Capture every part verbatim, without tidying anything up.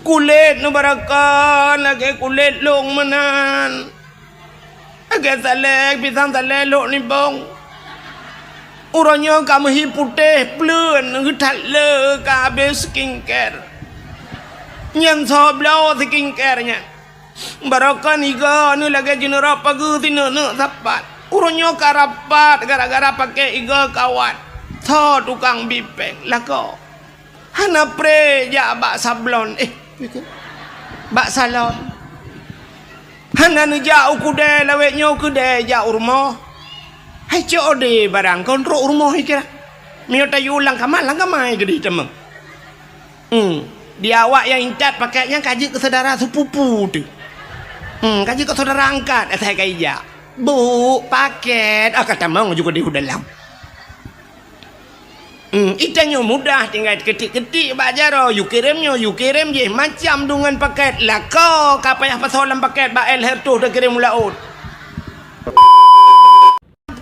Kulét neubarokon lagèe kulét lông meunan. Lagèe salée, pisang salée lhok nibong. Uroe nyoe ka meuhi putéh pleuen, geuthat le ka habéh skincare. Nyan soe bloe skincare nyan. Barokon igoe neuh lagèe jeuneurok pageue sineuk-neuk sapat. Uroe nyoe ka rapat gara-gara paké igoe kawat. Soe tukang bipeng lakoe. Hana pré jak bak sablon, eh, bak salon. Hana neujak u keudè lawét nyoe keudè jak u rumoh. Hai cok ode barang kon trok u rumoh ikira. Miyueb tayue lam kama, lam kama keudeh teuma. Hmm. Di awak nyang intat paket nyan ka jeuet keu syedara sepupu teuh. Hmm, ka jeuet keu syedara angkat asai ka ijak. Bu, paket, ah, ka tamong ju keudeh u dalam. Hmm, itanyoe mudah tinggai keutik-keutik bak jaroe, yue kirém nyoe, yue kirém jih, macam deungon paket. Lakoe ka payah pasoe lam paket bak él hertoh takirém u laôt.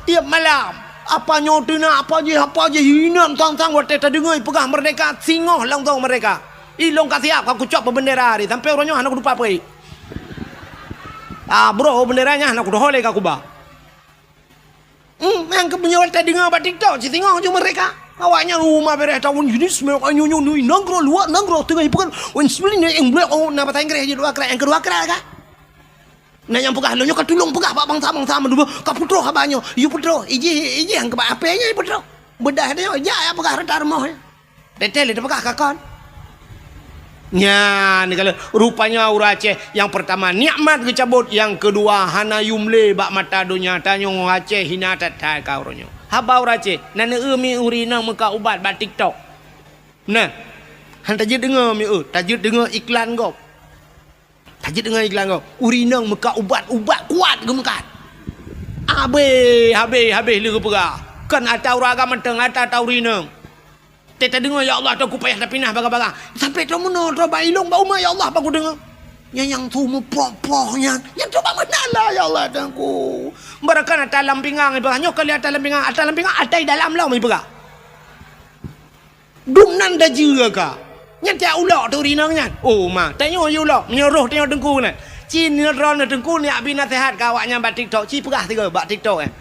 Tiep malam, apa nyoe teunak, apa jih, apa jih, inong sang-sang watèe tadeungoe peugah merdeka, singoh langsong merdeka. Ilong ka siap, ka kucok peubeundera hari, sampai uroe nyoe hana kutupat peue. Ah, broh bendera nyan hana kudoh lé ka kuba. Hmm, nyang keu meunyoe tadeungoe bak TikTok, cit singoh ju merdeka. Awaknyan uma bereh tahun jenis, nanggroe luwa, nanggroe teungoh ipeugah, wan sebelah ni, yang blek, oh, na bahasa Inggris je dua krat, yang kedua krat ka. Na nyang peugah, lôn nyoe ka tulông peugah bak bansa-bansa mandum, ka peutroh haba nyoe, yue peutroh, ijih, ijih nyang keu bak apé nyan peutroh. Beudah dia, jak ya peugah reuta rumoh. Teuntèe lé teupeugah ka kon. Nyan, kalau rupanya ureueng Aceh, nyang peurtama nikmat geucabot, nyang keudua hana yum lé bak mata donya. Tanyoe Aceh hina that-that ka uroe nyoe. Haba ureueng Aceh, na neueu mi ureueng inong meukat ubat bak TikTok. Nah, han tajeuet deungoe mi eu, tajeuet deungoe iklan gob. Tajeuet deungon iklan gob, ureueng inong meukat ubat, ubat kuat geumeukat. Habéh, habéh, habéh lé geupeugah. Kon ata ureueng agam mantong, ata, ata ureueng inong. Teuka tadeungoe, ya Allah, teuka payah tapinah bagah-bagah. Sampai troh meunoe, troh bak ilong, bak uma, ya Allah, bak kudeungoe. Nyan nyang su meuproh-proh nyan. Nyan troh bak meunan lah, ya Allah, Teungku. Barakan ata lam pingang, ipeugah. Nyoe kali ata lam pingang, ata lam pingang, ata i dalam lom, ipeugah. Dum nan dajeue ka. Nyan tiak ulok teuh ureueng inong nyan. Oh, ma, tanyoe yue ulok. Meunyoe roh tanyoe teungku nyan. Ci nyoe droeneuh teungku neujak bi naseuhat keu awaknyan bak TikTok. Ci peugah sigoe bak TikTok nyan.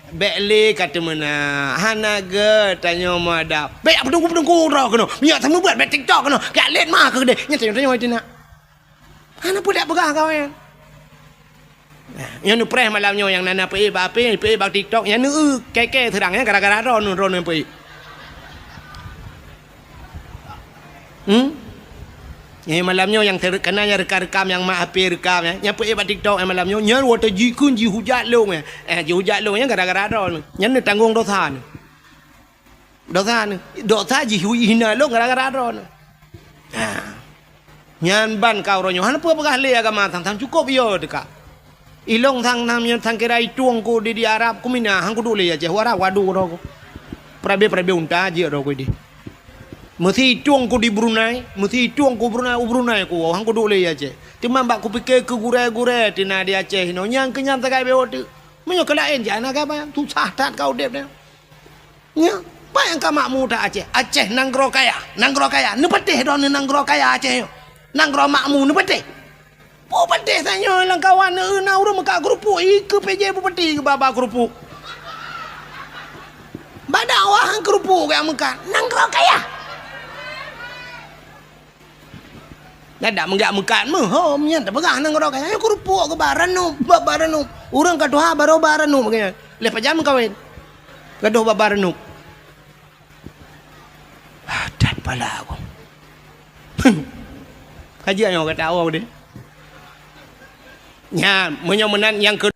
Bèk lé ka teumeunak. Hana gèt tanyoe meuadab. Bèk peutungku-peutungku droe keunoe. Meunyoe seumeubeuet bak TikTok keunoe. Keu lét ma keu keudeh. Nyan tanyoe, tanyoe teunak. Hana peue dak peugah kawan. Nah, nyoe neupreh malam nyoe nyang na, na peuék bak apé, peuék bak TikTok, nyan neueu kèe-kèe seurang nyan gara-gara droeneuh, droeneuh peuék. Hmm? Nyoe malam nyoe nyang ter-, kana nyang rekam-rekam nyang mak apé rekam nyan, nyang peuék bak TikTok nyan malam nyoe, nyan watèe jikheun jihujat lôn nyan. Eh, jihujat lôn nyan gara-gara droeneuh. Nyan neutanggong dosa nyoe. Dosa nyoe, dosa jih hina lôn gara-gara droeneuh. Ha. Nyan ban ka uroe nyoe hana peue peugah lé agama sang-sang cukôp yo teuka. Ilong sang nam nyan sang kira itueng ku di, di Arab ku mina han kuduek lé Aceh, u Arab wadu droe ku. Peurabe-peurabe unta jeuet droe ku di. Meusi itueng ku di Brunei, meusi itueng ku Brunei, u Brunei ku han kuduek lé Aceh. Teuma bak kupike keu gurèe-gurèe teuh na di Aceh inoe nyang keu nyan sagai bewok teuk. Meunyoe keu laén jih hana gaba, susah that ka udép nyoe. Nyoe, peue nyang ka makmu that Aceh? Aceh nanggroe kaya, nanggroe kaya. Neupatéh droeneuh nanggroe kaya Aceh nyoe. Nanggroe makmu neupatéh. Peue patéh tanyoe lam kawan neueu na ureueng meukat keurupuk, ikeue P J Bupati geuba-ba keurupuk. Bak dakwah keurupuk geuh meukat. Nanggroe kaya. Nyan dak meugak meukat meuhom nyan tapeugah nanggroe kaya. Nyoe keurupuk geuba ranup, ba, ba ranup. Ureueng ka tuha barô ba ranup geuh nyan. Lheuh pajan meukawen. Gadôh ba, ba ranup. Ah, that pala aku. Ka jeuet nyoe gata awak deh. Nyan, meunyoe meunan nyang keu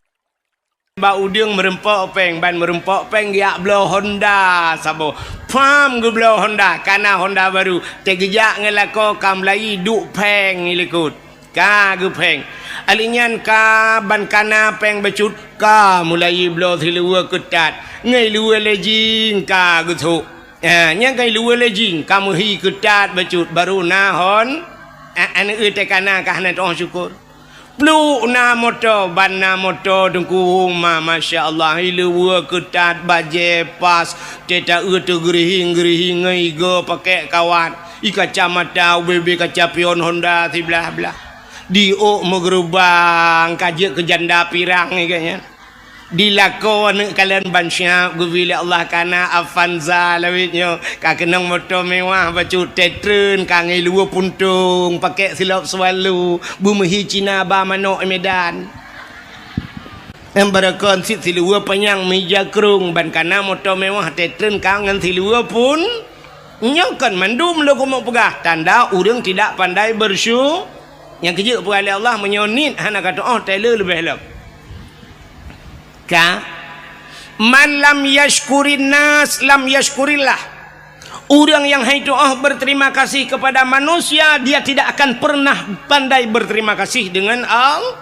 Bak udeueng meureumpok péng, ban meureumpok péng geujak bloe Honda saboh. Pham geubloe Honda, ka na Honda barô. Teugeujak ngon lakoe ka meulayi duek pheng i likot. Ka geuphéng. Ahli nyan ka ban ka na péng bacut, ka meulayi bloe siluweue keutat. Ngon luweue lejing ka geusôk. Ha, nyang ka luweue lejing, ka meuhi keutat bacut, barô na Hon-, a-, aneuk teuka na ka hana teu'oh syukur. Pluek na moto, ban na moto teungku uma, masya Allah, i luweue keutat, bajée pas, teuta eu teugeurihing-geurihing ngon igoe pakèk kawat. Di kacamata ubé-bé kaca pion Honda siblah-blah. Di ôk meugeurubang ka jeuet keu janda pirang lagèe nyan. Di lakoe aneuk kalon ban siap geubri lé Allah ka na Avanza lawét nyoe. Ka keunong moto mewah bacut tetreun ka ngiluweue puntông, pakèk silop Swallow, beumeuhi Cina ba manok Medan. Nyang barokon cit siluweue panyang meuija krông ban ka na moto mewah tetreun ka ngon siluweue pun. Nyoe kon mandum lôn keumeung peugah tanda ureueng tidak pandai bersyu-, nyang keujeuet peugah lé Allah meunyoe niet hana ka tu'oh tée le leubeh lom. Ka, "Man lam yashkurin nas lam yashkurillah." Ureueng nyang hai tu'oh berterima kasih kepada manusia, dia tidak akan pernah pandai berterima kasih dengan Allah.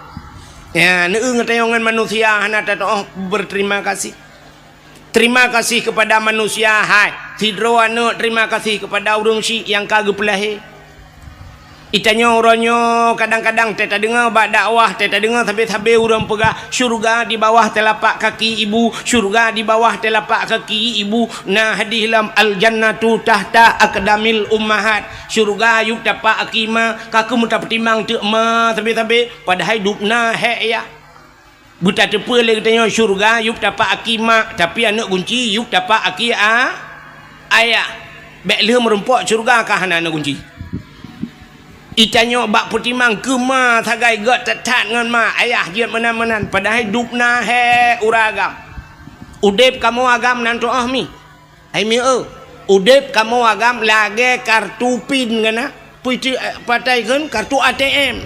Ya, neueu ngeutanyong ngon manusia hana tatu'oh berterima kasih. Terima kasih kepada manusia, hai. Sidroe aneuk terima kasih kepada ureueng syik nyang ka geupeulahé. Itanyoe uroe nyoe kadang-kadang teuh tadeungoe bak dakwah, teuh tadeungoe sabe-sabe ureueng peugah, "Syurga di bawah telapak kaki ibu, syurga di bawah telapak kaki ibu." Na hadih lom, "Al-jannatu tahta aqdamil ummahat." Syurga yup tapak aki ma, ka keuh meutapeutimang teuk ma sabe-sabe, padahai dubna hék yah. Beutateupeue lé geutanyoe syurga yup tapak aki mak, tapi aneuk gunci yup tapak aki a-, ayah. Bék lheueh meurumpok syurga ka hana aneuk gunci. Itanyoe bak peutimang keu ma sagai gét that-that ngon ma, ayah jeuet meunan-meunan, padahai dubna hék uroe agam. Udeb kamoe agam nan tu'oh mi. Hai mieu, udeb kamoe agam lagée kartu pin ngon na, peue ti, eh, patai kheun kartu A T M.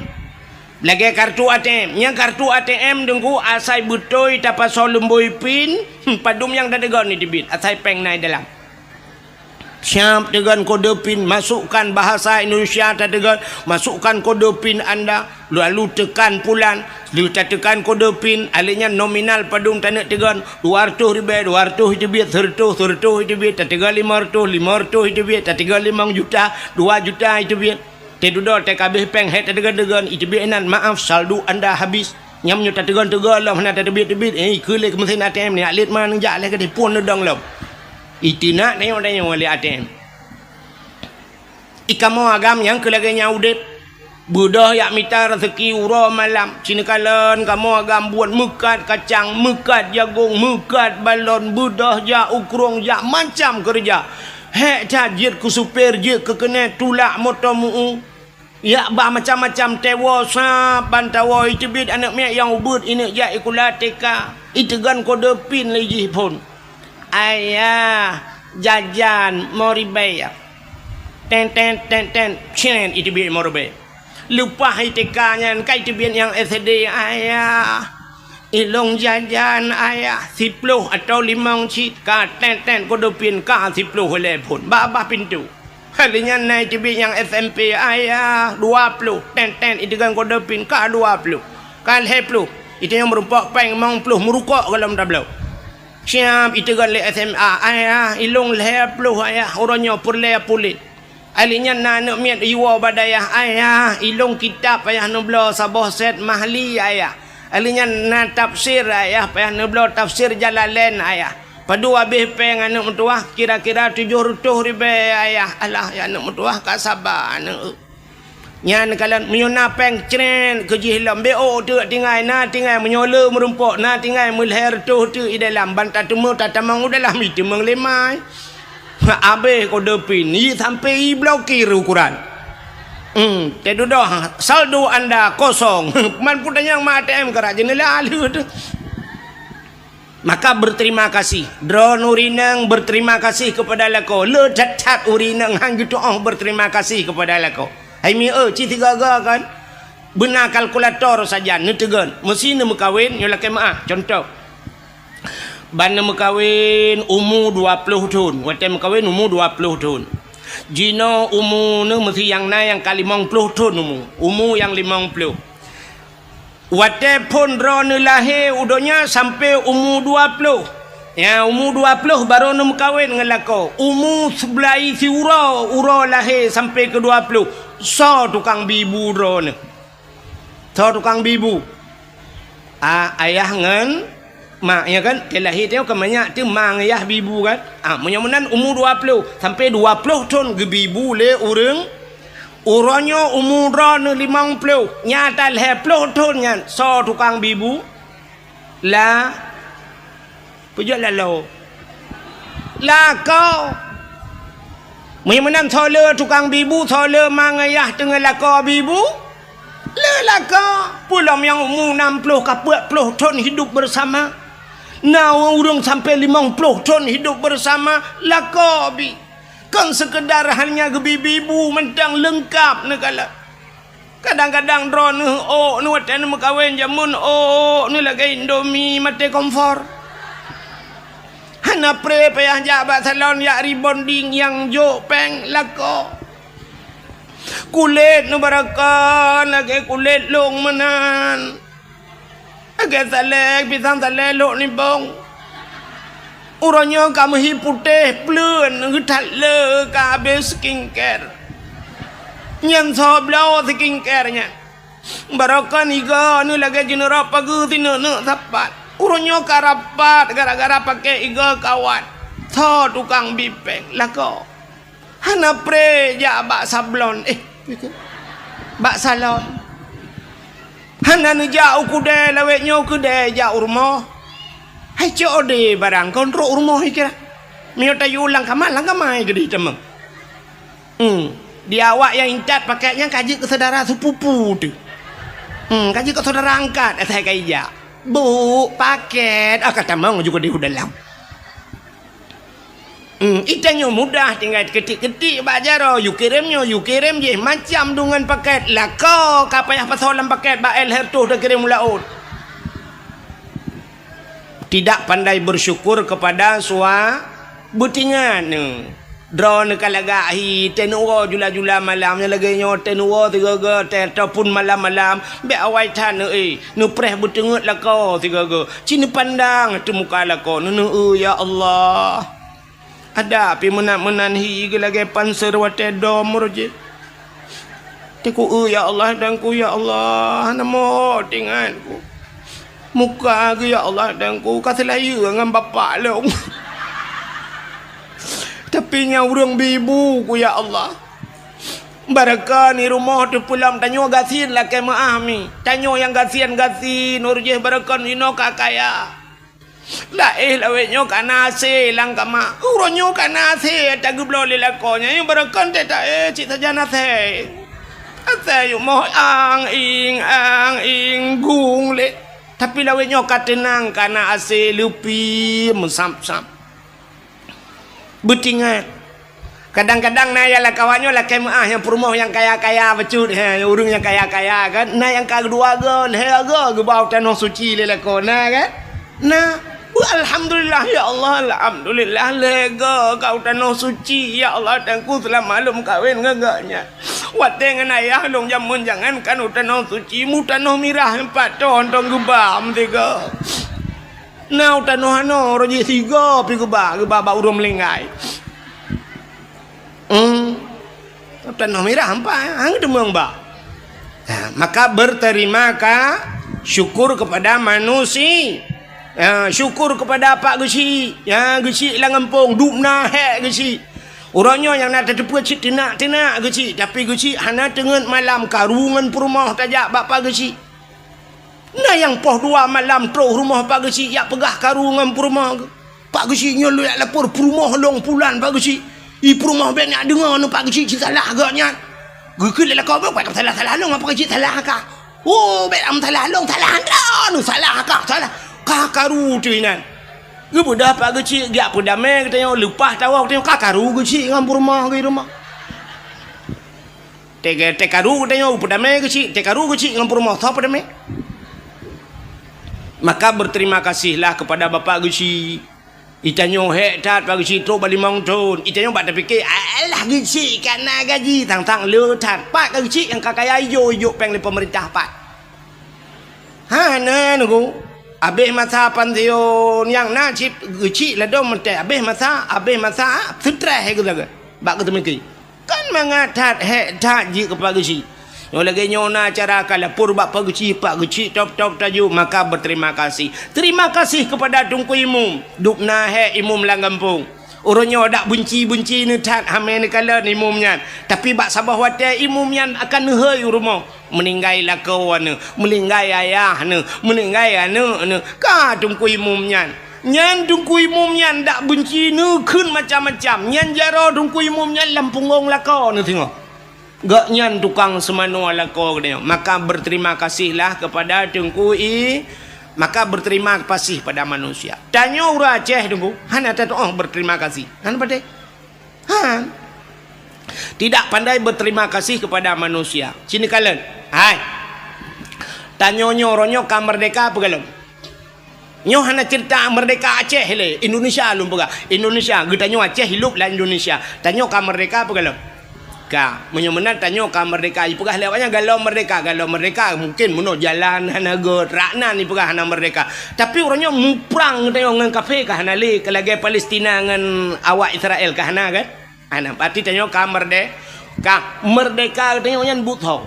Lagée kartu A T M. Nyang kartu A T M deungku asai beutôi tapasoe lumbôi pin, hmm, padum nyang tateugon ni teubiet, asai péng na i dalam. Siap teugon kode pin, masukkan bahasa Indonesia tateugon, masukkan kode pin anda. Lalu tekan pulan, lheueh tatekan kode pin, alèh nyan nominal padum taneuk teugon, dua ratus ribèe, dua ratus iteubiet, seureutôh, seureutôh iteubiet, tateugon lima ratus, lima ratus iteubiet, tateugon limong juta, dua juta iteubiet. Teududoe teuka abéh péng hék tateugon-teugon, iteubiet inan, "Maaf, saldo Anda habis." Nyam nyoe tateugon-teugon lom hana tateubiet-teubiet, eh, ikeu lé keu meusén A T M nyan, lét ma neujak lé keudéh phon neudong lom. Iteunak tanyoe-tanyoe lé A T M. I kamoe agam nyang keu lagée nyan udeb. Beudôh jak mita raseuki uroe malam. Sineuk kalon kamoe agam buet meukat kacang, meukat jagong, meukat balon, beudôh jak u krueng, jak macam keureuja. Hék that jeuet keu supir, jeuet keu keuneuk, tulak moto meu-u. Jak ba macam-macam tewoe, saban tawoe, iteubiet aneuk miet nyang ubeuet, ineuk jak sikula T K. Iteugon kode pin lé jih phon. "Ayah, jajan lima ribèe." Ten, ten, ten, ten. Cen, iteubiet lima ribèe. Leupah I T K nyan, ka iteubiet nyang S D, "Ayah, ilôn jajan, Ayah, siploh atawa limong cit." Ka ten, ten, kode pin, ka siploh ilèe phon. Babah pintoe. Lheueh nyan na iteubiet nyang S M P, "Ayah, dua ploh." Ten, ten, iteugon kode pin, ka dua ploh. Ka lhèe ploh. Itanyong meurumpok péng limong ploh, meurukok goh lom tabloe. Siap iteugon lé S M A, "Ayah, ilôn lhèe ploh, Ayah, uroe nyoe peureulèe puléh." Alèh nyan na aneuk miet iwoe bak dayah, "Ayah, ilôn kitab payah neubloe saboh set Mahli, Ayah. Alèh nyan na tafsir, Ayah, payah neubloe tafsir Jalalain, Ayah. Padum abéh péng aneuk meutuwah, kira-kira tujoh reutôh ribèe, Ayah." "Alah, ya aneuk meutuwah, ka saba aneuk." Nyan kalon meunyoe na péng, cret keu jih lom, bék ôk teuk tinggai, na tinggai meunyoe le meurumpok, na tinggai meulhèe reutôh teuk i dalam, ban tateumé tatamong u dalam, iteumeung lé mai. Abéh kode pin, i sampai i blokir ukuran. Hmm, teududoh, saldo Anda kosong. Man peue tanyong ma A T M karak jeuneula lheueh teuh. Maka berterima kasih. Droeneuh ureueng inong berterima kasih kepada lakoe. Le that-that ureueng inong han geutu'oh berterima kasih kepada lakoe. Hai mieu, ci sigaga kan? Beuna kalkulator sajan neuteugon. Meusi neumeukawen, nyoe lakée meu'ah. Contoh. Ban neumeukawen umu dua ploh thon. Watée meukawen umu dua ploh thon. Jinoe umu neuh meusi nyang na nyang ka limong ploh thon umu. Umu nyang limong ploh. Watée phon droeneuh lahé u donya sampoe umu dua ploh. Ya, umu dua ploh barô neumeukawen ngon lakoe. Umu seubelai siuroe, uroe lahé sampoe keu dua ploh. Soe tukang bi bu droeneuh? Soe tukang bi bu? A, ayah ngon Mak, ya kan? Teuh lahé teuh ka manyak teuh ma ngon yah bi bu kan? Ah, meunyoe meunan umu dua ploh, sampai dua ploh thon geubi bu lé ureuëng. Uroe nyoe umu droeneuh limong ploh, nyata lhée ploh thon nyan soe tukang bi bu? La, peujeuet laloe. Lakoe. Meunyoe meunan soe le tukang bi bu, soe le ma ngon yah teungoh lakoe bi bu? Le lakoe. Peue lom nyang umu nam ploh ka peuet ploh thon hidup bersama. Na ureuëng sampai limong ploh thon hidup bersama, lakoe bi. Kon seukeudar hanya geubi bi bu mantong, leungkap neukalon. Kadang-kadang droeneuh ôk neuh watée neumeukawen jameun ôk neuh lagée Indomie maté kompor. Hana pré payah jak bak salon jak rebonding nyang jok péng lakoe. Kulét neuh barokon lagée kulét lông meunan. Lagée salée, pisang salée lhok nibong. Uroe nyoe ka meuhi putéh pleuen geuthat le ka habéh skincare. Nyan soe bloe skincare nyan. Barokon igoe neuh lagée jeuneurok pageue sineuk-neuk sapat. Uroe nyoe ka rapat gara-gara paké igoe kawat. Soe tukang bi péng lakoe. Hana pré jak bak sablon, eh, bak salon. Hana neujak u keudée lawét nyoe keudée jak u rumoh. Hai cok ode barang kon trok u rumoh kira. Meunyoe tayue lam kama, lam kama keudeh teuma. Hmm. Di awak nyang intat paket nyan ka jeuet keu syedara sepupu teuh. Hmm, ka jeuet keu syedara angkat asai ka ijak. Bu, paket, ah, ka tamong ju keudeh u dalam. Hmm, itanyoe mudah tinggai keutik-keutik bak jaroe, yue kirém nyoe, yue kirém jih, macam deungon paket. Lakoe ka payah pasoe lam paket bak él hertoh takirém u laôt. Tidak pandai bersyukur kepada sua-, beutingat neuh. Droeneuh ka lagak hi, teuh neuwoe jula-jula malam, nyang lagée nyoe teuh neuwoe sigoe-goe teuh, ataupun malam-malam, bék awai that neuéh, neupreh beuteungeut lakoe sigoe-goe. Ci neupandang teumuka lakoe, neuneuk, "Ya Allah, ada pih meunan-meunan hi geu lagée panser watée dom roh jih." Teungku, "Ya Allah, Teungku, ya Allah, hana mot ingat ku. Muka geu, ya Allah, Teungku, ka seulayeue ngon bapak lôn. Tapi nyang ureuëng bi bu ku, ya Allah." Barokon i rumoh teuh peulom tanyoe gasien lakée meuáh mi. Tanyoe nyang gasien-gasien, uroe jih barokon inoe ka kaya. Laéh lawét nyoe ka na asé lam kama. Uroe nyoe ka na asé tageubloe lé lakoe nyan. Nyang barokon teuh ta, eh, cit sajan asé. Asé yumoh ang ing, ang ing, gung lé. Tapi lawét nyoe ka teunang, ka na asé, leupie meusab-sab. Beutingat. Kadang-kadang na nyang lam kawan nyoe lakée meuáh nyang peurumoh nyang kaya-kaya bacut, he, ureuëng nyang kaya-kaya kan. Na nyang ka dua goe, lhée goe geuba u tanoh suci lé lakoe, na kan? Na. Beu alhamdulillah, ya Allah, alhamdulillah, lhée goe ka u tanoh suci, ya Allah, Teungku, seulama lôn meukawen ngon gobnyan. Watée ngon ayah lôn jameun jangankan u tanoh suci, mu tanoh mirah pat thon geuba meusigoe. Na u tanoh anoe, roh jih sigoe pih geuba, geuba bak ureuëng meulinggai. Hmm. U tanoh mirah ampai, hang teumeueng ba. Ha, maka berterima ka-, syukur kepada manusia. Ha, syukur kepada Pak Geuchik. Ya, Geuchik lam gampông, dum na hék Geuchik. Uroe nyoe nyang na tateupeue cit teunak-teunak Geuchik, tapi Geuchik hana teungeut malam karu ngon peurumoh tajak bak Pak Geuchik. Na nyang poh dua malam trok rumoh Pak Geuchik jak peugah karu ngon peurumoh geuh. Pak Geuchik nyoe lôn jak lapor peurumoh lôn pulan Pak Geuchik. I peurumoh bék neujak deungoe nyoe Pak Geuchik cit salah gobnyan. Geukheun lé lakoe, "Bék salah-salah lôn, Pak Geuchik salah kah?" "Oh, bék meusalah lôn, salah droeneuh, salah kah, salah." Ka karu teuh inan. Geubeudôh Pak Geuchik, geujak peudamé geutanyoe, leupah tawoe geutanyoe, ka karu Geuchik ngon peurumoh geuh i rumoh. Teuka-, teukaru geutanyoe peudamé Geuchik, teukaru Geuchik ngon peurumoh, soe peudamé? Maka berterima kasihlah kepada Bapak Geuchik. Itanyoe hék that Pak Geuchik trok bak limong thon. Itanyoe bak tapike, "Alah Geuchik ka na gaji, tang-tang le that." Pat ka Geuchik nyang ka kaya, ijok-ijok péng lé peumeurintah pat. Hana nunggu. Abéh masa pansiun, nyang na cit Geuchik ladôm meuntée. Abéh masa, abéh masa, seutreh geusaga. Bak geuteumiki. Kan mangat that, hék that jih keu Pak Geuchik. Nyoe lagèe nyoe na acara ka lapor bak Pak Geuchik, Pak Geuchik top-top taju, maka berterima kasih. Terima kasih kepada Teungku Imum. Dub na hèk imum lam gampông. Uroe nyoe dak beunci-beunci neuthat hamé neukalon imum nyan. Tapi bak saboh watèe imum nyan akan neuhôi u rumoh. Meuninggai lakoe neuh, meuninggai ayah neuh, meuninggai aneuk neuh. Ka Teungku Imum nyan. Nyan Teungku Imum nyan dak beunci neukheun macam-macam. Nyan jaroe Teungku Imum nyan lam punggong lakoe neuh singoh. Gobnyan tukang seumanoe lakoe geutanyoe. Maka berterima kasihlah kepada Teungku I-, maka berterima kasih pada manusia. Tanyoe ureueng Aceh, Teungku, hana tatu'oh berterima kasih. Hana patéh. Han. Tidak pandai berterima kasih kepada manusia. Sini kalon. Hai. Tanyoe nyoe, uroe nyoe ka merdeka peue goh lom? Nyoe hana cerita merdeka Aceh lé, Indonesia lôn peugah. Indonesia, geutanyoe Aceh hidup lam Indonesia. Tanyoe ka merdeka peue goh lom? Ka. Meunyoe meunan tanyoe ka merdeka, ipeugah lé awaknyan goh lom merdeka, goh lom merdeka. Mungkin meunoe jalan hana göt, rak nan ipeugah hana merdeka. Tapi uroe nyoe muprang geutanyoe ngon kafé ka hana lé, ka lagèe Palestina ngon awak Israel ka hana kan? Hana, berarti tanyoe ka merde-, ka merdeka geutanyoe nyan buet ho.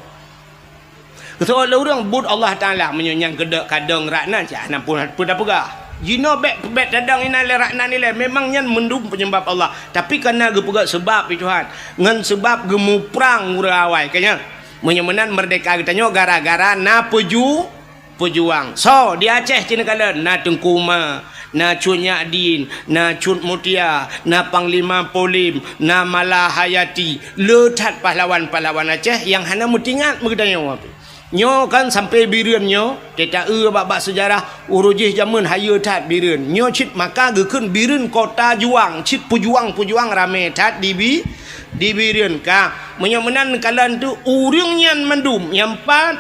Keusoe lé ureueng buet Allah Taala, meunyoe nyang keudok kadong rak nan, cit hana pun peue tapeugah. Jinoe bèk, bèk tadong inan lé rak nan ilèe, memang nyan mandum peunyeubab Allah. Tapi ka na geupeugah seubab lé Tuhan, ngon seubab geumuprang ureueng awai, ka nyan. Meunyoe meunan merdeka geutanyoe gara-gara na peuju-, peujuang. Soe di Aceh cit neukalon, na Teungku Ma, na Cut Nyak Dien, na Cut Mutia, na Panglima Polem, na Malahayati. Le that pahlawan-pahlawan Aceh nyang hana meutingat meugeutanyoe. Nyoe kan sampoe Bireuen nyoe, teuta eu bak-bak seujarah, uroe jih jameun hayeue that Bireuen. Nyoe cit maka geukheun Bireuen kota juang, cit peujuang-peujuang ramé that di Bi-, di Bireuen ka. Meunyoe meunan kalon tu, ureueng nyan mandum nyang pat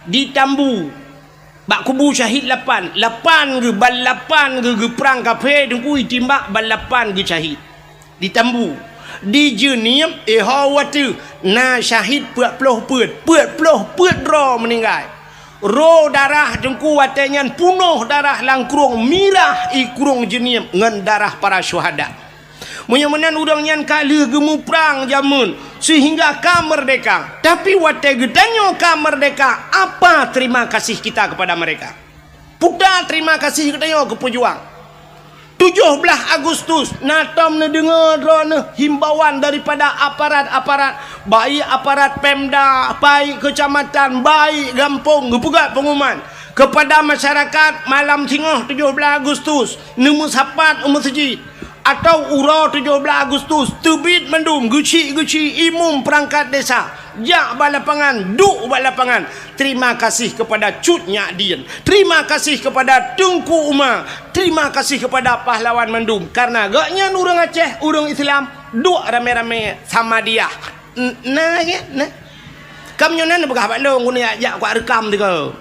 di Tambu. Bak kubu syahid lapan, lapan geuh, ban lapan geuh geuprang kafé, Teungku, itimbak ban lapan geuh syahid. Di Tambu, di Jeunieb, eh, ho watèe na syahid peuet ploh peuet, peuet ploh peuet droe meuninggai. Ro darah Teungku watèe nyan punoh darah lam krueng, mirah ié krueng Jeunieb ngon darah para syuhada. Meunyoe meunan ureueng nyan ka lheueh geumuprang jameun seuhingga ka merdeka, tapi watèe geutanyoe ka merdeka, apa terima kasih kita kepada mereka? Peue terima kasih geutanyoe keu peujuang? Tujoh blaih Agustus, na tom neudeungoe droeneuh himbauan daripada aparat-aparat, baik aparat Pemda, baik keucamatan, baik gampông, geupeugah pengumuman kepada masyarakat, malam singoh tujoh blaih Agustus, neumeusapat u meuseujid. Atawa uroe tujoh blaih Agustus, teubiet mandum geuchik-geuchik imum peurangkat desa, jak bak lapangan, duek bak lapangan. Terima kasih kepada Cut Nyak Dien. Terima kasih kepada Teungku Uma. Terima kasih kepada pahlawan mandum. Karena gobnyan ureueng Aceh, ureueng Islam, duek ramé-ramé Samadiyah. N-, na, ya, na. Kam nyoe na neupeugah bak lôn, guna jak, jak kuat reukam teuka.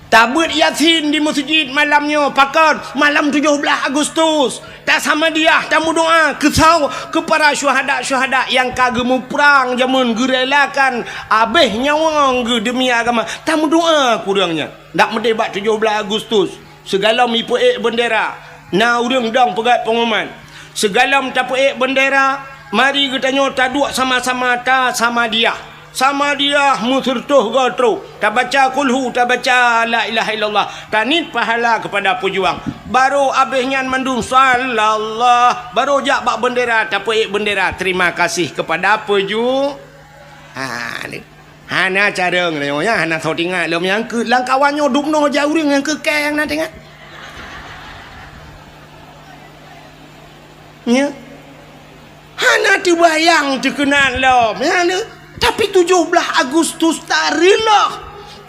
Tabeuet Yasin di meuseujid malam nyoe, pakon? Malam tujoh blaih Agustus. Tasamadiyah, tameudoa keu saw-, keu para syuhada-syuhada nyang ka geumuprang jameun, geurelakan abéh nyawöng geuh demi agama. Tameudoa keu ureueng nyan. Dak meudeh bak tujoh blaih Agustus, sigohlom ipeuék beundera, na ureueng dong peugöt pengumuman. Sigohlom tapeuék beundera, mari geutanyoe taduek sama-sama tasamadiyah. Samadiyah meuseureutoh goe trok, tabaca kulhu, tabaca la ilaha illallah, taniet pahala keupada peujuang. Barô abéh nyan mandum sallallah, barô jak bak beundera, tapeuék beundera. Terima kasih kepada peuju-, ha, ni. Hana carông lé nyoe, hana soe teuingat lom nyang keu lam kawan nyoe dubnoe jak ureueng nyang keu kèe nyang na teuingat. Nya. Hana teubayang teukeunan lom, ya, ni. Tapi tujoh blaih Agustus tareulôh,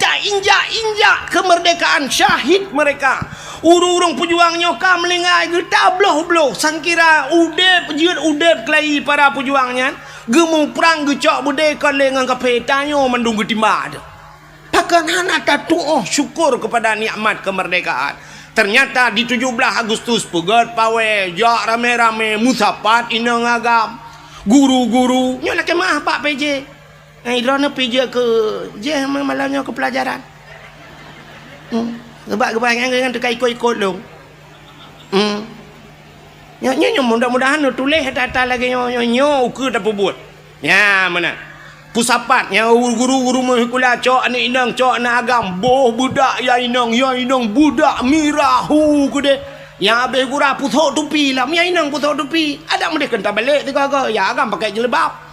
tainjak-injak kemerdekaan syahid mereka. Ureueng-ureueng peujuang nyoe ka meuninggai geutabloh-bloh, sangkira udép, jeuet udép keulayi para peujuang nyan, geumuprang geucok beudé kon lé ngon kaphé, tanyoe mandum geutimba teuh. Pakon hana tatuoh syukur keupada nikmat kemerdekaan? Ternyata di tujoh blaih Agustus peugöt pawai, jak ramé-ramé, meusapat inong agam, guru-guru. Nyoe lakèe meu'ah bak P J. Eh, droeneuh P J keu jih malam nyoe keu pelajaran. Hmm. Sabab geubangai nyan teuka ikot-ikot lôn. Hmm. Nyoe, nyoe, nyoe mudah-mudahan neutuléh ata-ata lagèe nyoe, nyoe, nyoe ukeue tapeubuet. Nya, meunan. Peusapat nyang guru-guru meuhikula cok aneuk inong, cok aneuk agam, boh beudak ya inong, ya inong beudak mirah hu keudeh. Nyang habéh gura pusok tupi lam, ya inong pusok tupi. Adak meudeh keu tabalek tiga-tiga, ya agam pakai jilbab.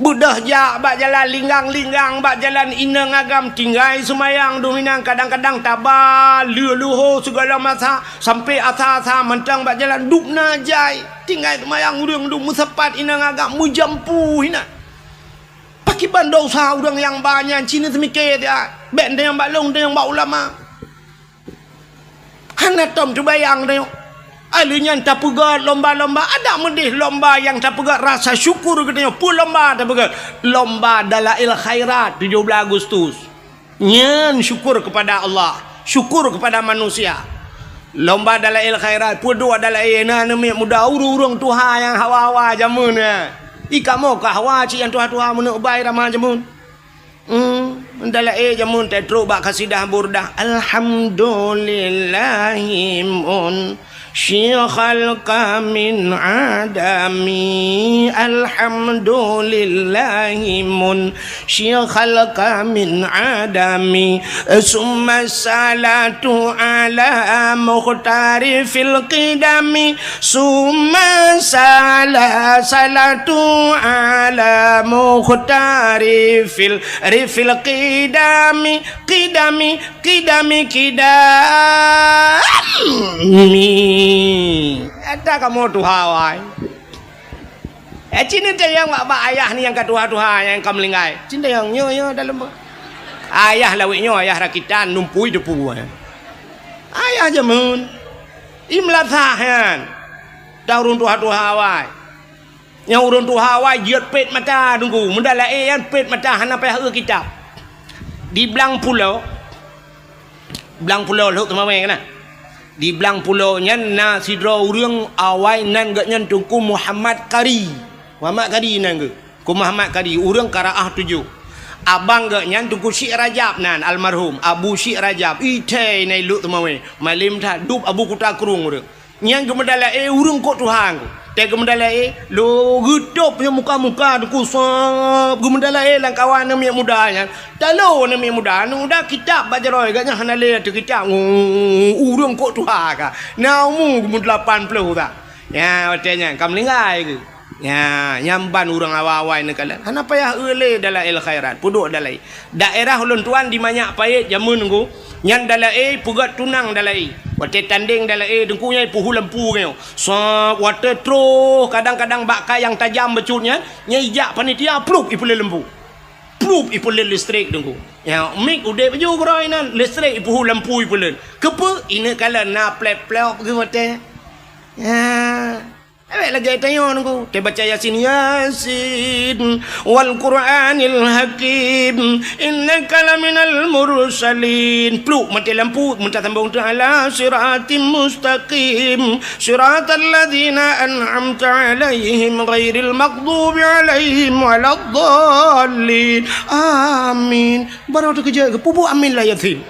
Beudôh jak bak jalan linggang-linggang, bak jalan inong agam tinggai seumayang dum inong, kadang-kadang taba leuh luho sigala masa, sampoe asa-asa mantong bak jalan dum na jai. Tinggai seumayang ureuëng dum meusapat inong agam meujampu hinan. Pakriban dosa ureuëng nyang ba nyan, ci neuseumiké that, bék teunyong bak lôn, teunyong bak ulama. Hana tom teubayang tanyoe. Aleuh nyan tapeugét lomba-lomba, adak meudeh lomba nyang tapeugét rasa syukur geutanyoe. Peue lomba tapeugét? Lomba Dalail Khairat tujoh blaih Agustus. Nyan syukur kepada Allah, syukur kepada manusia. Lomba Dalail Khairat, peue duek dalail na aneuk muda ureuëng-ureuëng tuha nyang hawa-hawa jameun nyan. I kamoe ka hawa cit nyang tuha-tuha meuneuk bai ramah jameun. Hmm, dalail jameun teutrok bak kasidah Burdah. Alhamdulillahi munsyi khalqa min adami. Alhamdulillahi munsyi khalqa min adami. Summa salatu ala mukhtari fil qidami. Summa sala-, salatu ala mukhtari fil, rifil qidami, qidami, qidami, qidami. Ada kamu tuha wai. Eh, cina tayang bak, bak ayah ni nyang ka tuha-tuha, nyang ka meulinggai. Cina tayang nyo, nyo dalam ba-, ayah lawét nyo, ayah rakitan, numpui depu. Ayah jameun. Imla sahan. Dan ureuëng tuha-tuha awai. Nyang ureuëng tuha awai jeuet pet mata Teungku. Muda laén nyan pet mata hana payah eu kitab. Di Blang Pulo, Blang Pulo Lhok Teumawé na. Di Blang Pulo nyan na sidroe ureuëng awai nan geuh nyan Teungku Muhammad Kari. Muhammad Kari nan geuh. Teungku Muhammad Kari, ureuëng Karaah Tujoh. Abang geuh nyan Teungku Syik Rajab nan, almarhum Abu Syik Rajab. Ithai na i Lhok Teumawé. Malem that dub Abu Kuta Krueng ureuëng. Nyang geumeudalaé ureuëng kok tuha ngku. Tée geumeudalaé, lo geutôb nyang muka-muka Teungku sab geumeudalaé lam kawan aneuk miet muda nyan. Talo aneuk miet muda, aneuk muda kitab bak jaroe geuh nyan hana lé ateueh kitab. Ureuëng kok tuha ka. Na umu geumeudelapan ploh ka. Nya, watée nyan ka meuninggai geuh. Nya, nyang ban ureuëng awai-awai neukalon. Hana payah eu lé Dalail Khairat, peuduek dalai. Daerah ulôn tuan di Manyak Payet jameun Teungku, nyan dalaé peugét tunang dalaé. Watée tandeng dalaé Teungku nyan ipuhu lampu nyoe. Sab watée troh kadang-kadang bak ka nyang tajam bacut nyan, nyan ijak panitia plup ipeulét lampu. Plup ipeulét listrik Teungku. Nya, mik udeb ju keuroi nan, listrik ipuhu lampu ipeulét. Keupeue? Ineuk kalon na plep-plop geuh watée. Nya. Awak lagée tanyoe Teungku, teubaca Yasin, Yasin, wal Qur'anil Hakim, innaka laminal mursalin. Plup maté lampu, meutasambong teuh ala siratim mustaqim, siratal ladzina an'amta 'alaihim ghairil maghdubi 'alaihim waladdallin. Amin. Baru teukeujot geuh, pubuet amin lam Yasin.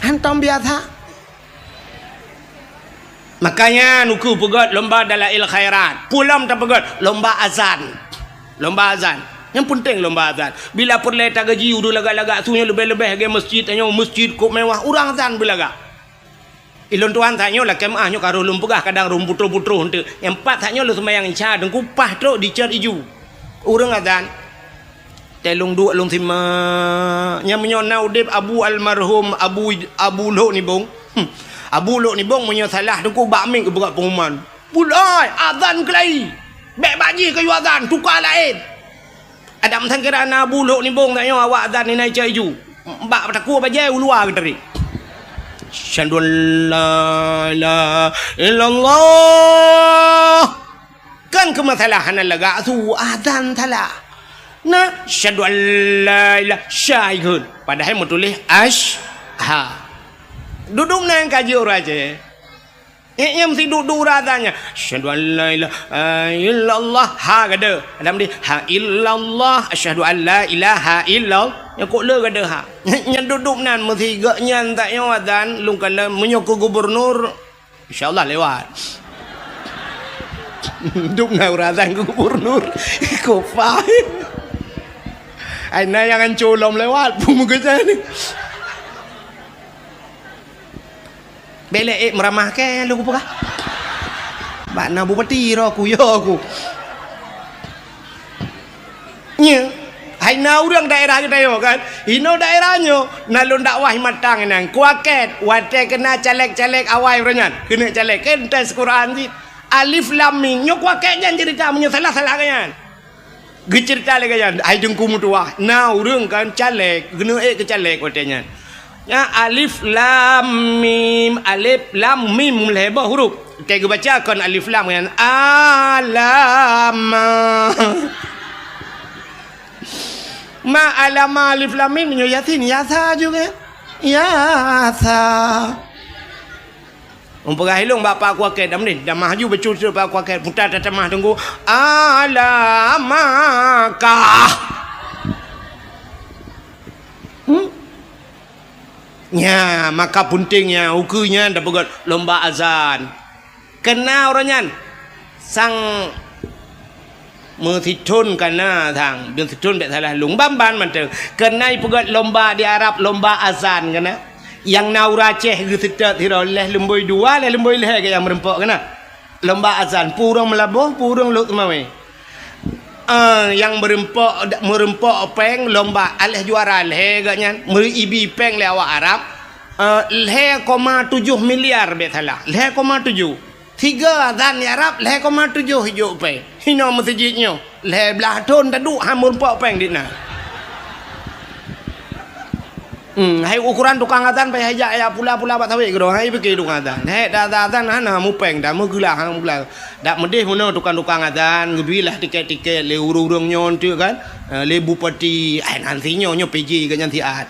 Hantom biasa. Makanya nuku peugét lomba Dalail Khairat. Peue lom tapeugét lomba azan. Lomba azan. Nyang penting lomba azan. Bila peureulée tagaji ureuëng lagak-lagak su nyoe leubeh-leubeh lagée masjid tanyoe, masjid kok mewah, ureuëng azan beulagak. Ilôn tuan tanyoe lakée meuah nyoe ka roh lôn peugah kadang rhom putroh-putroh eunteuk. Nyang pat tanyoe lôn seumayang Isya Teungku paih trok dicot iju. Ureuëng azan. Tée lôn duek lôn simak. Nyang meunyoe na udeb Abu almarhum Abu, Abu Lhok Nibong. Hmm. Abu Lhok Nibong meunyoe salah Teungku bak mik geupeugah pengumuman. Pulai, azan keulai. Bék bak jih kayue azan, tuka laén. Adam sangkira na Abu Lhok Nibong tanyoe awak azan inan cok iju. Bak takue bajée u luwa geutari. Asyhadu an la ilaha illallah. Kan keu masalah hana lagak su azan salah. Na, asyhadu an la ilaha, sya ikheun. Padahai meutuléh ash, ha. Dudum na nyang ka jeuet ureuëng Aceh. Ék nyang meusiduk-duk ureuëng azan nyan. Asyhadu an la ilaha illallah. Ha gade. Adam di, ha illallah. Asyhadu an la ilaha illallah. Nyang kok le gade ha. Nyang dudum nan meusigak nyan tak nyoe azan lungkana meunyoe keu gubernur. Insya Allah lewat. Dum na urusan gubernur. Kopai. Ai na nyang anco lom lewat, peue meukeusai ni. Bèk lé ék meuramah kèe lôn kupeugah. Bak na bupati roh ku, yo ku. Nyo, hai na ureueng daerah geutanyoe kan? Inoe daerah nyoe, na lôn dakwah i Matang inan. Kuakèt, watèe keuna caleg-caleg awai uroe nyan. Keuneuk caleg, kan tes Quran cit. Alif Lam Mim. Nyoe kuakèt nyan ceurita, meunyoe salah, salah geuh nyan. Geuceurita lé geuh nyan, hai Teungku meutuwah, na ureueng kan caleg, geuneuk ék keu caleg watèe nyan. Nyan alif lam mim, alif lam mim lhèe boh huruf. Watèe geubaca kon alif lam nyan, alama. Ma alama alif lam mim, nyoe Yasin, yasa juga. Yasa. Meunyoe peugah ilong bak Pak Kuakèt, dah meunan, dah maju bacut-cut Pak Kuakèt, puta tatamah teungku, "Alamaka." Hmm? Nya, maka peunteng nya, ukeue nyan tapeugöt lomba azan. Keuna uroe nyan, sang Meusithon kana sang, meusithon bèk salah lôn. Ban-ban mantong. Keuna ipeugöt lomba di Arab, lomba azan kana. Nyang na ureueng Aceh geuseutôt sidroe, lhèe lumbôi dua, lhèe lumbôi lhèe geuh nyang meureumpok kana. Lomba azan, peue ureueng Meulaboh, peue ureueng Lhokseumawe. Eh, nyang meureumpok, meureumpok péng lomba, alah juara lhèe geuh nyan, meuibi péng lé awak Arab. Eh, lhèe koma tujoh miliar bèk salah. Lhèe koma tujoh. Sigoe azan di Arab, lhèe koma tujoh ijok péng. Hinoe meuseujid nyoe, lhèe blah thon taduek han meurumpok péng di na. Hmm, hai ukoran tukang azan payah jak, jak pula-pula bak sawét keudroe, hai pike tukang azan. Hai dak azan hana mupéng, dak meugeula, hana meugeula. Dak meudeh meunoe tukang-tukang azan, geubilah tiket-tiket lé ureueng-ureueng nyoe enteuk kan. Eh, lé bupati, eh, nan si nyoe, nyoe P J geuh nyan siat.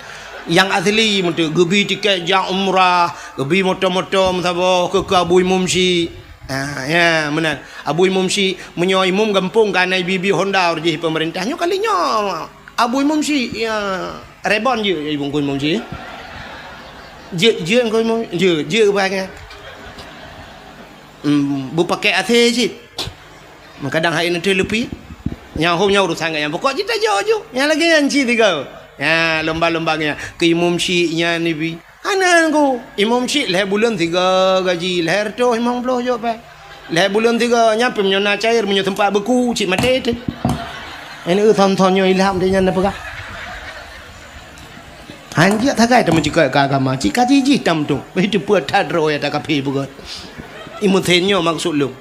Nyang asli meuteuk geubi tiket jak umrah, geubi moto-moto meusaboh keu, keu Abu Imum Syik. Ha, ya, meunan. Abu Imum Syik, meunyoe imum gampông ka na ibi-bi Honda jih peumeurintah. Nyoe kali nyoe, Abu Imum Syik, ya, rebon jeuet Abu Imum Syik. Jeuet, jeuet Abu Imum, jeuet, jeuet bangai. Hmm, beupakèk A C cit. Meukadang hai neuteuh leupi. Nyang hom nyan urusan geuh nyan. Pokok jih tajok ju. Nyang lagèe nyan cit tiga. Ya, lomba-lomba geuh nyan. Keu Imum Syik nyan ibi. Hana nangku. Imum Syik lhèe buleuen tiga gaji. Lhèe reutôh limong ploh jok pèng. Lhèe buleuen tiga. Nyan pih meunyoe na cair, meunyoe teumpat beuku, cit maté teuh. Ini thon-thon nyoe ilham deh nyan na peugah. Hanjeuet sagai tameucukot keu agama. Cit kaji jih tam tu. Beuh teupeue that droe ya takaphe beugöt. Imum Syik nyoe maksud lôn.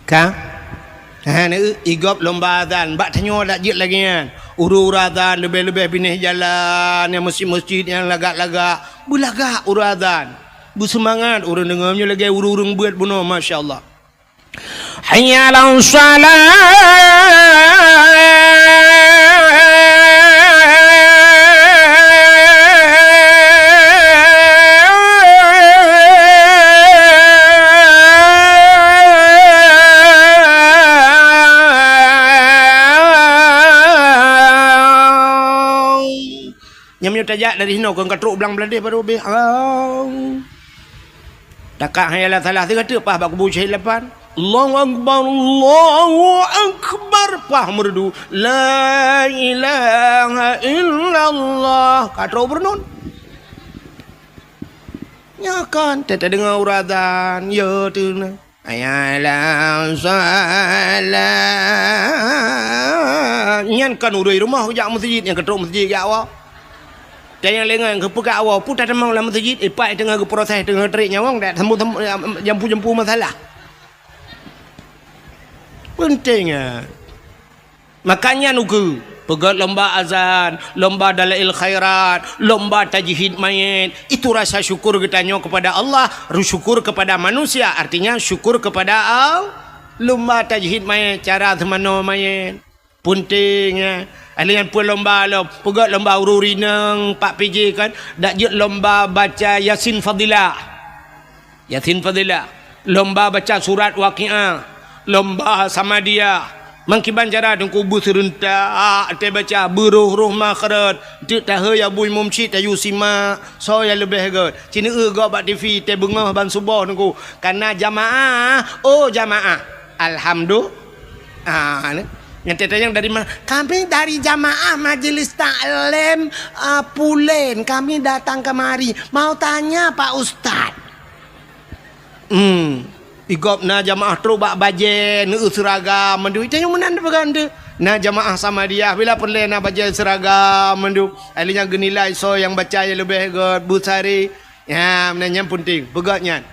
Ka? Ha, neu, igop lomba azan. Bak tanyoe dak jeuet lagèe nyan. Ureueng-ureueng azan, leubeh-leubeh binéh jalan, nyang meuseujid-meuseujid nyang lagak-lagak. Beulagak ureueng azan. Beuseumangat ureueng deungoe, meunyoe lagèe ureueng-ureueng beuet bunoe, masya Allah. Hayya 'alas shalah. Nyan meunyoe tajak dari sinoe kon ka trok blang Bangladesh baru habéh. Au. Takat hai alah salah sigoe teuk paih bak kubu syahid lapan. Allahu Akbar, Allahu Akbar. Paih meureudu. La ilaha illallah. Ka trok beureunon. Nyoe kan, teudeungoe ureueng azan, ya tu na. Hayya 'alas shalah. Nyan kan ureueng rumoh jak meuseujid, nyang ka trok meuseujid jak awak. Dan nyang lengah nyang keupeugah awak, peue tatamong lam meuseujid, ipak teungoh geuproses, teungoh tarék nyawöng, dak jampu-jampu masalah. Peunteng, ya. Makanya ukeue, peugöt lomba azan, lomba dalail khairat, lomba tajhid mayét, itu rasa syukur geutanyoe kepada Allah, syukur kepada manusia, artinya syukur kepada Allah. Lomba tajhid mayét, cara seumanoe mayét. Peunteng, ya. Ada nyang peue lomba lom, peugöt lomba ureueng rineueng, Pak P J kan, dak jeuet lomba baca Yasin Fadilah. Yasin Fadilah, lomba baca surat Waqiah, lomba Samadiyah, Meukiban cara Teungku beuseureuntak, teubaca beuroh-roh makhraj, teuk taheu ya bui mumcit tayue simak, soe nyang leubeh gét. Cineu gob bak T V, teubeungoh ban suboh Teungku. Kana jamaah, oh jamaah. Alhamdu-, ah, ni. Nyang teuntang dari mana? Kami dari jamaah Majelis Taklim, ah, Pulen. Kami datang kemari. Mau tanya Pak Ustaz. Hmm. Igob na jamaah trok bak bajée, neu seuragam mandum. Ita nyang meunan peugah teuh. Na jamaah Samadiyah, bila peureulée na bajée seuragam mandum. Ahli nyang geunilai soe nyang baca nyang leubeh gét, beusari. Ya, meunan nyan peunteng, peugah nyan.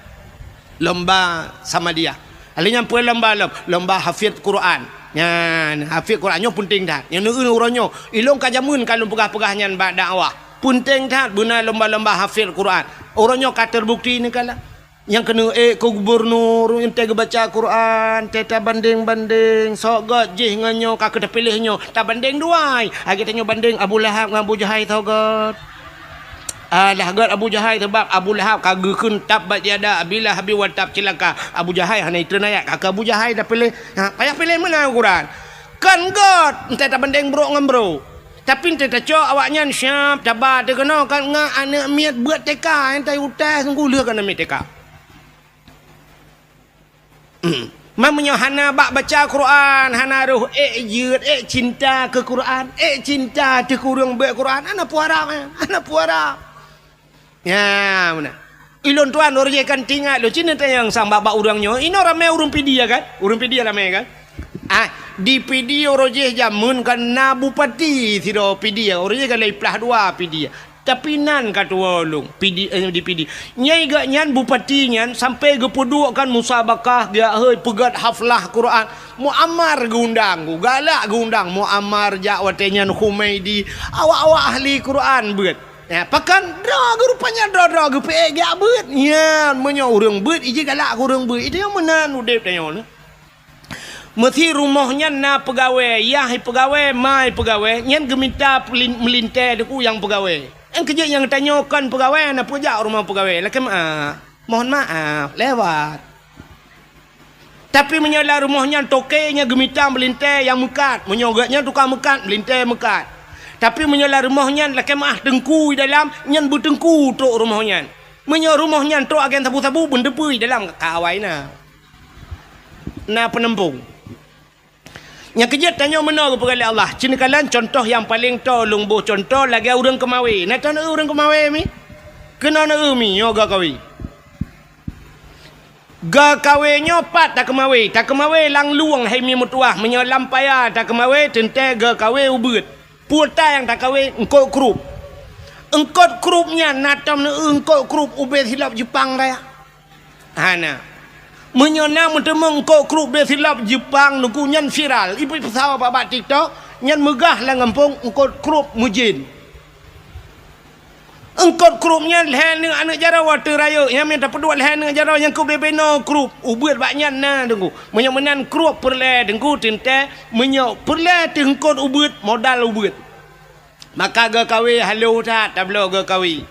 Lomba Samadiyah. Ahli nyan peue lomba lom? Lomba hafid Quran. Nyan, hafid Quran nyoe peunteng that. Nyang neu uroe nyoe, ilong ka jameun ka lôn peugah-peugah nyan bak dakwah. Peunteng that beuna lomba-lomba hafid Quran. Uroe nyoe ka terbukti neukalon. Nyang keuneuk ék keu gubunur, entée geubaca Quran, entée tabandeng-bandeng, soe gét jih ngon nyoe ka keu tapiléh nyoe, tabandeng dua ai. Lagée tanyoe bandeng Abu Lahab ngon Abu Jahai soe gét. Alah gét Abu Jahai, sabab Abu Lahab ka geukheun tabbat yada Abi Lahabin wa tab, ceulaka. Abu Jahai hana itreun ayat, ka keu Abu Jahai tapiléh. Ha, payah piléh meunan Quran. Kon gét, entée tabandeng brok ngon brok. Tapi entée tacok awaknyan siab, taba teuh keunoe kan ngon aneuk miet beuet T K, nyang tayue tes teungku lheueh keu aneuk miet T K. Man meunyoe hana bak baca Quran, hana roh ék jeuet, ék cinta keu Quran, ék cinta teuh keu ureuëng beuet Quran, hana peue harab, hana peue harab. Ya, meunan. Ilôn tuan, uroe jéh kan teuingat lôn, ci neutanyong sang bak-bak ureuëng nyoe, inoe ramé ureuëng Pidie kan? Ureuëng Pidie ramé kan? Ah, di Pidie uroe jéh jameun kan na bupati sidroe Pidie, uroe jéh kan lhée plah dua Pidie. Tapi nan ka tuwoe lôn, Pidie, eh, di Pidie. Nyai geuh nyan bupati nyan sampoe geupeuduek kan musabakah, geujak hôi peugét haflah Quran. Muammar geundang, galak geundang Muammar jak watée nyan Humaidi, awak-awak ahli Quran beuet. Ya, pakon droe geuh rupanya droe-droe geupeuék geujak beuet. Nyan, meunyoe ureuëng beuet, iji galak keu ureuëng beuet. Itu nyang meunan udeb tanyoe nyoe. Meusi rumoh nyan na peugawée, yah peugawée, ma peugawée, nyan geumita pelin-, meulintée teungku nyang peugawée. Nyang keujeuet nyang tanyoe kon peugawée, na peujak rumoh peugawée. Lakée meu'ah, mohon maaf, lewat. Tapi meunyoe lam rumoh nyan toke nyang geumita meulintée nyang meukat, meunyoe geuh nyan tukang meukat, meulintée meukat. Tapi meunyoe lam rumoh nyan lakée meu'ah teungku di dalam, nyan beuteungku trok rumoh nyan. Meunyoe rumoh nyan trok agen sabu-sabu, beunteupeu di dalam ka awai na. Na peuneumpung. Nyang keujeuet tanyoe meunoe geupeugah lé Allah. Ci neukalon contoh nyang paleng toe lôn boh contoh lagée ureuëng keumawé. Na tan ureuëng keumawé mi? Keunoe na mi nyoe geukawe. Geukawe nyoe pat takeumawe, takeumawe lam lueng hai mi meutuwah, meunyoe lam paya takeumawe teuntée geukawe ubeuet. Peue ta nyang takawe eungkot krup. Eungkot krup nyan na tom neu eungkot krup ubé silop Jeupang raya. Hana. Meunyoe na meuteumé eungkot krup ubé silop Jeupang nuku nyan viral, ipeupeusawa bak-bak TikTok, nyan meugah lam gampông eungkot krup meujén. Eungkot krup nyan lhée aneuëk, aneuëk jaroe teurayeuk, nyang mita peuduek lhée aneuëk jaroe nyang keubeubinoe krup, ubeuet bak nyan na teungku. Meunyoe meunan krup peureulée teungku teuntée, meunyoe peureulée teuh eungkot ubeuet, modal ubeuet. Maka geukawe haloh that tabloe geukawe.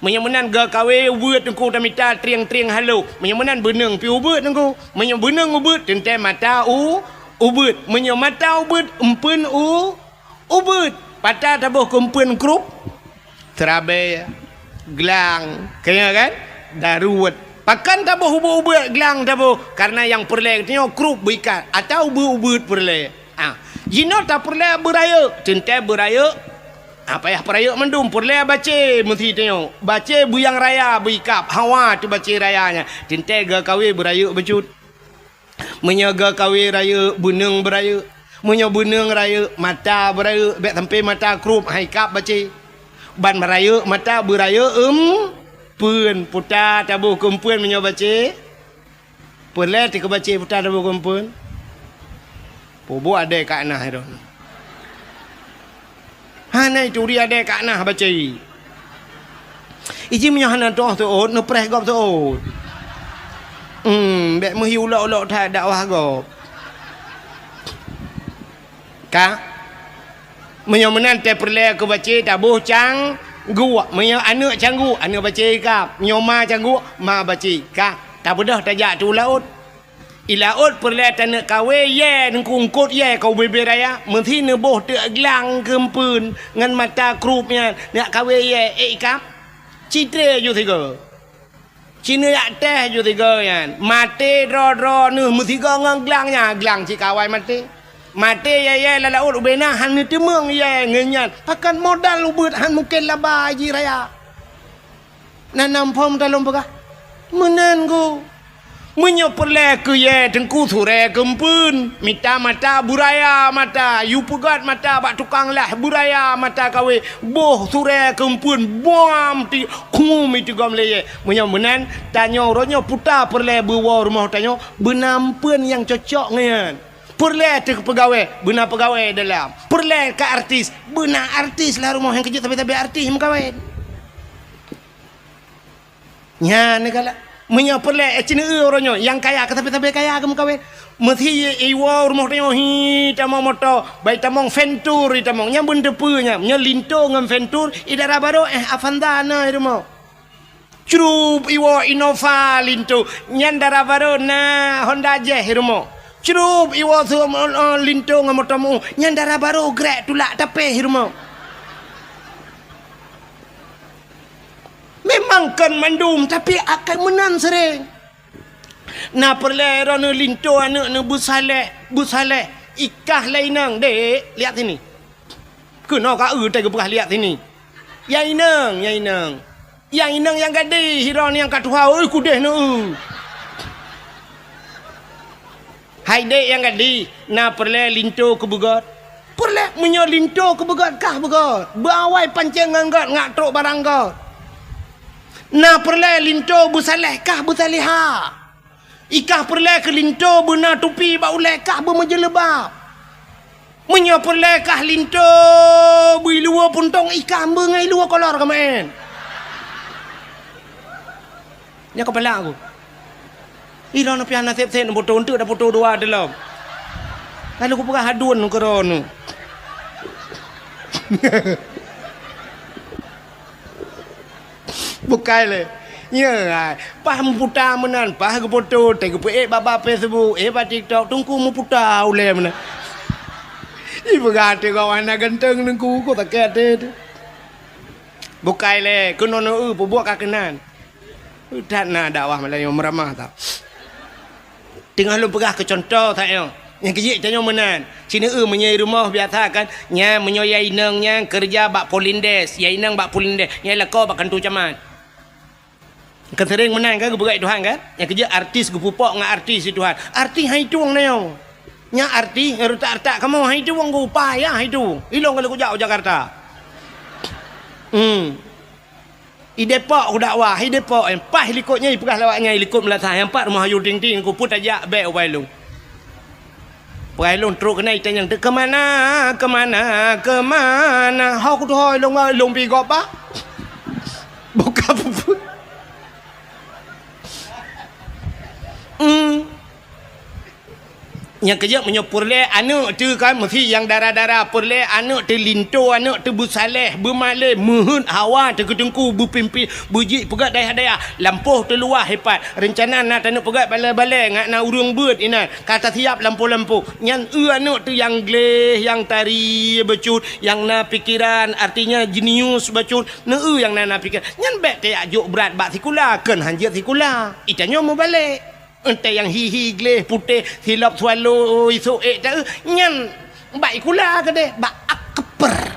Meunyoe meunan geukawe ubeuet teungku tamita trieng-trieng haloh. Meunyoe meunan beuneueng pi ubeuet teungku. Meunyoe beuneueng ubeuet teuntée mata u ubeuet. Meunyoe mata ubeuet eumpeuen u ubeuet, pata taboh keu eumpeuen krup, seurabée, glang, keu nyoe kan, daruet. Pakon taboh ubeuet-ubeuet glang taboh, kareuna nyang peureulée geutanyoe krup beuikat, atawa ubeuet-ubeuet peureulée. Ah, jinoe tapeureulée beurayeuk, teuntée beurayeuk, ah, payah peurayeuk mandum, peureulée bacée meusi tanyoe. Bacée beuyang raya beuikab, hawa teuh bacée raya nyan, teuntée geukawe beurayeuk bacut. Meunyoe geukawe rayeuk, beuneueng beurayeuk. Meunyoe beuneueng rayeuk, mata beurayeuk, bék sampoe mata krup, hai kab bacée. Ban beurayeuk mata beurayeuk eumpeuen, puta taboh keu eumpeuen meunyoe bacée. Peureulée teuh keu bacée puta taboh keu eumpeuen. Peubuet adée ka na droe. Hana ituri adée ka na bacée. Iji meunyoe hana toh seuôt, neupreh gob seuôt. Hmm, bék meuhi ulok-ulok that dakwah gob. Ka? Meunyoe meunan teuh peureulée keu bacée taboh cangguek. Meunyoe aneuëk cangguek, aneuëk bacée kab. Meunyoe ma cangguek, ma bacée. Ka? Tabeudôh tajak tu laôt. I laôt peureulée taneuk kawé yée, neungkungkot yée ka ubé-bé raya, meusi neuboh teuk glang keumpeuen ngon mata krup nyan, neuk kawé yée, ék ikab? Citré ju sigoe. Ci neujak teh ju sigoe nyan. Maté droe-droe neuh meusigoe ngon glang nyan, glang cit ka awai maté. Maté yée-yée lam laôt ubé na hán neuteumeung yée ngon nyan. Pakon modal ubeuet hán mungken laba jih raya. Na nam phom talom peugah, meunan gu. Meunyoe peureulée keu yée teungku surée keumpeuen, mita mata beuraya mata, yue peugét mata bak tukang lah beuraya mata kawé, boh surée keumpeuen, buam ti, khum itu gom lé yée. Meunyoe meunan, tanyoe uroe nyoe puta peureulée beuwoe rumoh tanyoe, beuna ampeuen nyang cocok ngon nyan. Peureulée teuh peugawée, beuna peugawée dalam. Peureulée ka artis, beuna artis lam rumoh nyang keujeuet sabe-sabe artis meukawen. Nyan neukalak. Meunyoe peureulée, eh, ci neueu uroe nyoe, nyang kaya ka sabe-sabe kaya geumeukawen. Meusi iwoe rumoh tanyoe hi tamong moto, bai tamong Ventur itamong. Nyan beuneuteupeu nyan. Nyoe Linto ngon Ventur, i dara barô, eh, Avanza na i rumoh. Crup iwoe Innova Linto, nyan dara barô na Honda Jazz i rumoh. Crup iwoe su-, eh, Linto ngon moto meu, nyan dara barô grek tulak tapéh i rumoh. Memang kon mandum, tapi akai meunan sering. Na peureulée droeneuh Linto aneuk neuh beusaleh, beusaleh. Ikah lé inong, "Dek, lihat sini." Keunoe ka eu teuh geupeugah lihat sini. "Ya inong, ya inong." Ya inong nyang gadih, droeneuh nyang ka tuha, oi kudeh neuh. Hai dek nyang gadih, na peureulée Linto keu beugét? Peureulée, meunyoe Linto keu beugét kah beugét, beuawai pancéng ngon gét ngak trok barang gét. Na peureulée Linto beusaleh kah beusalehah. Ikah peureulée keu Linto beuna tupi bak ulée kah beumeujeuleuba. Meunyoe peureulée kah Linto beu iluwa puntông, ikah beungai iluwa kolor keumaén. Nyoe keupala aku. Ih, droeneuh piah na sép-sép neupoto, eunteuk da poto dua teulom. Lalu kupeugah aduen keudroe neuh. Bukai lé. Nyoe, ai, paih meuputa meunan, paih geupoto, teuh geupeuék bak-bak Facebook, ék bak TikTok, teungku meuputa ulée meunan. Ipeugah teuh gawah na ganteng teungku, kok sakét até teuh. Bukai lé, keunoe neueu peubuet ka keunan. That na dakwah malam nyoe meuramah tau. Teungoh lôn peugah keu cuntoh that nyoe. Nyang keujeuet tanyoe meunan. Ci neueu meunyoe i rumoh biasa kan, nyan meunyoe ya inong nyan keureuja bak Polindes, ya inong bak Polindes, nyan lakoe bak kantô camat. Kan sering meunan kan geupeugah Tuhan kan? Nyang keujeuet artis geupupok ngon artis di Tuhan. Artis hai tueng na nyoe. Nyan artis nyang retak-retak kamoe hai tueng geuupah ya hai tueng. Ilong kali kujak u Jakarta. Hmm. I Depok kudakwah, i Depok, eh, paih likot nyan ipeugah lawak nyan i likot meulasah, nyang pat rumoh Ayu Ting Ting, ku pun tajak bék ubai lôn. Ubai lôn trok keunan itanyong, "Kemana, kemana, kemana?" Ho kutuho lôn, lôn pi gob ba. Buka pupu. Hmm. Nyang keujeuet meunyoe peureulée aneuk teuh kan meusi nyang dara-dara, peureulée aneuk teuh linto, aneuk teuh beusaleh, beumalée, meuheuet hawa teuh keu teungku, beupimpin, beujeuet peugét dayah-dayah, lampôh teuh luwah ipat. Reuncana na taneuk peugét balée-balée ngat na ureuëng beuet inan, ka tasiap lampôh-lampôh. Nyan eu aneuk teuh nyang gleh, nyang tari bacut, nyang na pikeran, artinya jenius bacut, neu eu nyang na, na pikeran. Nyan bék tajak jok brat bak sikula, kheun hanjeuet sikula. Itanyoe meubalek. Entée nyang hi-hi gleh putéh silop swallow isok ék taeu, nyan bak ikula keudeh, bak akper.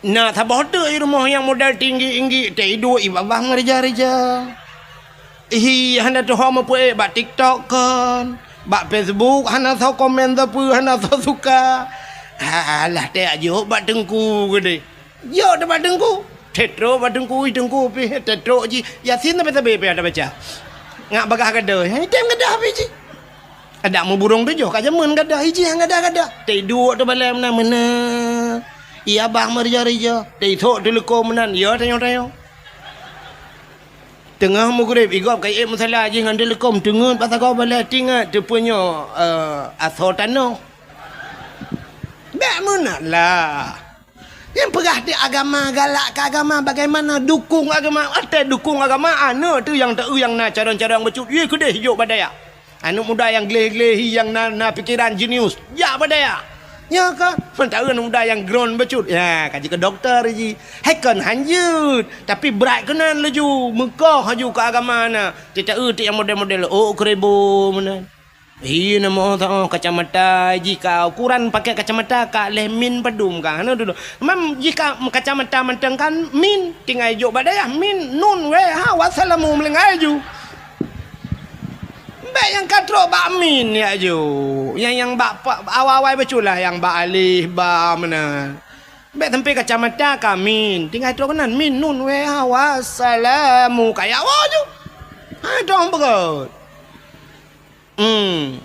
Na saboh teuk i rumoh nyang modal tinggi-inggi, teuiduek i babah ngeureuja-reuja. Hi hana teuho meupeuék bak TikTok kon, bak Facebook hana soe komen sapeue, hana soe suka. Alah, teuh jok bak teungku keudeh. Jok teuk bak teungku. Tetrok bak teungku, ih teungku pih tetrok jih. Yasin sabe-sabe pih ada baca. Ngak bagaih gadoh. Hai tem gadoh pih jih. Adak meuburong tujoh ka jameun gadoh, ih jih gadoh-gadoh. Teuduek teuk balée meunan meunan. Iya bah meurija-rija. Teuisok teuleuko meunan. Iya tanyoe-tanyoe. Teungoh meugreb, igob ka iék musala jih ngon teuleuko meuteungeut bak sagoe balée tingat teupeue nyoe, eh, asoe tanoh. Bék meunan lah. Nyang peugah di agama, galak keu agama, bagaimana dukung agama? Watée dukung agama, aneuk teuh nyang teu nyang na carông-carông bacut, yue keudeh jok bak dayah. Aneuk muda nyang gleh-gleh hi, nyang na, na pikeran jenius, jak bak dayah. Nyo kan, sementara aneuk muda nyang groen bacut, ya, ka jeuet keu dokto jih. Hai kon hanjeuet, tapi brat keunan laju, meukoh laju keu agama na. Tita eu tik nyang model-model, oh, keureubo meunan. Hi, na moh taoh kacamata jih ka, ukuran pakai kacamata ka lhèe min padum ka. Hana dudoe. Mam jih ka kacamata mantong kan min, tinggai jok bak dayah min, nun, wee, ha, wassalamu meulinggai ju. Bèk nyang ka trok bak min jak ju. Nyang, nyang bak pa-, awai-awai bacut lah, nyang bak alif, ba meunan. Bèk sampai kacamata ka min, tinggai trok keunan min, nun, wee, ha, wassalamu, ka jak woe ju. Ha, dong beugöt. Hmm.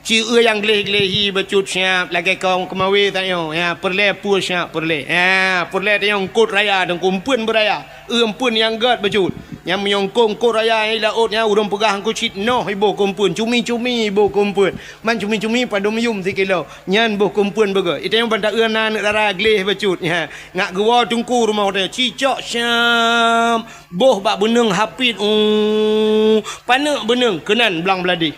Ci eu nyang gleh-gleh hi bacut siap lagèe kong keumawe tanyoe. Ya, peureulèe peue siap peureulèe. Ya, peureulèe tanyoe eungkôt raya, teungku eumpeuen beuraya. Eu eumpeuen nyang gèt bacut. Nyang meunyoe eungkôt, eungkôt raya nyang i laôt nyan ureueng peugah eungkôt cit noh iboh keu eumpeuen, cumi-cumi iboh keu eumpeuen. Man cumi-cumi padum yum sikilo. Nyan boh keu eumpeuen beugöt. Itanyoe ban ta eu na aneuk dara gleh bacut. Ya, ngak geuwoe teungku rumoh teuh. Cicok siap. Boh bak beuneueng hapit. Uh, paneuk beuneueng keunan blang beuladih.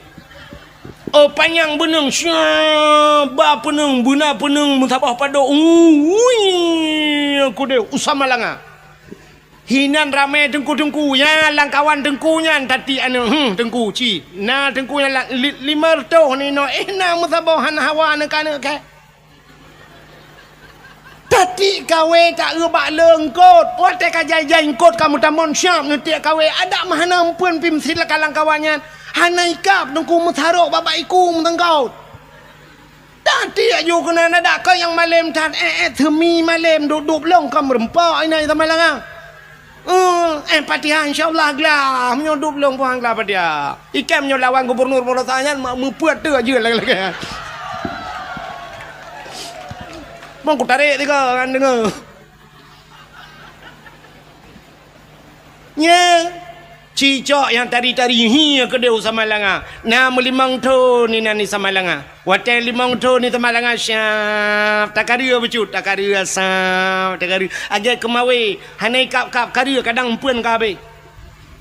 Oh, panyang beuneueng, sya, ba peuneueng, beuna peuneueng, meusaboh padok. Ui, aku deh, Usama Langa. Hinan ramé teungku-teungku, ya, lam kawan teungku nyan, tati aneuk, hmm, teungku, ci. Na teungku nyan la-, li-, lima reutôh ni no, eh, na meusaboh hana hawa aneuk-aneuk kèe. Tati kawé ta eu bak le eungkôt. Watèe ka jai-jai eungkôt ka meutamong siap neutiek kawé. Adak meuhana eumpeuen pih meusilakan lam kawan nyan. Hana ikab teungku meusarok bak-bak iku meuteungkôt. Tati aju keunan adak keu nyang malém that, eh, eh, seumi malém duek-duek lông ka meureumpok inan sama langa. Eh, eh, Fatihah insya Allah glah. Meunyoe duek lông puang glah Fatihah. Ikan meunyoe lawan gubernur Polosa nyan, ma-, meupeuet teuk ajeuen lagèe-lagèe. Bang, ku tarek tiga kan deungoe. Nye, cicok nyang tari-tari hi keudeh u Samalanga. Na meulimong thon inan di Samalanga. Watèe limong thon di Samalanga siap, takareue bacut, takareue siap, takareue. Lagèe keumawe, hana ikab-kab kareue kadang eumpeuen ka habéh.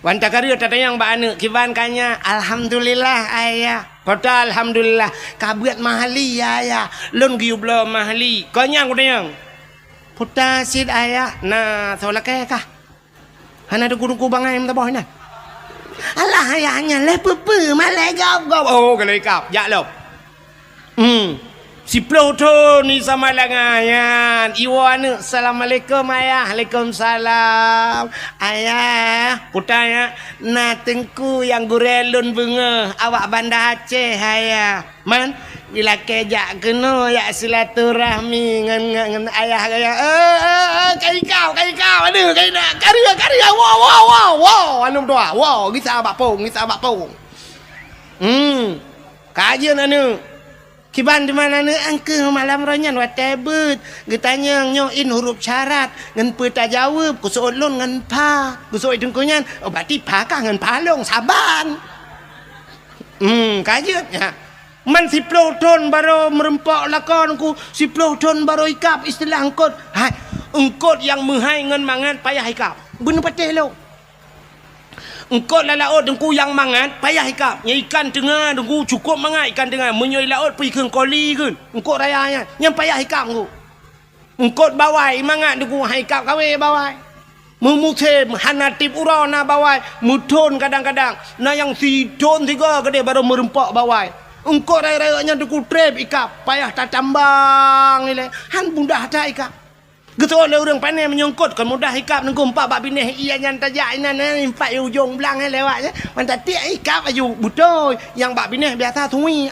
Wan takareue tatanyong bak aneuk, "Kiban ka nyak?" "Alhamdulillah, Ayah." "Peue ta alhamdulillah?" "Ka beuet mahli, Ayah. Lôn geuyue bloe mahli." "Kon nyan kutanyong." "Peue ta cit, Ayah?" "Na soe lakèe kah?" Hana teungku-teungku bangai meusaboh inan. "Alah, Ayah, nyan lé peue-peue, malèe gob-gob." Oh, ka lheueh ikab, jak lom. Hmm. Siploh thon di Samalanga nyan. Iwoe aneuk, "Assalamualaikum, Ayah." "Waalaikumsalam." "Ayah," "Peue ta, Yak?" "Na teungku nyang gurèe lôn beungoh, awak Banda Aceh, Ayah." "Man, ilakèe jak keunoe, jak silaturahmi ngon, ngon, ngon ayah gaya." "Eh, eh, eh, ka ikab, ka ikab, aduh, ka ikab, kareue, kareue, woe, woe, woe, woe, aneuk dua, woe, gisa bak pông, gisa bak pông." Hmm, ka jeuet aneuk. Kiban teuma aneuk, angkeuh malam roh nyan watèe beuet, geutanyong nyoe in huruf syarat, ngon peue tajaweueb, geuseuôt lôn ngon pha, geuseuôt teungku nyan, oh, berarti pha kah ngon pha lôn, saban. Hmm, ka jeuet, ya. Man siploh thon barô meureumpok lakoe teungku, siploh thon barô ikab istilah eungkôt. Hai, eungkôt nyang meuhai ngon mangat payah ikab. Beuneupatéh lôn. Eungkôt lam laôt teungku nyang mangat payah ikab. Nyang ikan teunga teungku cukôp mangat ikan teunga. Meunyoe i laôt peue ikheun koli kheun. Eungkôt raya nyan, nyan payah ikab teungku. Eungkôt bawai mangat teungku, hai ikab kawé bawai. Meumusém hana tiep uroe na bawai, meuthon kadang-kadang. Na nyang sithon sigoe keudeh barô meureumpok bawai. Eungkôt rayeuk-rayeuk nyan teungku trép ikab, payah tatambang ilèe. Han mudah that ikab. Geuteuôt lé ureueng pané meunyoe eungkôt kon mudah ikab teungku, empat bak binéh ié nyan tajak inan, eh, empat ujong blang, eh, lewat, eh. Mantong tiek ikab aju beutôi, nyang bak binéh biasa suwiek.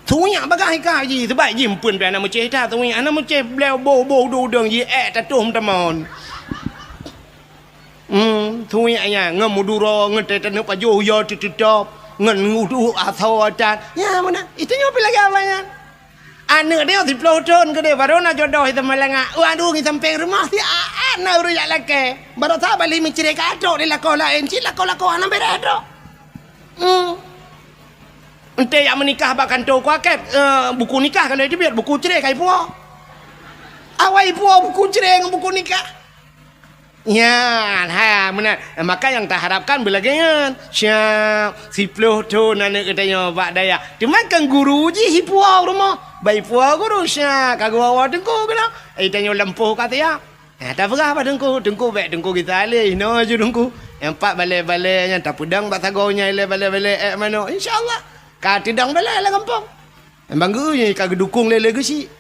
Suwiek bagah ikab jih, sebab jih eumpeuen pih hana meucéh that suwiek, hana meucéh bléu boh-boh udeueng-udeueng jih ék tatoh meutamon. Hmm, suwiek nyan ngon meuduro, ngon teuh taneuk pajoh yo teuteutop, ngon udeueng asoe that. Nyan meunan, itu nyoe pih lagèe awak nyan. Aneuk dia siploh thon keudeh baru na jodoh itu malanga. Waduh, ngi sampéng rumoh si aat na ureueng jak lakèe. Baru sa bali meucré ka trok di lakoe laén, cit lakoe-lakoe hana beda trok. Hmm. Enté jak meunikah bak kantô kuakét, eh, buku nikah ka lheueh teubiet, buku cré ka ipuwoe. Awai ipuwoe buku cré ngon buku nikah. Nyan, ha, meunan. Maka nyang taharapkan beulagée nyan. Siap, siploh thon aneuk geutanyoe bak dayah. Teuma kan guru jih ipuwoe rumoh. Bak ipuwoe guru, siap, ka geuwoe teungku keunoe. Eh, tanyoe lampôh ka siap. Ha, tapeugah bak teungku, "Teungku, bék teungku gisa lé, inoe ju teungku." Nyang pat balée-balée nyan tapeudong bak sagoe nyang ilée balée-balée ék manok. Insya Allah, ka teudong balée lam gampông. Bang geu nyan ka geudukong lé lé geuchik.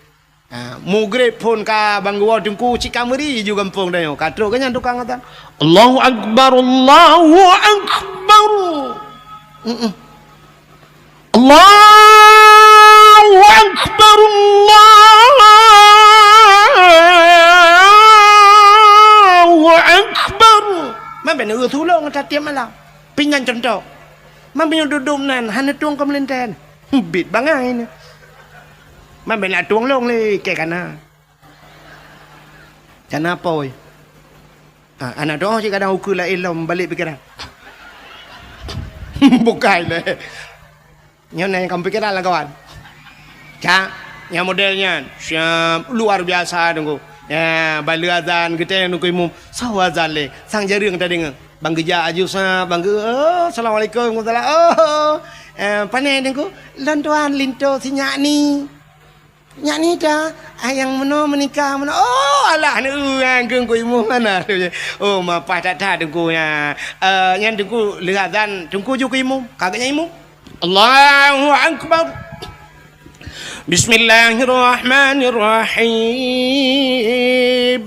Ha, mugreb phon ka bang geuwoe teungku cit ka meuri ju gampông tanyoe. Ka trok geuh nyan tukang azan. Allahu Akbar, Allahu Akbar. Mm-mm. Allahu Akbar, Allahu Akbar. Man bèk neureueh tulông ata tiep malam. Pingan contoh. Man meunyoe dudum nan hana tueng keu meulintèe. Bit bangai nyan. Man bèk na tueng lông lé kèe kana. Kana pôi. Ha, aneuk doh cit kadang ukeue laén lom balek pikeran. Bukai lé. Nyoe na nyang ka pikeran lam kawan. Cak, nyang model nyan. Siap, luar biasa teungku. Ya, bale azan geutanyong teungku imum. Soe azan lé? Sang jareueng tadeungoe. Bang geujak aju sa, bang geu-, oh, assalamualaikum, waalaikumsalam. Oh, eh, pane teungku? Lôn tuan linto si nyak ni. Nyak ni ta, ah, nyang meunoe meunikah meunoe. Oh, alah, aneuk ureueng keu teungku imum mana? Oh, mapah that-that teungku nyan. Eh, nyan teungku lheueh azan, teungku ju keu imum. Ka geuhnyan imum. Allahu Akbar. Bismillahirrahmanirrahim.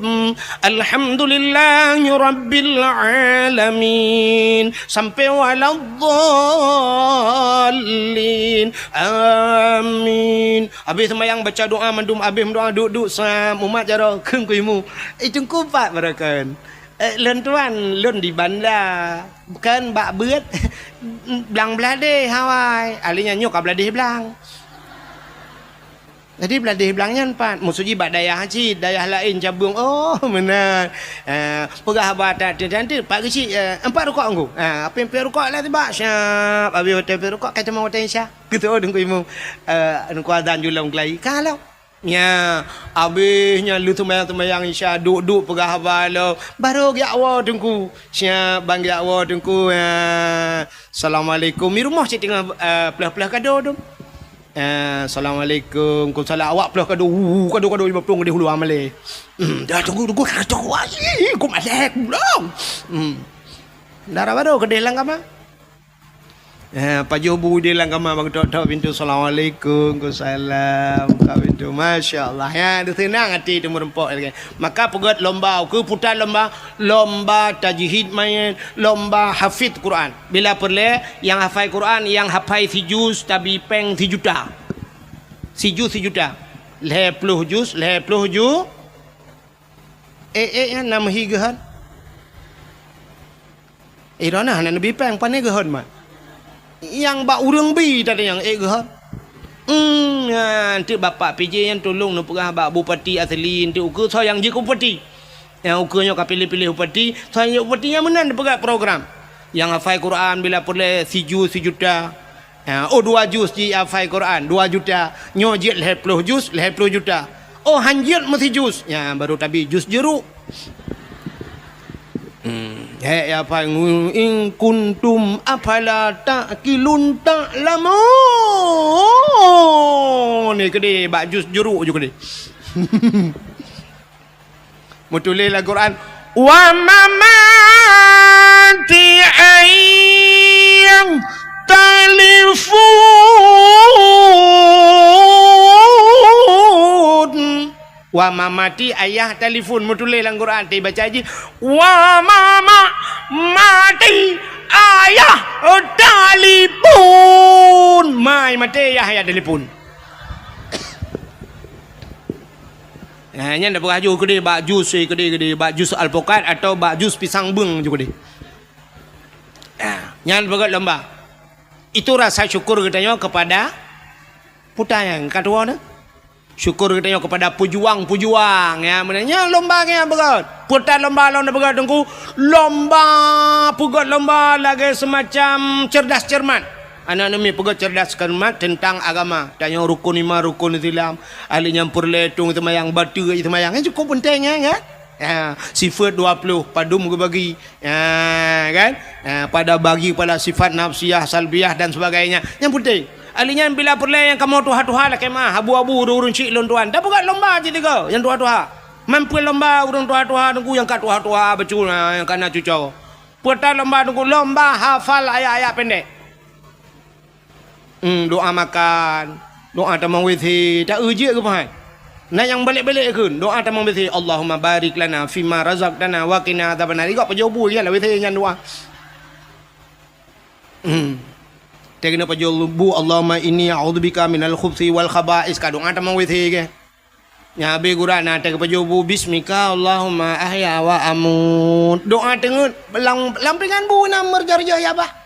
Alhamdulillahi rabbil alamin. Sampai waladdallin. Amin. Habéh seumayang baca doa mandum, habéh meudoa duek-duek sa mumat jaroe keu teungku imum. Eh, teungku pat baroekon. Eh, lôn tuan, lôn di banda. Bukan bak beuet blang bladeh awai. Ahli nyan nyoe ka bladeh blang. Jadi bladeh blang nyan pat. Maksud jih bak dayah cit, dayah laén cabeueng. Oh, meunan. Eh, peugah haba that, that, that, pat geuchik, eh, empat rukok teungku. Ah, apin-apin rukok lah tibak. Siap. Habéh watèe peuet rukok, ka teuma watèe Isya. Geuteu'oh teungku imum. Eh, teungku azan ju lom keulayi. Ka lom. Nya, abéh nyan lheueh seumayang-seumayang Isya, duek-duek peugah haba lom. Barô geujak woe teungku. Siap, ban geujak woe teungku. Ya. Assalamualaikum. Di rumoh cit teungoh, eh, pleuh-pleuh kado tu. Eh, assalamualaikum. Waalaikumsalam. Awak pleuh kado. Uh, kado-kado lima ploh geudeh uluwa malèe. Hmm, dah teungku, teungku, dah teungku. Ih, ku malèe, ku lom. Hmm. Dara barô keudeh lam kama. Eh, pajoh bu di lam kama bak tok-tok pintu, "Assalamualaikum." "Waalaikumsalam." Buka pintu. Masya Allah. Ya, seunang hati teumeurumpok lagèe. Maka peugöt lomba, ukeue puta lomba, lomba tajwid manyét, lomba hafiz Quran. Bila peureulèe, nyang hafai Quran, nyang hafai sijuz, tabi pèng sijuta. Sijuz sijuta. Lhèe ploh juz, lhèe ploh ju-, eh, eh, nyan na meuhi geuhon. Eh, droeneuh hana neubi pèng, pane geuhon mat. Nyang bak ureueng bi tadi nyang ék geuhon. Hmm, nyan, teuk Bapak P J nyan tulông neupeugah bak Bupati asli, enteuk ukeue soe nyang jeuet keu Bupati. Nyang ukeue nyoe ka piléh-piléh Bupati, soe nyang jeuet Bupati nyan meunan neupeugah program. Nyang hafai Quran bila peureulèe sijuz sijuta. Ha, oh, dua juz jih hafai Quran, dua juta. Nyoe jeuet lhèe ploh juz, lhèe ploh juta. Oh, han jeuet meusijuz. Nyan, baru tabi juz jeuruk. Hmm, hèk ya hafai, "In kuntum afala ta'qilun ta'lamun." Ni keudeh, bak juz jeuruk ju keudeh. Meutuléh lam Quran, "Wa mamati ayyam talifun." Wa mamati ayyam talifun. Meutuléh lam Quran, tapi baca jih, "Wa mama mati ayyam talifun." Mai maté yah, yah talifun. Ha, nyan dak peugah ju keudeh bak juz, eh, keudeh, keudeh, bak juz alpukat atau bak juz pisang beung ju keudeh. Ha, nyan peugöt lomba. Itu rasa syukur geutanyoe kepada puta nyang ka tuwoe nyoe. Syukur geutanyoe kepada pejuang-pejuang, ya, meunan nyan lomba nyang peugöt. Puta lomba lom dak peugöt teungku, lomba peugöt lomba lagèe semacam cerdas cermat. Aneuk-aneuk miet peugöt cerdas cermat teuntang agama. Tanyoe rukun iman, rukun Islam. Ahli nyang peureulèe tueng seumayang, bateue seumayang. Nyan cukup peunteng, ya, kan? Ha, sifat dua puluh padum geubagi. Ha, kan? Ha, pada bagi pada sifat nafsiyah, salbiyah dan sebagainya. Nyang penting, ahli nyan bila peureulèe nyang kamoe tuha-tuha lakèe meu'ah, abu-abu ureueng-ureueng chik lôn tuan. Tapeugöt lomba cit tiga nyang tuha-tuha. Mampu lomba ureueng tuha-tuha teungku nyang ka tuha-tuha bacut, ha, nyang ka na cuco. Peue ta lomba teungku, lomba hafal ayat-ayat pendek. Hmm, doa makan, doa tamong W C, ta eu jeuet keu pahat. Na nyang balek-balek kheun, doa tamong W C, Allahumma barik lana fima razaqtana wa qina adzabannar. Igok pajoh bu, ya lah W C nyan doa. Hmm. Teuh keuneuk pajoh bu, Allahumma inni a'udzubika minal khubsi wal khaba'is, ka doa tamong W C ke. Nyan habéh gura na teuh pajoh bu, bismika Allahumma ahya wa amut. Doa teungeut, lam, lam pingan bu na meurajah-rajah ya bah.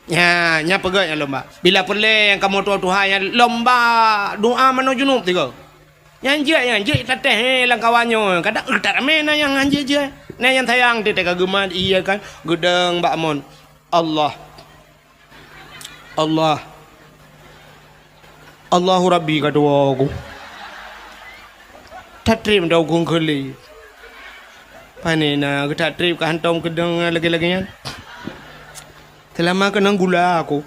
Nya, nya peugöt nyang lomba. Bila peureulèe nyang kamoe tuha-tuha nyan lomba doa manoe junub tiga. Nyan jeuet, nyan jeuet tatéh, eh, lam kawan nyoe. Kadang, eh, that ramé na nyang hanjeuet jeuet. Na nyang sayang teuh ka geumat, iya kan, geudong bak mon. Allah. Allah. Allahu Rabbi ka tuwoe ku. Tatrép dah ukun keuli. Pane na geutak trép ka hantom keudong lagèe-lagèe nyan. Seulama keunong gula aku.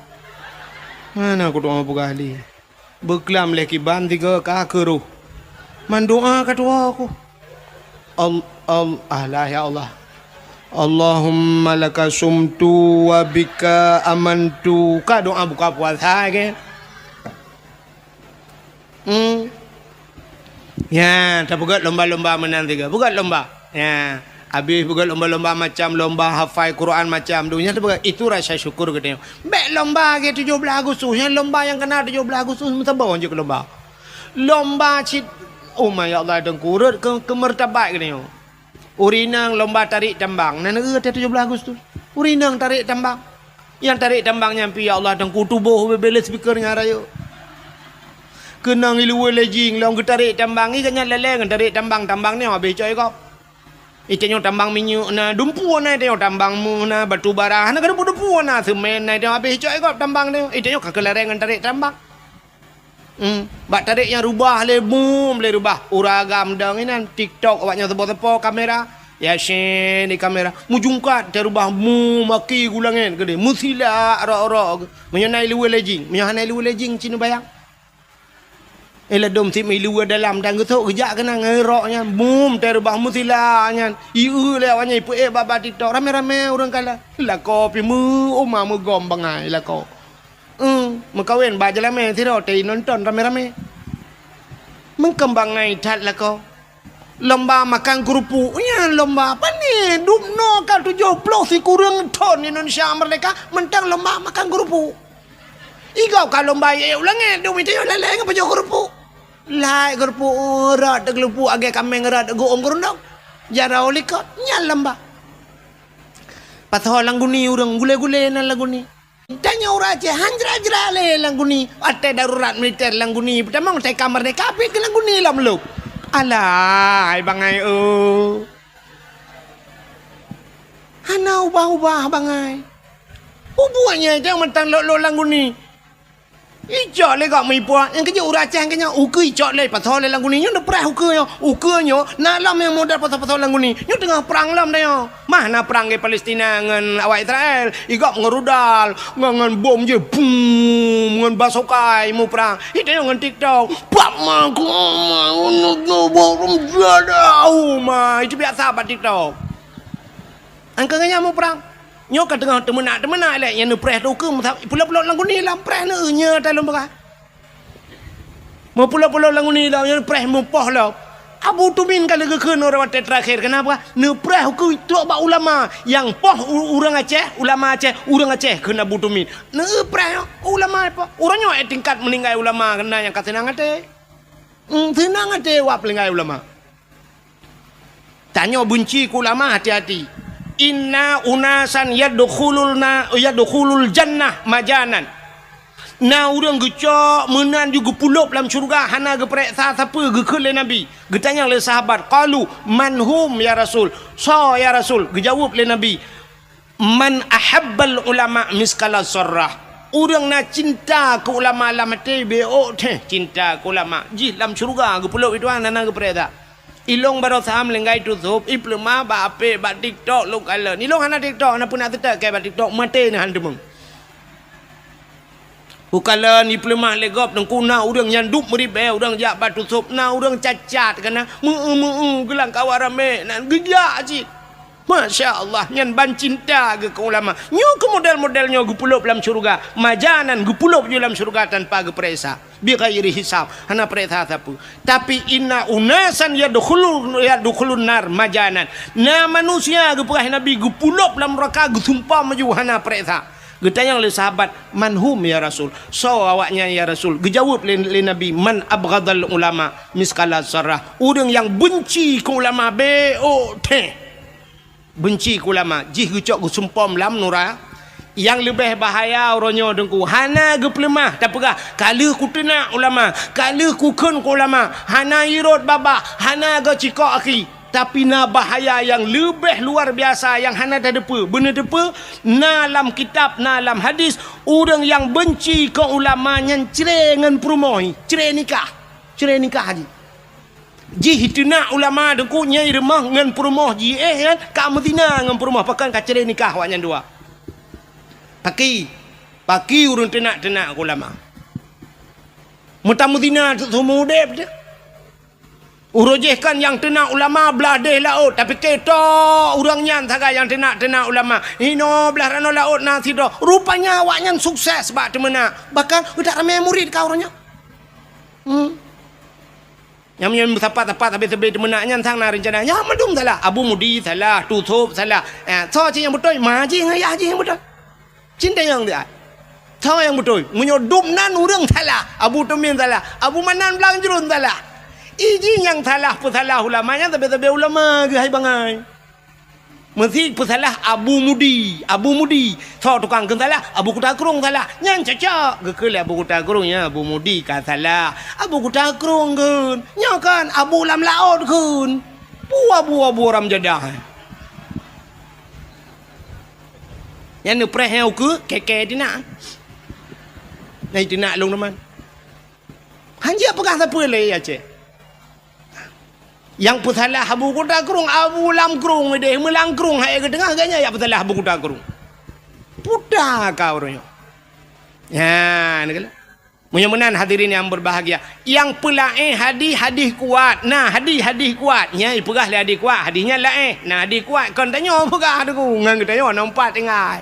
Mana aku doa peugah lé. Beuklam lé kiban tiga ka keuroh. Man doa ka tuwoe aku. Al-, al-, alah ya Allah. Allahumma laka sumtu wa bika amantu. Ka doa buka puasa ke? Hmm. Ya, tapeugöt lomba-lomba meunan tiga. Peugöt lomba. Ya. Habéh peugöt lomba-lomba macam lomba hafai Quran macam tu. Nyan tapeugöt itu rasa syukur geutanyoe. Bèk lomba lagèe tujoh blaih Agustus. Nyan lomba nyang kena tujoh blaih Agustus meusaboh jeuet keu lomba. Lomba cit, oh ma ya Allah, teungku, rhot keu, keu martabat geutanyoe. Ureueng inong lomba tarék tambang, na neugeu teuh tujoh blaih Agustus. Ureueng inong tarék tambang. Nyang tarék tambang nyan pih ya Allah, teungku, tuboh beu-beu lé speaker nyan rayeuk. Keunong i luwa lé jing, lôn geutarék tambang, i gobnyan lalè ngon tarék tambang, tambang nyoe habéh cok i gob. I tanyoe tambang minyeuk na, dumpeue na, i tanyoe tambang méuh na, batu bara, hana keudumpeue-dumpeue na, seumén na, i tanyoe habéh cok i gob tambang nyoe. I tanyoe ka keulareng ngon tarék tambang. Hmm, bak tarék nyang rubah lé, bum, lé rubah. Ureueng agam dong inan, TikTok awak nyoe seupo-seupo kamera. Yasin di kamera. Meujungkat, teuh rubah, bum, aki gulangét geude. Meusilak rok-rok. Meunyoe na i luwa lé jing, meunyoe hana i luwa lé jing, ci neubayang. Eh, ladôm sit meuilu dalam dan geusok geujak keunan ngon rok nyan. Bum, teuh rubah meusilak nyan. Ieu lé awak nyan ipeuék bak-bak TikTok. Ramé-ramé ureueng kalon. Lakoe pih meu-, uma meugom bangai lakoe. Eh, meukawen bak jeulamé sidroe teuh inonton ramé-ramé. Meukeumbang ngai that lakoe. Lomba makan keurupuk. Nyan lomba apa ni? Dubnoe ka tujoh ploh sikureueng thon Indonesia merdeka, mantong lomba makan keurupuk. Igob ka lomba iék u langét, dum itu lalé ngon pajoh keurupuk. Lai keurupuk, rot keurupuk, agé kaméng rot geuôm keurundong. Jaroe likot, nyan lomba. Pasoe lam guni ureueng, gulé-gulé nan lam guni. Tanyoe ureueng Aceh han jra-jra lé lam guni, watèe darurat militer lam guni, peutamong teuka merdeka pih keu lam guni lom lom. Alah, hai bangai, oh. Hana ubah-ubah bangai. Ubuet nyan nyang mantong lok-lok lam guni. Icok lé gob meuipuak, nyang keujeuet ureueng Aceh keu nyoe, ukeue icok lé pasoe lé lam guni. Nyoe neupreh ukeue nyoe. Ukeue nyoe na lom nyang model pasoe-pasoe lam guni. Nyoe teungoh prang lom tanyoe. Mah na prang lé Palestina ngon awak Israel. Igob ngon rudal, ngon, ngon bom jih, bum, ngon basokai muprang. Itu ngon TikTok. Pak ma, ku ma, unu, unu, bom, jada, uma. Itu biasa bak TikTok. Angka nyan muprang. Nyoe ka teungoh teumeunak-teumeunak lé, nyang neupreh tu keu meusa-, pulo-pulo lam guni lam preh neu, nyoe talon beurah. Meupulo-pulo lam guni lom, nyang preh meupoh lom. Abu Tumin ka lheueh geukheun uroe watèe teurakhir, kenapa? Neupreh ukeue trok bak ulama. Nyang poh u-, ureueng Aceh, ulama Aceh, ureueng Aceh kheun Abu Tumin. Neupreh ulama poh. Uroe nyoe tingkat meuninggai ulama keunan nyang ka seunang até. Hmm, seunang até wak peulinggai ulama. Tanyoe beunci keu ulama, hati-hati. Inna unasan yadkhulul na-, yadkhulul jannah majanan. Na ureueng geucok meunan ju geupulop lam syeuruga hana geupareksa sapeue, geukheun lé Nabi. Geutanyong lé sahabat, qalu, "Man hum ya Rasul?" Soe ya Rasul? Geujaweueb lé Nabi, "Man ahabbal ulama miskala zarrah." Ureueng na cinta keu ulama lam até, beuôk teuh cinta keu ulama, jih lam syeuruga geupulop itu hana geupareksa. Ilong baroe sam linggai tusop, ipeuleumah bak apek, bak TikTok lôn kalon. Ilong hana TikTok, hana peunak teutek keu bak TikTok, maté na han teumeung. Ukalon ipeuleumah lé gob teungku, na ureuëng nyang dup meuribée, ureuëng jak bak tusop, na ureuëng cacat kana, meu-eu-meu-eu geulang kawa ramé, nan geujak cit. Masya Allah, nyan ban cinta geuh keu ulama. Nyoe keu model-model nyoe geupeulop lam syeuruga. Majanan geupeulop ju lam syeuruga tanpa geupeuriksa. Bighairi hisab, hana peuriksa sapeue. Tapi inna unasan yadkhulun, yadkhulun nar majanan. Na manusia geupeugah Nabi geupeulop lam neuraka geusumpom ju hana peuriksa. Geutanyong lé sahabat, "Man hum ya Rasul?" Soe awaknyan ya Rasul? Geujaweueb lé, lé Nabi, "Man abghadal ulama miskala zarrah." Ureuëng nyang beunci keu ulama bék teuh. Beunci keu ulama, jih geucok geusumpom lam nura. Nyang leubeh bahaya uroe nyoe teungku, hana geupeuleumah tapeugah, "Ka lheueh kuteunak ulama, ka lheueh kukheun keu ulama." Hana irot babah, hana geucikok akhi. Tapi na bahaya nyang leubeh luar biasa nyang hana tateupeue. Beuneuteupeu, na lam kitab, na lam hadis, ureuëng nyang beunci keu ulama nyan cre ngon peurumoh, cre nikah. Cre nikah jih. Jih teunak ulama teungku nyang rumoh ngon peurumoh jih, eh, kan ka meuzina ngon peurumoh, pakon ka cre nikah awaknyan dua. Paki, paki ureuëng teunak-teunak ulama. Meutameuzina seumeu udeb teuh. Uroe jih kan nyang teunak ulama blah deh laôt, tapi keutô ureuëng nyan sagai nyang teunak-teunak ulama. Inoe blah ranoe laôt na sidroe. Rupanya awaknyan sukses bak teumeunak. Bahkan utak ramé murit ka uroe nyoe. Hmm. Nyang meunyoe meusapat-sapat sabe-sabe teumeunak nyan sang na reuncana. Nyan mandum salah. Abu Mudi salah, Tusop salah. Eh, soe cit nyang beutôi? Ma jih ngon yah jih nyang beutôi. Cit tanyong dia. Soe nyang beutôi? Meunyoe dum nan ureuëng salah, Abu Tumin salah, Abu Manan Blang Jruen salah. Iji nyang salah peusalah ulama nyan sabe-sabe ulama geuhai bangai. Meusi peusalah Abu Mudi, Abu Mudi. Soe tukang kheun salah? Abu Kuta Krueng salah. Nyan cocok. Geukheun lé Abu Kuta Krueng, nyan Abu Mudi ka salah. Abu Kuta Krueng kheun. Nyoe kan Abu lam laôt kheun. Bua-bua-bua ram jadah. Nyan neupreh nyang ukeue, keke tinak. Nyan tinak lôn teuma. Hanjeuet peugah sapeue lé Aceh. Nyang peusalah Abu Kuta Krueng, Abu Lam Krueng deh, meulang krueng hai geuteungoh ganya nyang peusalah Abu Kuta Krueng. Puta ka ureuëng nyoe. Nyan keuh. Meunyoe meunan hadirin yang berbahagia, nyang peulaén hadih, hadih kuat. Nah, hadih, hadih kuat. Nyan ipeugah lé hadih kuat, hadih nyan laén. Nah, hadih kuat kon tanyoe peugah teungku, ngon geutanyoe na umpat tinggai.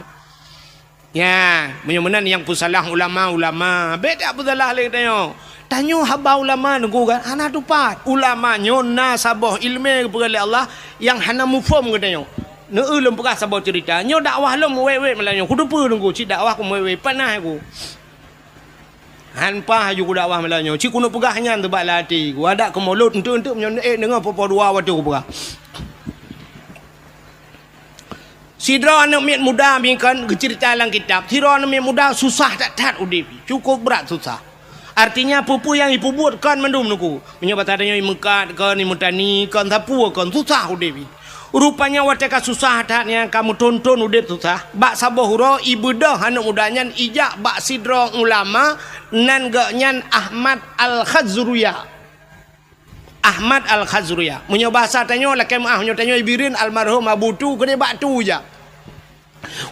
Nyan, meunyoe meunan nyang peusalah ulama, ulama. Bék tapeusalah lé tanyoe. Tanyoe haba ulama teungku kan, hana tupat. Ulama nyoe na saboh iéleumé geupeugah lé Allah nyang hana muphom geutanyoe. Neu-eu lôn peugah saboh ceurita. Nyoe dakwah lôn wét-wét malam nyoe. Kuteupeue teungku, cit dakwah ku wét-wét, panas ku. Han paih aju kudakwah malam nyoe. Cit keuneuk peugah nyan teuh bak lam até ku. Adak keu mulod enteuk-enteuk meunyoe ék deungoe po-po dua watée kupeugah. Sidroe aneuëk miet muda bingkon geuceurita lam kitab. Sidroe aneuëk miet muda susah that-that udeb. Cukup brat susah. Artinya peue-peue nyang ipeubuet kon mandum teungku. Meunyoe basa tanyoe imeukat kon, imeutani kon, sapeue kon, susah udeb. Rupanya watée ka susah that nyan ka meuthon-thon udeb susah, bak saboh uroe ibeudôh aneuëk muda nyan ijak bak sidroe ulama nan geuh nyan Ahmad Al-Khazruya. Ahmad Al-Khazruya. Meunyoe basa tanyoe lakée meuáh, meunyoe tanyoe Ibireuen almarhum Abu Tu keudeh bak Tu jak.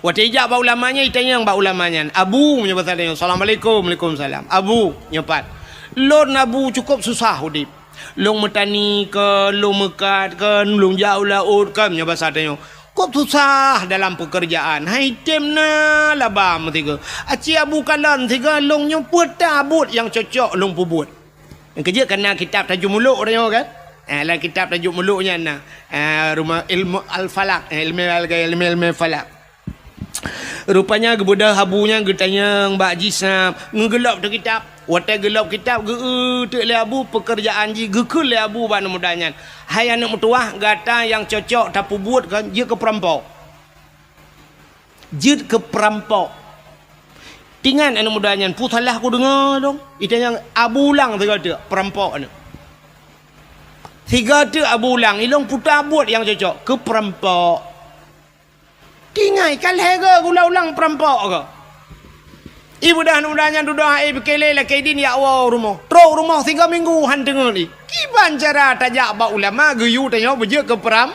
Watée ijak bak ulama nyan, itanyong bak ulama nyan, "Abu," meunyoe basa tanyoe, "Assalamualaikum." "Waalaikumsalam." "Abu," nyoe pat, "Lôn Abu cukup susah udeb. Lôn meutani kon, lôn meukat kon, lôn jak u laôt kon," meunyoe basa tanyoe. Kop susah dalam peukeurjaan, hai tem na laba meusigoe. Aci Abu kalon sigoe lôn nyoe peue ta buet nyang cocok lôn peubuet. Nyang keujeuet kana kitab Tajul Muluk tanyoe kan? Eh, lam kitab Tajul Muluk nyan na. Eh, rumoh ilmu al-falak, eh, ilmu al-, ilmu, ilmu falak. Rupanya geubeudôh Abu nyan geutanyong bak jih snap, ngeugeulop teuh kitab. Watée geulop kitab, geu-eu teuk lé Abu peukeurjaan jih, geukheun lé Abu bak aneuëk muda nyan, "Hai aneuëk meutuwah, gata nyang cocok tapeubuet kon jeuet keu peurampok." Jeuet keu peurampok. Tingat aneuëk muda nyan, peue salah kudeungoe dong? Itanyong Abu ulang sigoe teuk, peurampok aneuëk. Sigoe teuk Abu ulang, ilong peue ta buet nyang cocok keu peurampok. Tingai ka lhée goe geulang-ulang peurampok goe. Ibu dah aneuk muda nyan dudoe hai pike lé lakée idin jak woe rumoh. Trok rumoh tiga minggu han teungeut i. Kiban cara tajak bak ulama geuyue tanyoe beujeuet keu peram-,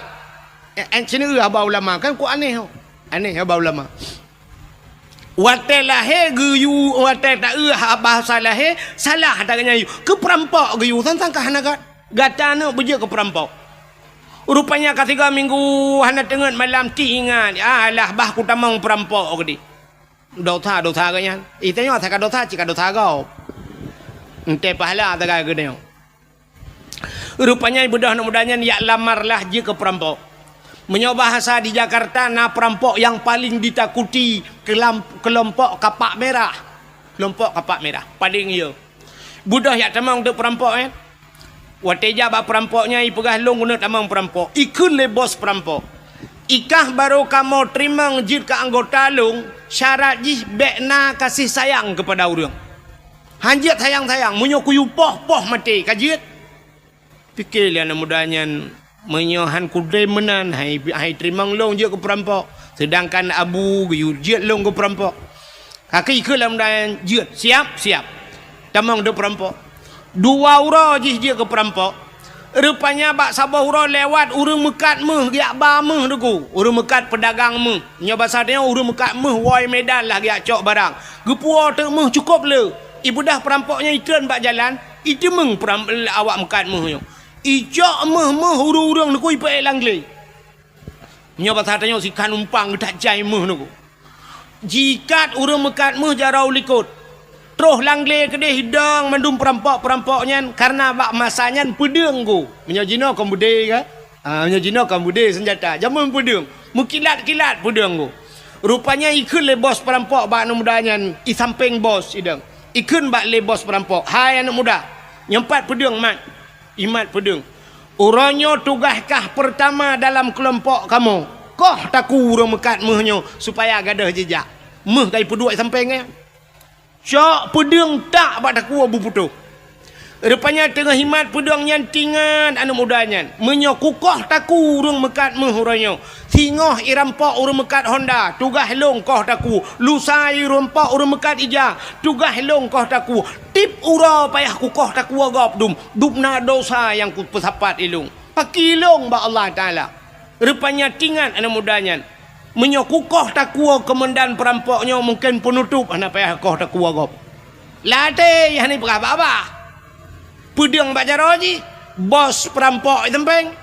eh, eh, sineuk haba ulama kan ku aneh ho. Aneh haba ulama. Watée lahé geuyue, watée taeu haba salah lahé, salah ata geuh nyan yue. Keu peurampok geuyue sang-sang ka hana gat. Gata aneuk beujeuet keu peurampok. Rupanya ka tiga minggu hana teungeut malam ti ingat, alah bah kutamong peurampok keudeh. Dosa-dosa geuh nyan. Itanyoe asai ka dosa cit ka dosa gob. Entée pahala sagai geutanyoe. Rupanya ibu dah aneuk muda nyan jak lamar lah jeuet keu peurampok. Meunyoe bahasa di Jakarta na peurampok nyang paleng ditakuti keulam-, keulompok kapak merah. Keulompok kapak merah paleng yo. Ibu dah jak tamong teuk peurampok nyan. Watée jak bak peurampok nyan ipeugah lôn keuneuk tamong peurampok. Ikheun lé bos peurampok, ikah barô kamoe teurimong jeuet keu anggota lôn, syarat jih bék na kasih sayang keupada ureuëng. Han jeuet sayang-sayang, meunyoe kuyue poh-poh maté ka jeuet. Pike lé aneuk muda nyan, meunyoe han kudem meunan hai, hai teurimong lôn jeuet keu peurampok, seudangkan abu geuyue jeuet lôn keu peurampok. Kaki keu lam dayang jeuet, siap, siap. Tamong deuek peurampok. Dua uroe jih jeuet keu peurampok. Rupanya bak saboh uroe lewat ureuëng meukat méuh geujak ba méuh Teungku. Ureuëng meukat peudagang méuh. Nyoe basa tanyoe ureuëng meukat méuh woe Medan lah geujak cok barang. Geupuwoe teuk méuh cukôp le. Ipeugah peurampok nyan itreun bak jalan, iteumeung peram-, awak meukat méuh nyoe. Icok méuh-méuh ureuëng-ureuëng Teungku ipeuék lam glé. Nyoe basa tanyoe sikhan umpang geutak jai méuh Teungku. Jikat ureuëng meukat méuh jaroe u likot. Troh lam glé keudeh idong mandum peurampok-peurampok nyan, kareuna bak masa nyan peudeueng Teungku. Meunyoe jinoe kon beudé kan? Ah, meunyoe jinoe kon beudé seunjata. Jameun peudeueng. Meukilat-kilat peudeueng Teungku. Rupanya ikheun lé bos peurampok bak aneuk muda nyan, isampéng bos idong. Ikheun bak lé bos peurampok, "Hai aneuk muda, nyoe pat peudeueng mat." Imat peudeueng. Uroe nyoe tugaih kah peurtama dalam keulompok kamoe. Koh takue ureuëng meukat méuh nyoe supaya gadôh jijak. Méuh ka ipeuduek sampéng nyan. Cok peudeueng tak bak takue beuputoh. Rupanya teungoh imat peudeueng nyan teuingat aneuk muda nyan. Meunyoe kukoh takue ureuëng meukat méuh uroe nyoe, singoh irampok ureuëng meukat honda, tugaih lôn koh takue. Lusa irampok ureuëng meukat ija, tugaih lôn koh takue. Tiep uroe payah kukoh takue gob dum, dum na dosa nyang kupeusapat ilôn. Pakri lôn bak Allah Taala. Rupanya teuingat aneuk muda nyan. Meunyoe kukoh takue keumandan peurampok nyoe mungken peunutôp hana payah koh takue gob. Latée hana ipeugah babah. Peudeueng bak jaroe jih, bos peurampok isampéng.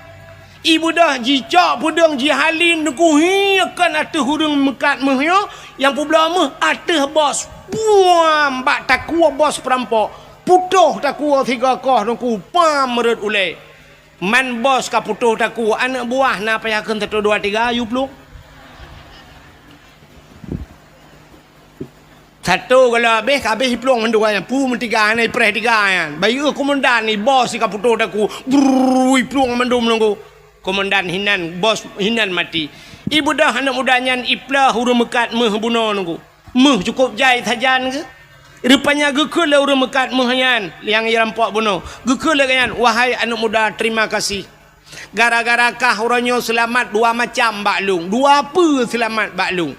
Ibeudôh jicok peudeueng jihalin Teungku hi kon ateueh ureuëng meukat méuh nyoe nyang peubloe méuh ateueh bos. Puam bak takue bos peurampok. Putoh takue sigoe koh Teungku pam rot ulée. Man bos ka putoh takue aneuk buah na payah kheun satu dua tiga yue plueng. Satu kalau habéh, ka habéh iplueng mandua nyan. Pu meutiga nyan, ipreh tiga nyan. Bayeue komandan ni bos ka putoh takue. Brrrr, iplueng mandum Teungku. Komandan hinan, bos hinan maté. Ibeudôh aneuk muda nyan iplôh ureuëng meukat méuh bunoe Teungku. Méuh cukôp jai sajan geuh. Rupanya geukheun lé ureuëng meukat méuh nyan nyang irampok bunoe. Geukheun lé geuh nyan, "Wahai aneuk muda, terima kasih. Gara-gara kah uroe nyoe seulamat dua macam bak lôn, dua peue seulamat bak lôn.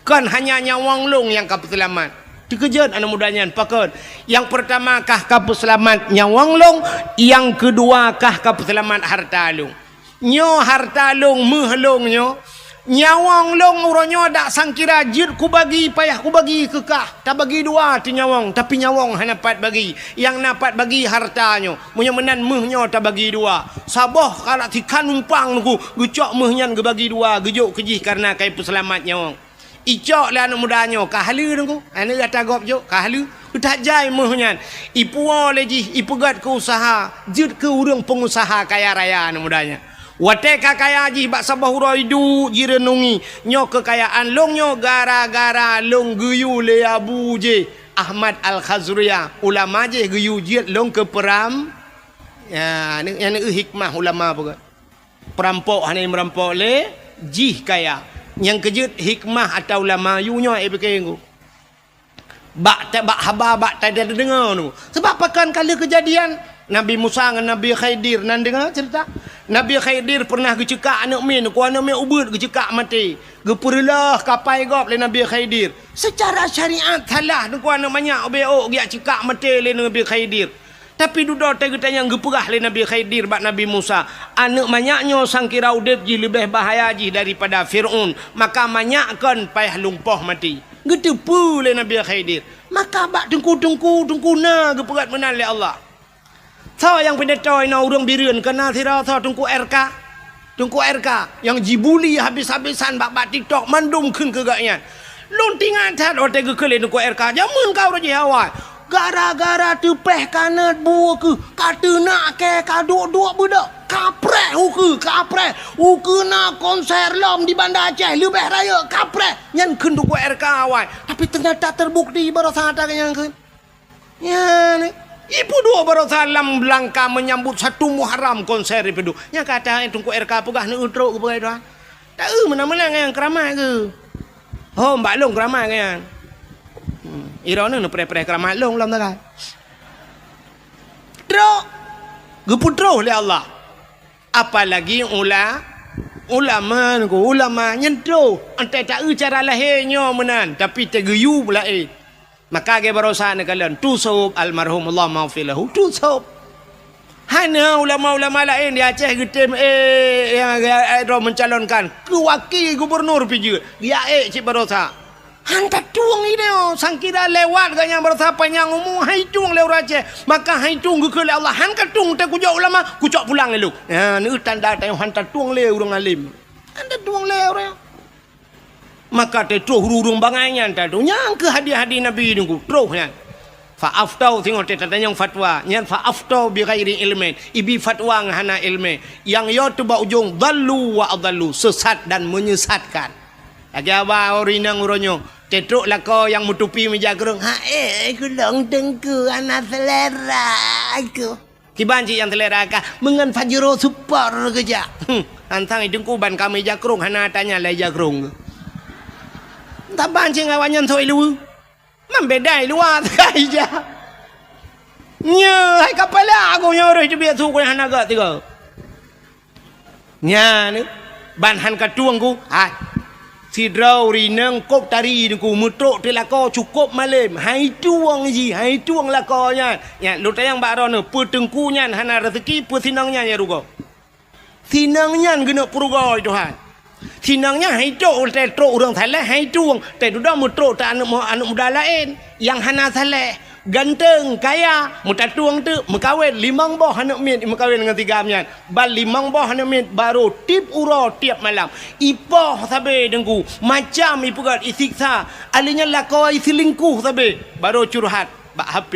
Kon hanya nyawöng lôn nyang ka peuseulamat." Teukeujot aneuk muda nyan, "Pakon?" "Nyang peurtama kah ka peuseulamat nyawöng lôn, nyang keudua kah ka peuseulamat hareuta lôn." "Nyoe hareuta lôn, méuh lôn nyoe. Nyawöng lôn uroe nyoe dak sangkira jeuet kubagi, payah kubagi keu kah. Tabagi dua teuh nyawöng, tapi nyawöng hana pat bagi. Nyang na pat bagi hareuta nyoe. Meunyoe meunan méuh nyoe tabagi dua." Saboh kalak tikhan umpang Teungku, geucok méuh nyan geubagi dua, geujok keu jih kareuna ka ipeuseulamat nyawöng. Icok lé aneuk muda nyoe, ka haleue Teungku. Aneuk gata gob jok, ka haleue. Geutak jai méuh nyan. Ipuwoe lé jih, ipeugét keu usaha, jeuet keu ureuëng peungusaha kaya raya aneuk muda nyan. Watée ka kaya jih bak saboh uroe iduek jireunungi, "Nyoe keukayaan lôn nyoe gara-gara lôn geuyue lé abu jih Ahmad Al-Khazruya, ulama jih geuyue jeuet lôn keu peuram." Ya, nyan, nyan hikmah ulama peugét. Peurampok hana meurampok lé jih kaya. Nyang keujeuet hikmah ata ulama yue nyoe, eh, pike Teungku. Bak ta-, bak haba, bak ta-, tadeungoe Teungku. Sabab pakon ka lheueh keujadian Nabi Musa ngon Nabi Khidir, na deungoe ceurita? Nabi Khidir pernah geuceukak aneuk miet, ku aneuk miet ubeuet geuceukak maté. Geupeureuloh kapai gob lé Nabi Khidir. Seucara syariat salah, ku aneuk manyak ubé ôk geujak ceukak maté lé Nabi Khidir. Tapi dudoe teuh geutanyong geupeugah lé Nabi Khidir bak Nabi Musa, "Aneuk manyak nyoe sangkira udeb jih leubeh bahaya jih daripada Fir'aun, maka manyak kon payah lumpoh maté." Geuteupeue lé Nabi Khidir. Maka bak teungku-teungku, teungku na geupeugah meunan lé Allah. Soe nyang pidato inoe ureuëng Bireuen, keu na sidroe soe Teungku R K. Teungku R K nyang jibuli habis-habisan bak, bak TikTok, mandum kheun keu gobnyan. Lôn teuingat that watée geukheun lé Teungku R K, jameun ka uroe jih awai. Gara-gara teupeh kanot bu ukeue, ka teunak kée, ka duek-duek beudôk, ka preh ukeue, ka preh. Ukeue na konser lom di Banda Aceh, leubeh rayeuk, ka preh. Nyan kheun Teungku R K awai. Tapi teunyata teubukti baroesa that nyang kheun. Nyan, ipeuduek baroesa lam langka menyambut satu Muharram konser ipeuduek. Nyang ka that Teungku R K peugah neueu trok keu peugah Tuhan. Taeu meunan-meunan nyan keuramat keuh. Hom bak lôn keuramat nyan. Hmm, droeneuh neupreh-preh keuramat lôn lom tagai. Trok geupeutroh lé Allah. Apalagi ula-, ulama, ulama nyan troh. Entah taeu cara lahé nyoe meunan, tapi teugeuyue laén. Maka lagée baroesa neukalon, tu sôb almarhum Allah maghfir lahu, tu sôb. Hana ulama-ulama laén di Aceh geutem, eh, nyang, eh, droe mencalonkan keu wakil gubernur pih jeuet, geujak ék cit baroesa. Han tatueng idéh, sangkira lewat gobnyan baroesa panyang umu, han itueng lé ureuëng Aceh. Maka han itueng geukheun lé Allah, han katueng teuh kujok ulama, kucok pulang lé lôn. Nyan, neueu tanda tanyoe han tatueng lé ureuëng alim. Han tatueng lé ureuëng. Maka teutroh ureuëng bangai nyan tatueng. Nyang keuh hadis-hadis Nabi nunggu, troh nyan. Fa aftau, singoh teutatanyong fatwa. Nyan fa aftau bi ghairi ilmin. Ibi fatwa ngon hana ilmu. Nyang yo teuh bak ujong, dhallu wa adhallu. Sesat dan menyesatkan. Lagée haba ureuëng inong uroe nyoe, teutrok lakoe nyang meutupi meujakrong, "Hai, kulong teungku hana selera aku." Kiban cit nyang selera kah, meungon Fajro Super keujak. Hmm, antang i teungku ban ka meujakrong hana tanya lai jakrong. Taban cit ngon awaknyan soi luweue. Man beda i luwa sagai ija. Nyoe hai kapala aku nyoe roh teubiet su ku hana gak tiga. Nyan, ban han katueng ku, hai. Sidroe ureuëng inong kop tari teungku meutrok teulakoe cukop malem, han itueng jih, han itueng lakoe nyan. Nyan, lôn tanyong bak droeneuh, peue teungku nyan hana raseuki, peue sinong nyan nyang rugoe? Sinong nyan geuneuk peurugoe Tuhan. Sinong nyan han itueng, teutrok ureuëng saleh han itueng, teududoe meutrok teu aneuëk mu-, aneuëk muda laén nyang hana saleh. Ganteng, kaya, meutatueng teuk, meukawen limong boh aneuk miet imeukawen ngon si Gam nyan. Ban limong boh aneuk miet barô tiep uroe tiep malam. Ipoh sabe teungku, macam ipeugét isiksa. Ahli nyan lakoe iseulingkuh sabe, barô curhat bak H P.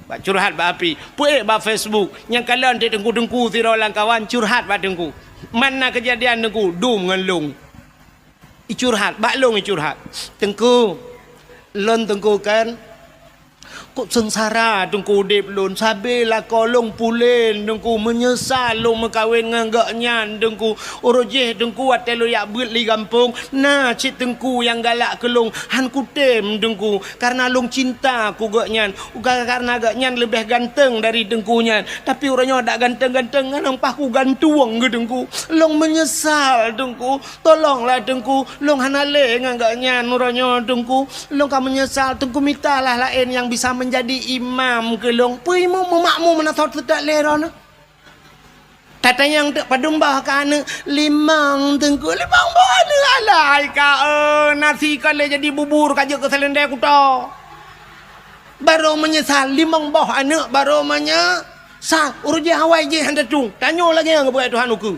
Bak curhat bak H P. Peuék bak Facebook. Nyang kalon teuk teungku-teungku sidroe lam kawan curhat bak teungku. Man na keujadian teungku, dum ngon lôn. Icurhat, bak lôn icurhat. Teungku, lôn teungku kan, kok seungsara teungku udeb lôn, sabe lakoe lôn pulen teungku, meunyeusal lôn meukawen ngon gobnyan teungku. Uroe jih teungku watée lôn jak beuet li gampông, na cit teungku nyang galak keu lôn, han kutem teungku, karna lôn cinta keu gobnyan, ka-, karna gobnyan leubeh ganteng dari teungku nyan. Tapi uroe nyoe dak ganteng-ganteng ngon paih kugantueng keu teungku. Lôn meunyeusal teungku. Tolonglah teungku, lôn hana lé ngon gobnyan uroe nyoe teungku. Lôn ka meunyeusal teungku, mitalah laén nyang bisa meunjadi imam keu lôn. Peue imum meumakmum meunan sot teudak lé droeneuh. Tatanyong teuk padum boh ka aneuk, limong teungku, limong boh aneuk alai ka, eh, nasi ka lé jadi bubur ka jeuet keu seulendei kuto. Barô meunyeusal limong boh aneuk barô meunyeusal. Uroe jih awai jih han tatueng. Tanyoe lagée nyang geupeugah Tuhan ukeue.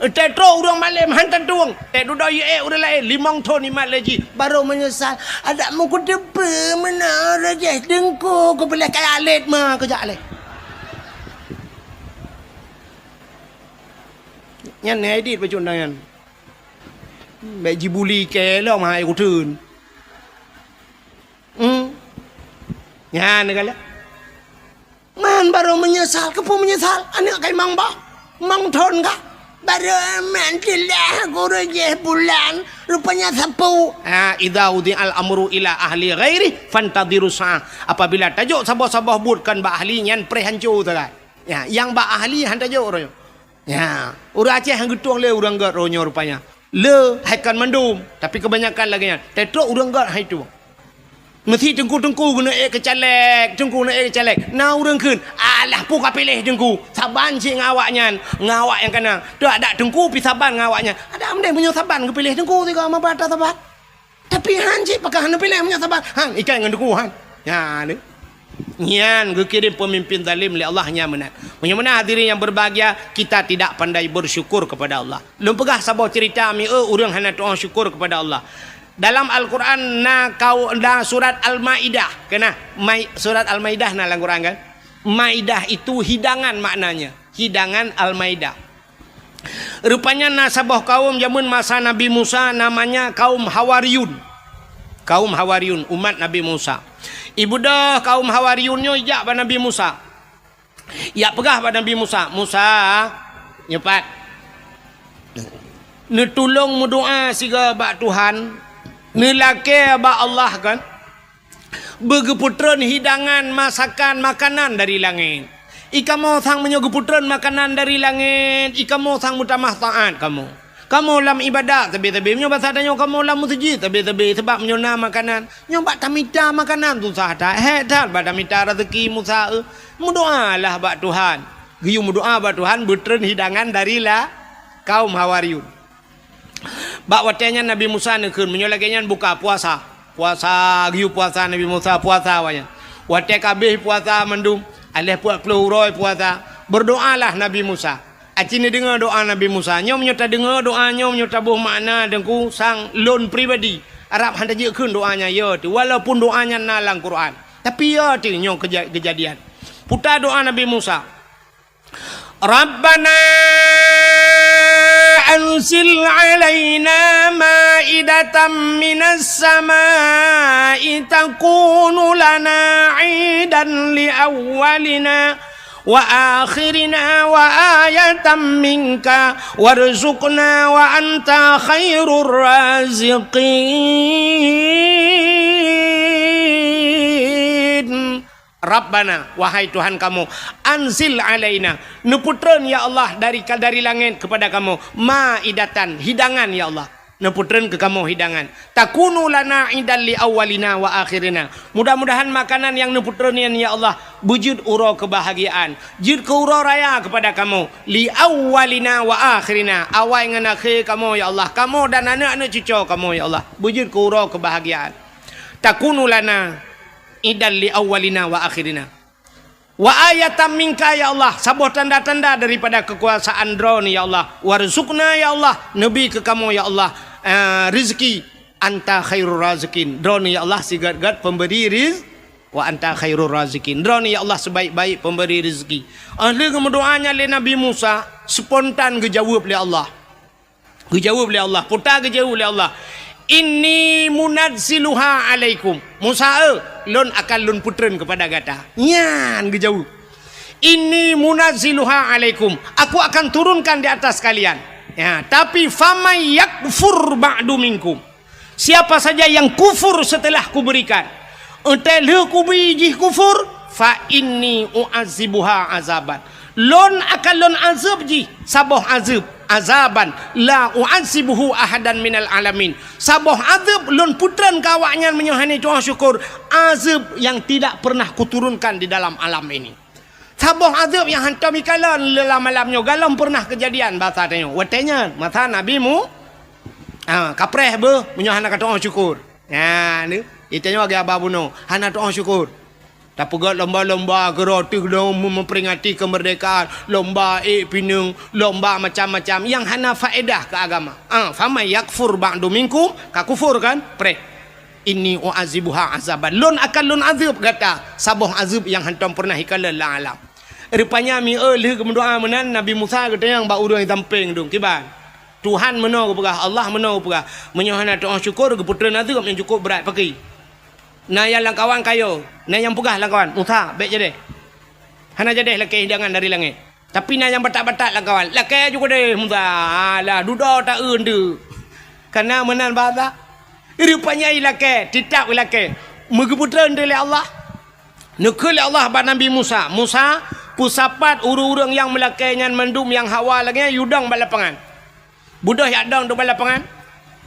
Teutrok ureuëng malem han tatueng, teududoe yue ék ureuëng laén limong thon imat lé jih, barô meunyeusal. Adak meukuteupeu meunan rejeh teungku, kupiléh kaya lét ma keujak lé. Nyan edit bacut nyan. Bék jibuli kée lom hai kuteun. Hmm. Nyan galak. Man barô meunyeusal, keupeue meunyeusal? Aneuk kai mang boh, mang thon ka. Barô man teulah gurée jih bulan, rupanya sapeue. Ha, idza wudi'al amru ila ahli ghairi, fantadhiru sa'ah. Apabila tajok saboh-saboh buet kon bak ahli nyan, preh hanco sagai. Ya, nyang bak ahli han tajok uroe nyoe. Ya, ureuëng Aceh han geutueng lé ureuëng gét uroe nyoe rupanya. Le hai kon mandum, tapi kebanyakan lagée nyan. Tetrok ureuëng gét hai tu. Meusi teungku-teungku geuneuk ék keu caleg, teungku geuneuk ék keu caleg. Na ureuëng kheun, "Alah, peue kapiléh teungku? Saban cit ngon awaknyan, ngon awak nyang kana. Teuadak teungku pi saban ngon awaknyan." Adak meudeh meunyoe saban geupiléh teungku sigoe meuba tasaban. Tapi han cit pakon hana piléh meunyoe saban. Han ikai ngon teungku han. Nyan. Nyan geukirém peumimpén zalim lé Allah nyan meunan. Meunyoe meunan hadirin yang berbahagia, kita tidak pandai bersyukur kepada Allah. Lôn peugah saboh cerita mieu ureuëng hana tu'oh syukur kepada Allah. Dalam Al-Quran na kau na surat Al-Maidah. Kena Mai, surat Al-Maidah na lam Quran kan? Maidah itu hidangan maknanya. Hidangan Al-Maidah. Rupanya na saboh kaum jameun masa Nabi Musa namanya kaum Hawariyun. Kaum Hawariyun, umat Nabi Musa. Ibudoh kaum Hawariyun nyoe ijak bak Nabi Musa. Ijak peugah bak Nabi Musa, "Musa, nyoe pat. Neutulông meudoa sigoe bak Tuhan, neulakée bak Allah kan." Beugeupeutrön hidangan masakan makanan dari langét. I kamoe sang meunyoe geupeutreun makanan dari langét, i kamoe sang meutamah taát kamoe. Kamoe lam iébadat sabe-sabe, meunyoe basa tanyoe kamoe lam meuseujid sabe-sabe, sabab meunyoe na makanan, nyoe bak tamita makanan susah that, hék that bak tamita raseuki Musa, eh. Meudoalah bak Tuhan. Geuyue meudoa bak Tuhan beutreun hidangan dari la kaum Hawariyun. Bak watée nyan Nabi Musa neukheun, meunyoe lagée nyan buka puasa. Puasa, geuyue puasa Nabi Musa, puasa awaknyan. Watée ka abéh puasa mandum, aléh peuet ploh uroe puasa, berdoalah Nabi Musa. Aci neudeungoe doa Nabi Musa. Nyoe meunyoe tadeungoe doa nyoe, meunyoe taboh makna teungku sang lôn pribadi, Arab han tajeuet kheun doa nyan yo teuh, walaupun doa nyan na lam Quran. Tapi yo teuh nyoe keja-, kejadian. Puta doa Nabi Musa. Rabbana anzil alaina maidatan minas samai takunu lana idan li awwalina wa akhirina wa ayatan minka warzuqna wa anta khairur raziqin. Rabbana, wahai Tuhan kamoe, anzil alaina, neupeutreun ya Allah dari, dari langét kepada kamoe, maidatan, hidangan ya Allah. Neupeutreun keu kamoe hidangan. Takunu lana idan li awwalina wa akhirina. Mudah-mudahan makanan nyang neupeutreun nyan ya Allah beujeuet uroe keubahgiaan, jeuet keu uroe raya kepada kamoe, li awwalina wa akhirina, awai ngon akhé kamoe ya Allah, kamoe dan aneuk-aneuk cucoe kamoe ya Allah, beujeuet keu uroe keubahgiaan. Takunu lana idan li awwalina wa akhirina. Wa ayatan minka ya Allah, saboh tanda-tanda daripada kekuasaan Droeneuh ya Allah. Warzuqna ya Allah, neubi keu kamoe ya Allah, eh, rezeki. Anta khairur raziqin. Droeneuh ya Allah sigét-gét pemberi riz-, wa anta khairur raziqin. Droeneuh ya Allah sebaik-baik pemberi rezeki. Óh lheueh geumeudoa nyan lé Nabi Musa, spontan geujaweueb lé Allah. Geujaweueb lé Allah, puta geujaweueb lé Allah, "Inni munazziluha alaikum." Musa, eh, lôn akan lôn peutreun keupada gata. Nyan geujaweueb. "Inni munazziluha alaikum." Aku akan turunkan di atas kalian. Ya, tapi faman yakfur ba'du minkum. Siapa saja yang kufur setelah kuberikan, enteuk lheueh kubi jih kufur, fa inni u'azibuha azaban. Lôn akan lôn azeueb jih saboh azeueb, azaban la u'azibuhu ahadan minal alamin. Saboh azeueb lôn peutreun keu awaknyan meunyoe hana tu'oh syukur, azeueb yang tidak pernah kuturunkan di dalam alam ini. Saboh azeueb nyang hantom ikalon lam alam nyoe galom pernah keujadian basa tanyoe. Watée nyan masa Nabi Mu-, ha, kapreh beuh meunyoe hana katu'oh syukur. Ha, ni, itanyoe lagée haba bunoe, hana tu'oh syukur. Tapeugét lomba-lomba keurok teuh lom meuperingati kemerdekaan, lomba ék pineung, lomba macam-macam nyang hana faedah keu agama. Ah, faman yakfur ba'du minkum, ka kufur kan? Preh. Inni u'azibuha azaban. Lôn akan lôn azeueb gata saboh azeueb nyang hantom pernah ikalon lam alam. Rupanya mieu lheueh geumeudoa meunan, Nabi Musa geutanyong bak ureuëng di sampéng dum, "Kiban? Tuhan meunoe geupeugah, Allah meunoe geupeugah, meunyoe hana tu'oh syukur, geupeutreun azeueb nyang cukup brat pakri." Na nyang lam kawan kayo, na nyang peugah lam kawan, "Musa, bék jadeh. Hana jadeh lakée hidangan dari langét." Tapi na nyang batat-batat lam kawan, "Lakée ju keudeh Musa, alah dudoe ta-eu nteuk." Kana meunan basa. Rupanya ilakée, titap ilakée. Meugeupeutreun lé Allah. Neukheun lé Allah bak Nabi Musa, "Musa, Sapat ureuëng-ureuëng nyang meulakée nyan mandum nyang hawa lagée nyan yue dong bak lapangan. Beudôh jak dong teuk bak lapangan.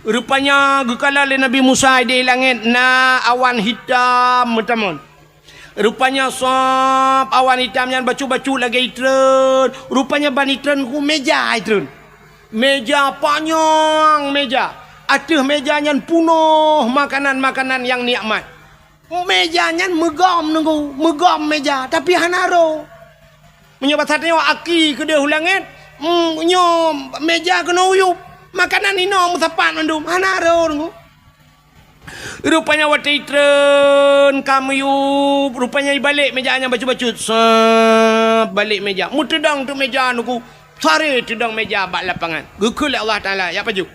Rupanya geukalon lé Nabi Musa di langét na awan hitam meutamon. Rupanya sab awan hitam nyan bacut-bacut lagée itreun. Rupanya ban itreun ku méja itreun. Méja panyang méja. Ateueh méja nyan punoh makanan-makanan nyang nikmat. Méja nyan meugom nunggu, meugom méja, tapi hana roh. Meunyoe basa tanyoe aki keudeh u langét, mm, nyoe méja keunoe uyueb. Makanan inoe meusapat mandum, hana roh nunggu. Rupanya watée itreun ka meuyueb, rupanya ibalek méja nyan bacut-bacut. Sab balek méja. Meuteudong teuk méja nunggu. Sare teudong méja bak lapangan. Geukheun lé Allah Taala, "Ya pajoh."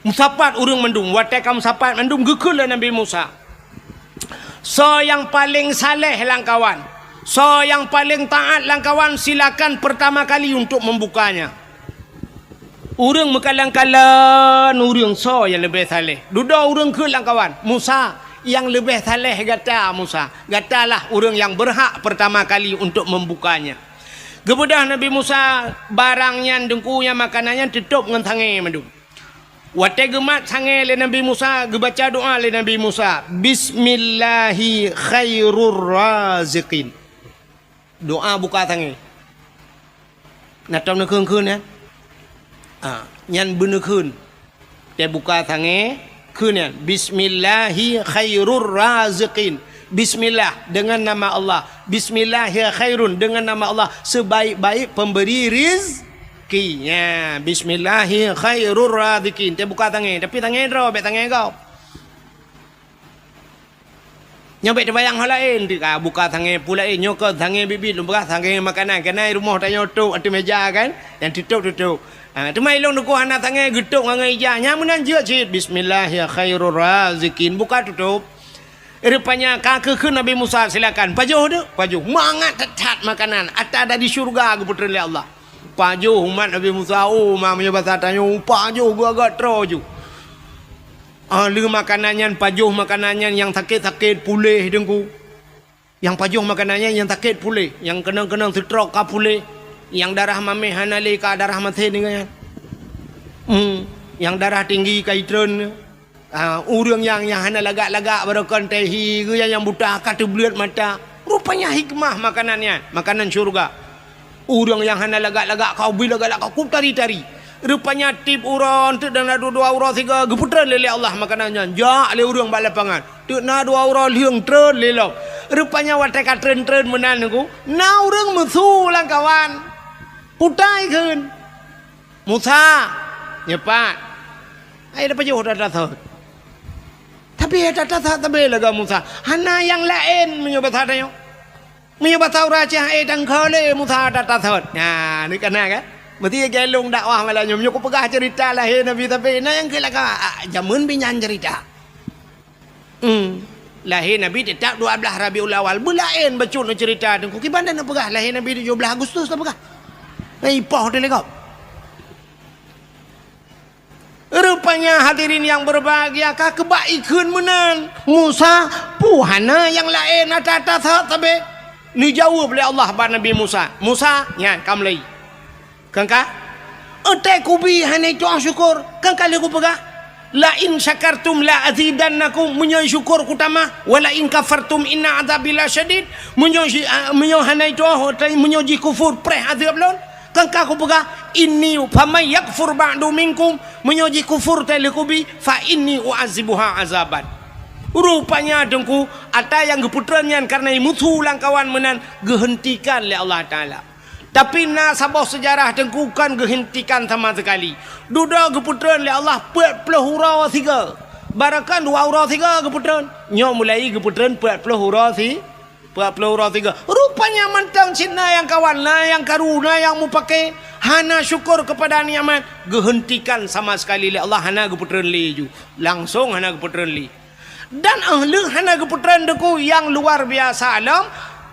Meusapat ureuëng mandum, watée ka meusapat mandum geukheun lé Nabi Musa, "Soe nyang paleng saleh lamkawan, soe nyang paleng taát lamkawan, silakan pertama kali untuk membukanya." Ureuëng meukalon-kalon ureuëng soe nyang leubeh saleh. Dudoe ureuëng kheun lamkawan, "Musa, nyang leubeh saleh gata Musa. Gatalah ureuëng nyang beurhak pertama kali untuk membukanya." Geubeudôh Nabi Musa barang nyan deungku nyang makanan nyan teutôb ngon sangée mandum. Watée geumat sangée lé Nabi Musa, geubaca doá lé Nabi Musa, "Bismillahi khairur raziqin." Doá buka sangée. Na tom neukheun-kheun nyan? Ah, nyan beuneukheun. Teubuka sangée, kheun nyan, "Bismillahi khairur raziqin." Bismillah, dengan nama Allah. "Bismillahi khairun," dengan nama Allah, sebaik-baik pemberi rizki. Ya, "Bismillahi khairur raziqin." Teubuka sangée, tapi sangée droe, bék sangée gob. Nyoe bék teubayang ho laén, teuka buka sangée pu laén, nyoe keuh sangée biet-biet lôn peugah, sangée makanan, keunan rumoh tanyoe tôb ateueh méja kan, nyang teutôb-teutôb. Ha, teuma ilôn teungku hana sangée geutôb ngon ija, nyan meunan jeuet cit, "Bismillahi khairur raziqin," buka tutôb. Rupanya ka keuh kheun Nabi Musa, "Silakan, pajoh deuh, pajoh." Mangat that-that makanan, ata dari syeuruga geupeutreun lé Allah. Pajoh umat Nabi Musa, oh, ma meunyoe basa tanyoe, pajoh geuagak troe ju. Ah, lheueh makanan nyan, pajoh makanan nyan nyang sakét-sakét puléh teungku. Nyang pajoh makanan nyan nyang sakét puléh, nyang keunong-keunong seutrok ka puléh, nyang darah maméh hana lé ka darah maté deungon nyan. Hmm, nyang darah tinggi ka itreun. Ah, ureuëng nyang, nyang hana lagak-lagak baroe kon teuh hi, geu nyang, nyang buta ka teubleuet mata. Rupanya hikmah makanan nyan, makanan syeuruga. Ureuëng nyang hana lagak-lagak ka ubit lagak-lagak ka tari-tari. Rupanya tiep uroe teuk dan na dua uroe sigoe geupeutreun lé, lé Allah makanan nyan. Jak lé ureuëng bak lapangan. Teuk na dua uroe lheueng treun lé lom. Rupanya watée ka treun-treun meunan nungku, na ureuëng meusu lamkawan. Putai kheun. "Musa, nyoe pat. Hai, tapajoh that-that sot." Tapi hai that-that sot sabe lagak Musa. Hana nyang laén meunyoe basa tanyoe. Meunyoe basa ureuëng Aceh, hai tangkho lé Musa that-that sot. Nah, ni kana kan? Meusti geulong dakwah malam nyoe. Meunyoe kupeugah cerita lahé Nabi sabe, na nyang keu lagak, ah, jameun binyan cerita. Hmm. Lahé Nabi teutap dua blaih Rabiul Awal. Beulaén bacut cerita teungku. Kiban dan peugah lahé Nabi tujoh blaih Agustus tapeugah. Nah, ipoh teuh lé gob. Rupanya hadirin yang berbahagia, ka keubak ikheun meunan. Musa, pu hana nyang laén ata-ata sabe. Neujaweueb lé Allah bak Nabi Musa. Musa, nyan ka mulai. Kan ka? Eutai kubi hana itu'oh syukur, kan ka lheueh kupeugah, "La in syakartum la azidannakum," meunyoe syukur kutamah, "wa la in kafartum inna adzabi lasyadid," meunyoe si-, ah, meunyoe hana itu'oh, eutai meunyoe jikufur, preh azeueb lôn, kan ka kupeugah, "Inni faman yakfur ba'du minkum," meunyoe jikufur tai lheueh kubi, "fa inni u'azibuha azaban." Rupanya teungku, ata nyang geupeutreun nyan kareuna meusu lamkawan meunan geuheuntikan lé Allah Taala. Tapi na saboh seujarah teungku kon geuheuntikan sama seukali. Dudoe geupeutreun lé Allah peuet ploh uroe sigoe. Baroe kon dua uroe sigoe geupeutreun. Nyoe mulai geupeutreun peuet ploh uroe si-, peuet ploh uroe sigoe. Rupanya mantong cit na nyang kawan, na nyang karu, na nyang mupake, hana syukur keupada nikmat, geuheuntikan sama seukali lé Allah, hana geupeutreun lé ju. Langsong hana geupeutreun lé. Dan 'oh lheueh hana geupeutreun teungku nyang luar biasa lom,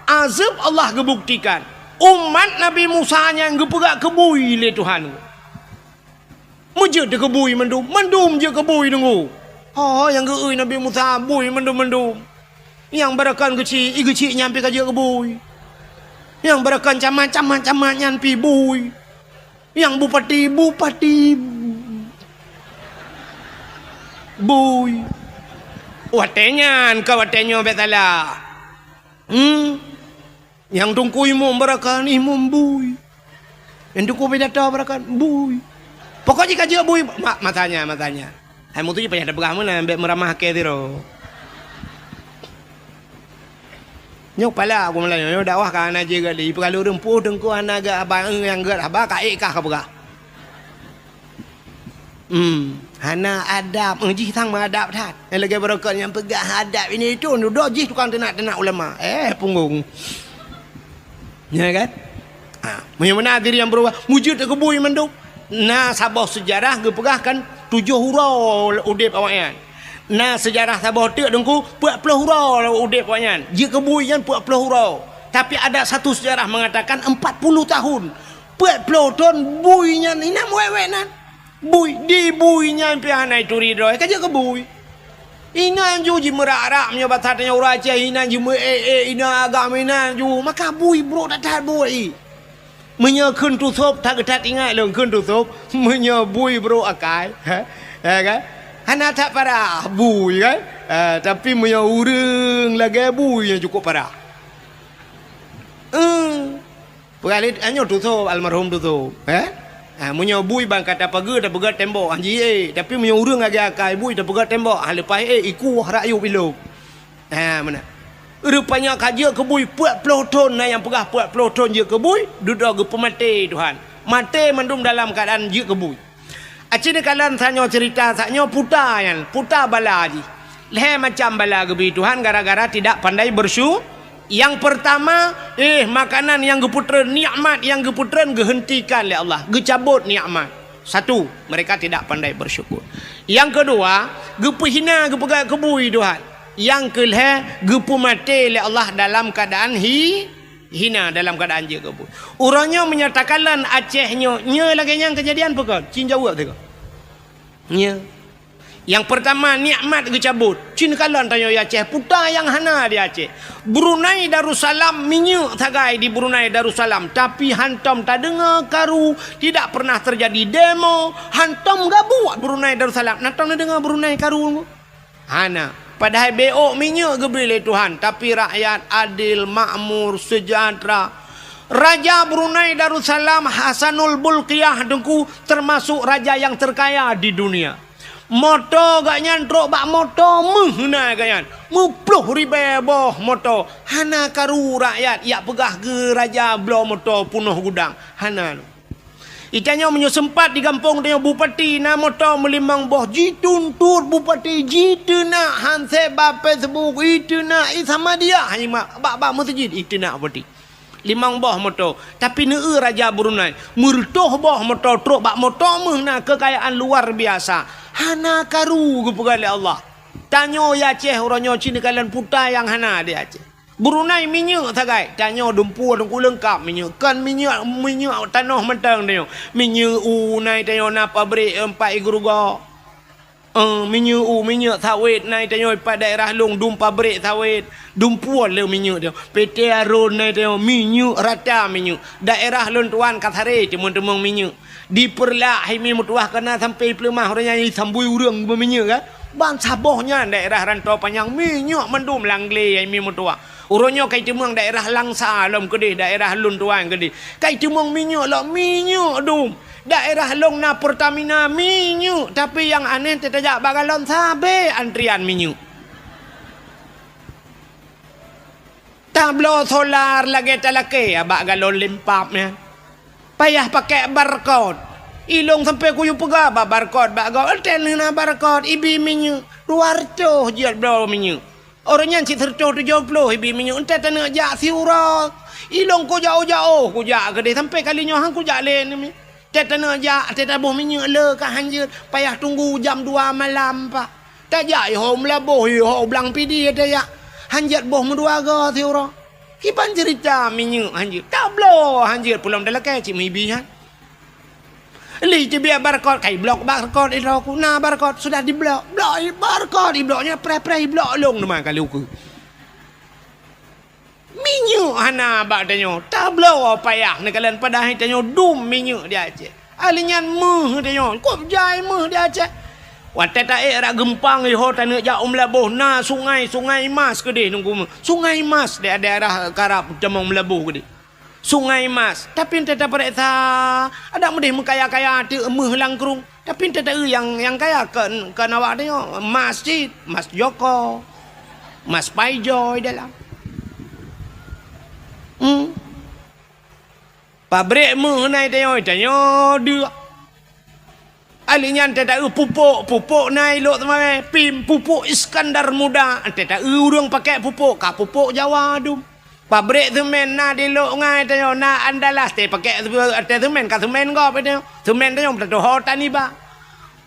azeueb Allah geubuktikan. Umat Nabi Musa nyan geupeugah keubui lé Tuhan. Meujeuet dikeubui mandum, mandum jeuet keubui teungku. Ho nyang geu-eu Nabi Musa bui mandum-mandum. Nyang baroe kon geuchik, i geuchik nyan pih ka jeuet keubui. Nyang beureukan camat, camat, camat nyan pih bui. Nyang bupati, bupati bui. Watée nyan ka watée nyoe bék salah. Hmm. Nyang teungku imum beureukan, imum bui. Nyang teungku pidato beureukan, bui. Pokok jih ka jeuet bui, ma-, masanya, masanya. Hai mutu jih payah tapeugah meunan, bék meuramah kée sidroe. Nyoe pala aku mulai, nyoe dakwah ka hana jeuet gali. Peugah lôn ureuëng peue teungku hana gét haba, nyang gét haba ka ék kah ka peugah. Hmm, hana adab, eh, jih sang meuadab that. Nyang lagée beureukat nyang peugah adab ini itu, dudoe jih tukang teunak-teunak ulama. Eh, punggong. Ya kan? Ha, meunyoe meunan diri nyang beurubah, mujud keubui mandum. Na saboh seujarah geupeugah kan tujoh uroe udeb awaknyan. Na seujarah saboh teuk teungku, peuet ploh uroe udeb awaknyan. Jeuet keubui nyan peuet ploh uroe. Tapi ada satu sejarah mengatakan empat puluh tahun. Peuet ploh thon bui nyan inam wék-wék nan. Bui, di bui nyan pih hana ituri droe, ka jeuet keubui. Inan ju jimeurak-rak meunyoe basa tanyoe ureuëng Aceh, inan jimeuék-ék, inan agam inan ju, maka bui brok that-that bui. Meunyoe kheun tusôb, that-that ingat lôn kheun tusôb, meunyoe bui brok akai, ha? Ya kan? Hana that parah bui kan? Ha, tapi meunyoe ureuëng lagée bui nyang cukup parah. Eh. Peugah lé, nyoe tusôb, almarhum tusôb, eh? Ha, meunyoe bui ban ka tapeugét, tapeugét tembok, han jiék. Tapi meunyoe ureuëng lagée akai bui, tapeugét tembok, ha, leupah ék, ikueh rakyueb ilôb. Ha, meunan. Rupanya ka jeuet keubui peuet ploh thon, na nyang peugah peuet ploh thon jeuet keubui, dudoe geupeumaté Tuhan. Maté mandum dalam keuadaan jeuet keubui. Aci neukalon tanyoe ceurita, tanyoe puta nyan, puta bala jih. Lhée macam bala geubri Tuhan gara-gara tidak pandai bersyu-, Yang pertama, eh, makanan nyang geupeutreun, nikmat nyang geupeutreun geuhentikan lé Allah, geucabot nikmat. Satu, mereka tidak pandai bersyukur. Yang kedua, geupeuhina, geupeugah keubui Tuhan. Yang keulhée, geupeumaté lé Allah dalam keadaan hi-, hina, dalam keadaan jeuet keubui. Uroe nyoe meunyoe takalon Aceh nyoe, nyoe lagée nyan keujadian peue kon? Cin jaweueb teuka. Nyoe. Yang pertama, nikmat geucabot. Cin kalon tanyoe di Aceh, puta nyang hana di Aceh. Brunei Darussalam minyeuk sagai di Brunei Darussalam, tapi hantom tadeungoe karu, tidak pernah terjadi demo, hantom gabuek Brunei Darussalam. Na tom neudeungoe Brunei karu? Hana. Padahai béok minyeuk geubri lé Tuhan, tapi rakyat adil, makmur, sejahtera. Raja Brunei Darussalam Hasanul Bolkiah Teungku termasuk raja nyang terkaya di dunia. Moto gobnyan trok bak moto meuh na gobnyan. Meuploh ribée boh moto. Hana karu rakyat jak peugah keu raja bloe moto peunoh gudang. Hana. Di tanyoe meunyoe seumpat di gampông tanyoe bupati na moto meulimong boh, jituntot bupati, jiteunak handset bak Facebook, iteunak i Samadiyah, hana bak, bak meuseujid iteunak bupati. Limong boh moto, tapi neueu raja Brunei, meureutôh boh moto trok bak moto meuh na keukayaan luar biasa. Hana karu geupeugah lé Allah. Tanyoe di Aceh uroe nyoe cit neukalon puta nyang hana di Aceh. Brunei minyeuk sagai, tanyoe dumpeue teungku leungkap minyeuk. Kon minyeuk, minyeuk tanoh mantong tanyoe. Minyeuk u na tanyoe na pabrik, eh, pat i Geureuga. Eh, minyeuk u, minyeuk sawét na tanyoe pat daerah lôn dum pabrik sawét. Dumpeue le minyeuk tanyoe. P T Arun na tanyoe minyeuk rata minyeuk. Daerah lôn tuan ka saré teumeung-teumeung minyeuk. Di Peureulak hai mi meutuwah ka na sampoe Peuleumah uroe nyan sambui ureuëng beuminyeuk kan. Ban saboh nyan daerah Rantau Panyang minyeuk mandum lam glé hai mi meutuwah. Uroe nyoe ka iteumeung daerah Langsa lom keudeh, daerah lôn tuan keudeh. Ka iteumeung minyeuk lom, minyeuk dum. Daerah lôn na Pertamina minyeuk, tapi nyang aneh teutajak bak galon sabé antrian minyeuk. Tabloe solar lagée talakée bak galon limpab nyan. Payah pakai barcode. Ilong sampoe kuyue peugah bak barcode bak gob. Enteuk na barcode ibi minyeuk dua reutôh jeuet bloe minyeuk. Uroe nyan cit sireutôh tujoh ploh ibi minyeuk enteuk taneuk jak siuroe. Ilong kujak-ujak oh kujak keudeh sampoe kali nyoe han kujak lé nyoe. Tét taneuk jak, tét taboh minyeuk le ka hanjeuet, payah tunggu jam dua malam, Pak. Tajak iho meulaboh, iho blang pidi tajak. Hanjeuet boh meudua go siuroe. Kiban ceurita minyeuk hanjeuet. Tabloe hanjeuet peulom talakée cit meuibi nyan. Li teubiet barcode, kai blok barcode idroe ku. Na barcode, sudah diblok. Blok barcode, iblok nyan preh-preh, iblok lông teuma kali ukeue. Minyeuk Hana bak tanyoe, tabloe payah neukalon padahai tanyoe dum minyeuk di Aceh. Ahli nyan meuh tanyoe, kop jai meuh di Aceh. Watée taék rot geumpang iho taneuk jak u Meulaboh na sungai, Sungai Mas keudeh nunggu meuh. Sungai Mas di daerah karab tamong Meulaboh keudeh. Sungai Mas, tapi entée tapareksa, adak meudeh meukaya-kaya teuk meuh lam krueng. Tapi entée taeu nyang, nyang kaya kon, kon awak tanyoe, mas cit, mas Joko, mas Paijoy dalam. Hmm. Pabrik meuh na i tanyoe, i tanyoe deuek. Ahli nyan teuta eu pupuk, pupuk na i lok teumawé, pim, pupuk Iskandar Muda. Teuta eu ureuëng pakai pupuk, ka pupuk Jawa dum. Pabrik semen na di lok ngai tanyoe, na Andalas, teupakai ateueh semen, ka semen gob i tanyoe. Semen tanyoe teutuho taniba.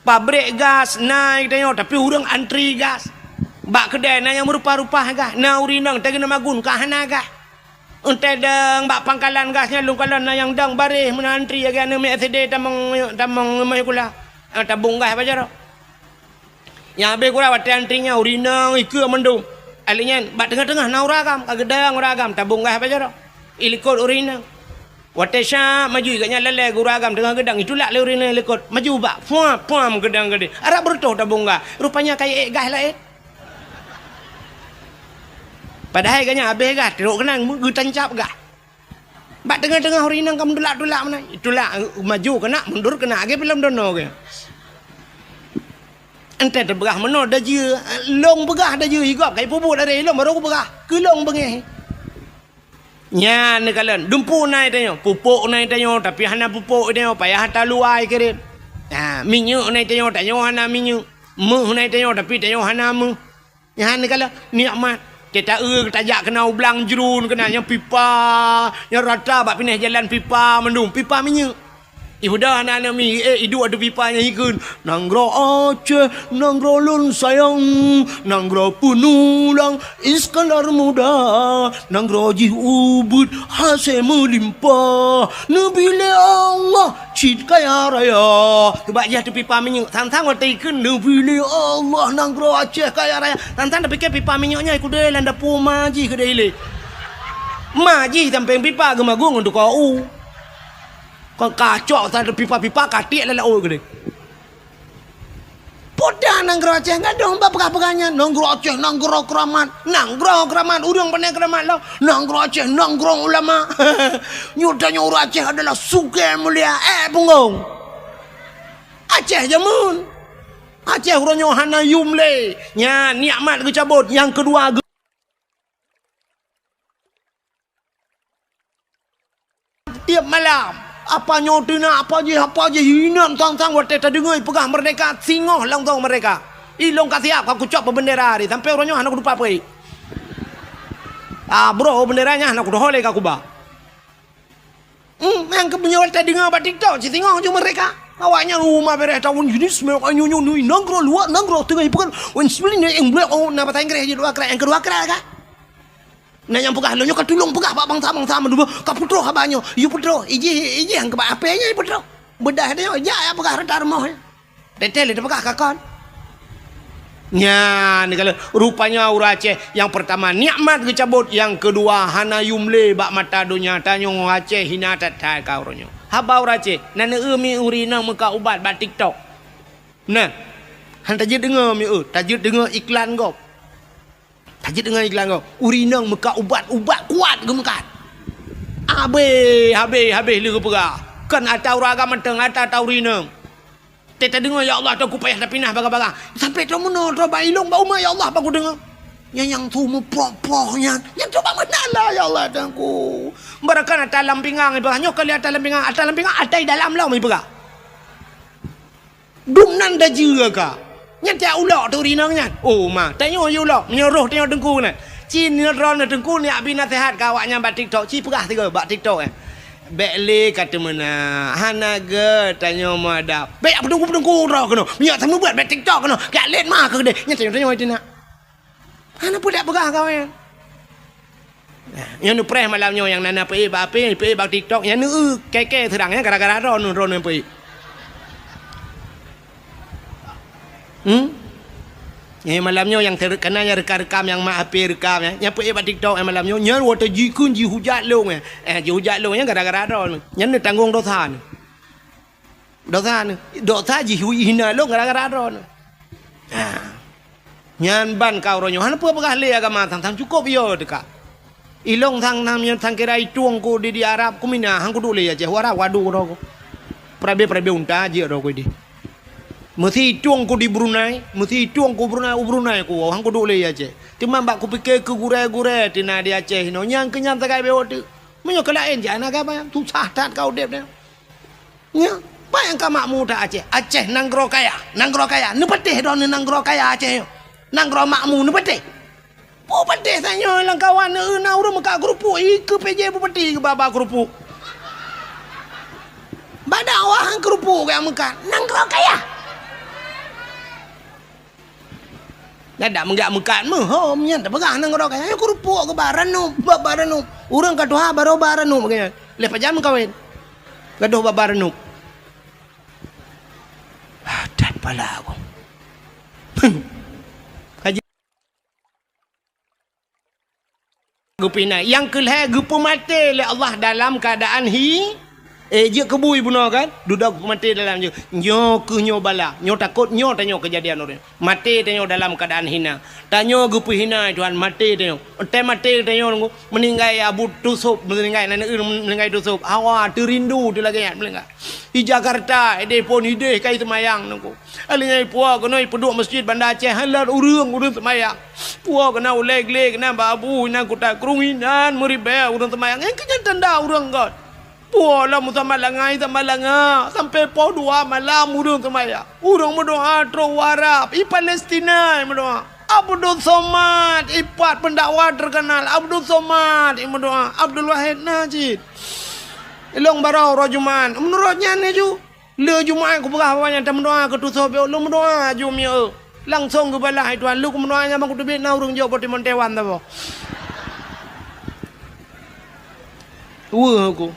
Pabrik gas na i tanyoe, tapi ureuëng antri gas. Bak keudè na nyang meurupa-rupa gas, na ureuëng inong teugeuna magun ka hana gas. Entée dong bak pangkalan gas nyan lôn kalon na nyang dong baréh meunan antri lagée aneuk miet S D tamong, tamong meuhukula. Ah, tabong gas bak jaroe. Nyang habéh gura watée antri nyan ureuëng inong ikeue mandum. Alèh nyan bak teungoh-teungoh na ureuëng agam, ka geudong ureuëng agam tabong gas bak jaroe. Ilikot ureuëng inong. Watée syak maju gobnyan lalée gura agam teungoh geudong itulak lé ureuëng inong ilikot. Maju bak, puam, puam geudong geude. Arab beureutoh tabong gas. Rupanya ka iék gas laén. Padahai gobnyan habéh gas, trok keunan geutancab gas. Bak teungoh-teungoh ureuëng inong ka meutulak-tulak meunan. Tulak maju keunak, mundur keunak, lagée filem dono geuh. Entée teupeugah meunoe dajeu, lôn peugah dajeu, i gob ka ipeubuet lagée lôn barô kupeugah. Keu lôn beungéh. Nyan neukalon, dumpeue na i tanyoe, pupuk na i tanyoe, tapi hana pupuk i tanyoe, payah taluwa i kirém. Ha, minyeuk na i tanyoe, tanyoe hana minyeuk. Meuh na i tanyoe, tapi tanyoe hana meuh. Nyan neukalon nikmat. Teuta eu tajak keunan u blang jruen keunan nyang pipa, nyang rata bak pinéh jalan pipa mandum, pipa minyeuk. Ibuda aneuk-aneuk mi, eh, iduek ateueh pipa nyang ikheun, "Nanggroe Aceh, nanggroe lôn sayang, nanggroe peunulang Iskandar Muda, nanggroe jih ubit hasé meulimpah, neubri lé Allah cit kaya raya." Teubak jih ateueh pipa minyeuk, sang-sang watée ikheun, "Neubri lé Allah nanggroe Aceh kaya raya." Sang-sang tapike pipa minyeuk nyan ikudée lam dapu ma jih keudeh ilée. Ma jih sampéng pipa geumagung ngon tukoe u. Kon kacok sa pipa-pipa ka tiek lam laôt keudeh. Peue nanggroe Aceh gadôh bak peugah-peugah nyan, nanggroe Aceh nanggroe keuramat, nanggroe keuramat, ureuëng pane keuramat lom, nanggroe Aceh nanggroe ulama. Nyoe tanyoe ureuëng Aceh adalah sugée mulia, eh, punggong. Aceh jameun. Aceh uroe nyoe hana yum lé. Nyan nikmat geucabot, nyang keudua geu- Tiep malam, apa nyoe teunak, apa jih, apa jih, inan sang-sang watée tadeungoe ipeugah meurdeka, singoh langsong meurdeka. Ilong ka siab ka kucok bak beundera tadi, sampai uroe nyoe hana kutupat peue. Ah, broh beundera nyan hana kutuho lé ka kuba. Hmm, nyang keu meunyoe watée tadeungoe bak TikTok, singoh ju meurdeka. Awaknyan uma bereh tahun jenis mewah nyoe nyoe nanggroe luwa nanggroe teungoh ipeugah, wen sebelah ni yang blek, oh, na bahasa Inggris je dua krak, yang kedua krak kan. Na nyang peugah, lôn nyoe ka tulông peugah bak bansa-bansa meudua, ka peutroh haba nyoe. Yue peutroh, ijih, ijih nyang keubah apée nyoe peutroh. Beudah nyoe, jak ya peugah rata rumoh nyoe. Teuntée lé teupeugah ka kon. Nyan, kalau rupanya ureuëng Aceh, nyang peurtama nikmat geucabot, nyang keudua hana yum lé bak mata donya. Tanyoe Aceh hina that-that ka uroe nyoe. Haba ureuëng Aceh, na neueu mi ureuëng inong meukat ubat bak TikTok. Nah, han tajeuet deungoe mi eu, tajeuet deungoe iklan gob. Tajeuet deungon iklan gob, ureuëng inong meukat ubat, ubat kuat geumeukat. Habéh, habéh, habéh lé geupeugah. Kon ata ureuëng agam mantong, ata, ata ureuëng inong. Teuta deungoe, "Ya Allah, teuku payah tapinah bagah-bagah." Sampai troh meunoe, troh bak ilong, bak uma, "Ya Allah, bagoe deungoe." Nyang, nyang tu meuproh-proh nyan. Nyang tu bak meunan lah, "Ya Allah, teuku." Barakan ata lam pingang, ipeugah nyoe kali ata lam pingang, ata lam pingang, ata i dalam lom ipeugah. Dum nan dajeue ka. Nyan tiak ulok tu rinong nyan. Oh ma, tanyoe yue ulok, meunyoe roh tanyoe teungku nyan. Ci nyoe droeneuh teungku nyak bi naseuhat keu awaknyan bak TikTok, ci peugah sigoe bak TikTok nyan. Bék lé ka teumeunak, hana gét tanyoe meuadab. Bék peutungku-peutungku droe keunoe. Meunyoe seumeubeuet bék TikTok keunoe. Kajak lét ma keu keudeh. Nyan tanyoe-tanyoe teunak. Hana peue dak peugah kawé. Nyan neupreh malam nyoe nyang na na peuék bak apé, peuék bak TikTok, nyan neueu kèe-kèe seurang nyan gara-gara droeneuh, droeneuh peuék. Hmm? Nyan malam nyoe nyang ter-, kana nyang rekam-rekam, nyang mat H P rekam, eh. Nyang peuék bak TikTok, eh, malam nyoe. Nyan watèe jikheun jihujat lôn, eh. Eh, jihujat lôn nyan gara-gara droeneuh. Nyan neutanggong dosa neuh. Dosa neuh. Dosa jihina lôn gara-gara droeneuh. Ha. Nyan ban ka uroe nyoe. Hana peue peugah lé agama sang-sang cukôp yo teuka. Ilôn sang nam nyan sang kira itueng ku di, di Arab ku mina, han kuduek lé Aceh, u Arab wadu droe ku. Perabe-perabe unta jeuet droe ku di. Meusi itueng ku di Brunei, meusi itueng ku Brunei, u Brunei ku, han kuduek lé Aceh. Teuma bak kupike keu gurèe-gurèe teuh na di Aceh inoe, nyang keu nyan sagai bewok teuk. Meunyoe keu laén jak na gaba, susah that ka udép nyan. Nyoe, peue nyang ka makmu that Aceh? Aceh nanggroe kaya, nanggroe kaya. Neupatéh droeneuh nanggroe kaya Aceh nyoe. Nanggroe makmu neupatéh. Peue patéh tanyoe lam kawan, na ureueng meukat keurupuk, ikeue P J Bupati keu ba-ba keurupuk. Bak dakwah keurupuk gaya meukat, nanggroe kaya. Nyan dak meugak meukat meuhom nyan tapeugah nanggroe kaya. Nyoe keurupuk keu ba ranup, ba-ba ranup. Ureueng ka tuha barô ba ranup gaya. Lheuh pajan meukawen. Gadôh ba-ba ranup. Ah, that pala aku. Haji. Geupinai. Nyang keu lhèe geupeumaté lé Allah dalam keuadaan hi, eh, jeuet keu bui bunoe kan? Dudoe geupeumaté dalam jeuet. Nyoe keuh nyoe bala. Nyoe takot nyoe tanyoe keujadian ureueng. Maté tanyoe dalam keuadaan hina. Tanyoe geupeuhina Tuhan, maté tanyoe. Teumaté tanyoe nunggu. Meuninggai Abu Tusop, meuninggai aneuk, meuninggai Tusop. Hawa teurindu teu lagèe nyan meuninggai. Di Jakarta, ideh phôn ideh kai seumayang nunggu. Alèh nyan ipuwoe keunoe ipeuduek meuseujid Banda Aceh, han lheueh ureueng, ureueng seumayang. Puwoe keunan ulèe glé keunan bak abu inan kuta krueng inan meuribèe ureueng seumayang. Nyang keu nyan tanda ureueng göt. Puwoe lom meusamat langa, samat langa, sampoe poh dua malam ureueng seumayang. Ureueng meudoa trok u Arab, i Palestina meudoa. Abdul Somad, ipat pendakwah terkenal, Abdul Somad meudoa, Abdul Wahid na cit. Ilong barô uroe Jumat. Meunurot nyan laju. Lheueh Jumat kupeugah bak awak nyan tameudoa keu Tusop, lôn meudoa aju mieu. Langsong geubalah Tuhan, lheueh kumeudoa nyan ban kuteubiet na ureueng jok bak Timon Taiwan saboh. Weueh ku.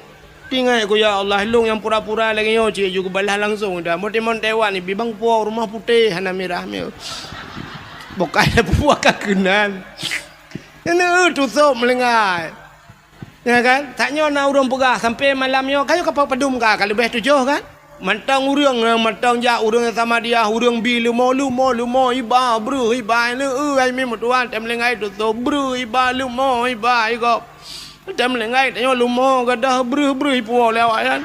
Teuingat ku, ya Allah, lôn nyang pura-pura lagèe nyoe cit aju geubalah langsong dah. Bak Timon Taiwan ibi bang puwoe rumoh putéh hana mirah mieu. Bukai puwoe ka keunan. Nyan Tusop meulinggai. Ya kan? Tanyoe na ureueng peugah sampoe malam nyoe, ka nyoe ka padum ka, ka leubeh tujoh kan? Mantong ureueng, mantong jak ureueng Samadiyah, ureueng bi leumo, leumo, leumo, iba, breuh, iba, leu, ai mi meutuan, tem linggai tutoe, breuh, iba, leumo, iba, igop. Tem linggai tanyoe leumo, gadoh, breuh, breuh, ipuwoe lé awak nyan.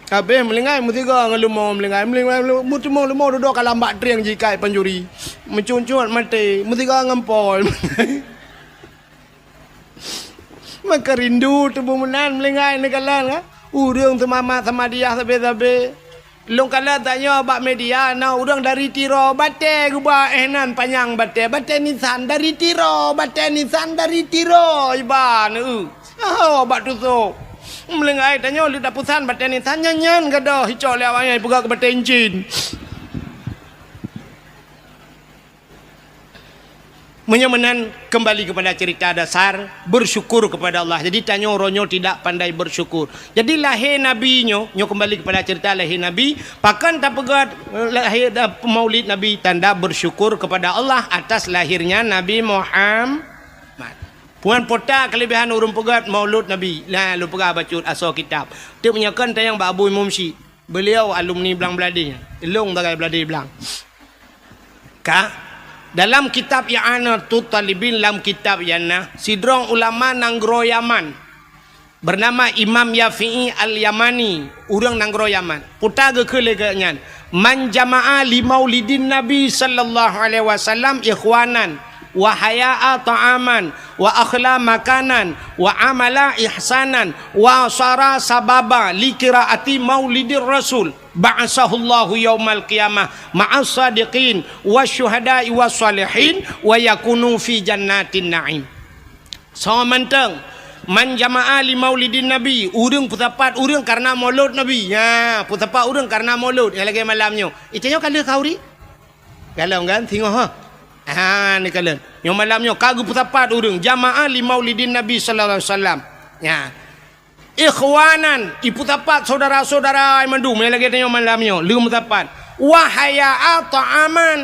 Habéh meulinggai meusigoe ngon leumo meulinggai, meulinggai, meulinggai, meuteumé leumo dudoe ka lam bak trieng jikai pancuri. Meucuncut maté, meusigoe ngon pol. Maka rindu tuboh meunan meulinggai neukalon ka. Ureueng seumamat Samadiyah sabé-sabé. Lôn kalon tanyoe bak media na ureueng dari Tiro, batèe geuba éh nan panyang batèe, batèe nisan dari Tiro, batèe nisan dari Tiro, iba neu. Saho bak Tusop. Meulinggai tanyoe leuet tapusan batèe nisan nyan, nyan gadoh icok lé awak nyan ipeugah keu batèe incin. Meunyoe meunan, kembali kepada cerita dasar, bersyukur kepada Allah. Jadi tanyoe uroe nyoe tidak pandai bersyukur. Jadi lahé Nabi nyoe, nyoe kembali kepada cerita lahé Nabi, pakon tapeugah, eh, lahé, eh, maulid Nabi, tanda bersyukur kepada Allah atas lahirnya Nabi Muhammad. Puan pota kelebihan ureueng peugöt Maulud Nabi. Nah, lôn peugah bacut asoe kitab. Teuk meunyoe kon tanyong bak Abu Imum Syik. Beliau alumni Blang Bladeh. Lôn sagai Bladeh Blang. Ka dalam kitab I'anatut Talibin, lam kitab nyan na sidroe ulama nanggroe Yaman. Bernama Imam Yafi'i Al-Yamani, ureueng nanggroe Yaman. Peue geukheun lé geuh nyan, "Man jama'a li maulidin Nabi sallallahu alaihi wasallam ikhwanan, wa haya'a ta'aman, wa akhla makanan, wa amala ihsanan, wa sara sababa li qiraati maulidir Rasul, ba'asahullahu yaumal qiyamah ma'as sadiqin, wasyuhada'i wassalihin, wa yakunu fi jannatin na'im." Soe mantong, "Man jama'a li maulidin Nabi," ureueng peusapat ureueng kareuna Maulud Nabi. Nya, peusapat ureueng kareuna Maulud nyang lagèe malam nyoe. Itanyoe ka lheueh khauri? Galom kan? Singoh, ha? Ha, ni kalon. Nyoe malam nyoe ka geupeusapat ureueng, "Jama'a li maulidin Nabi sallallahu alaihi wasallam." Nya. Ikhwanan, ipeusapat syedara-syedara mandum nyang lagèe tanyoe malam nyoe, lheueh meusapat. Wa haya'a ta'aman,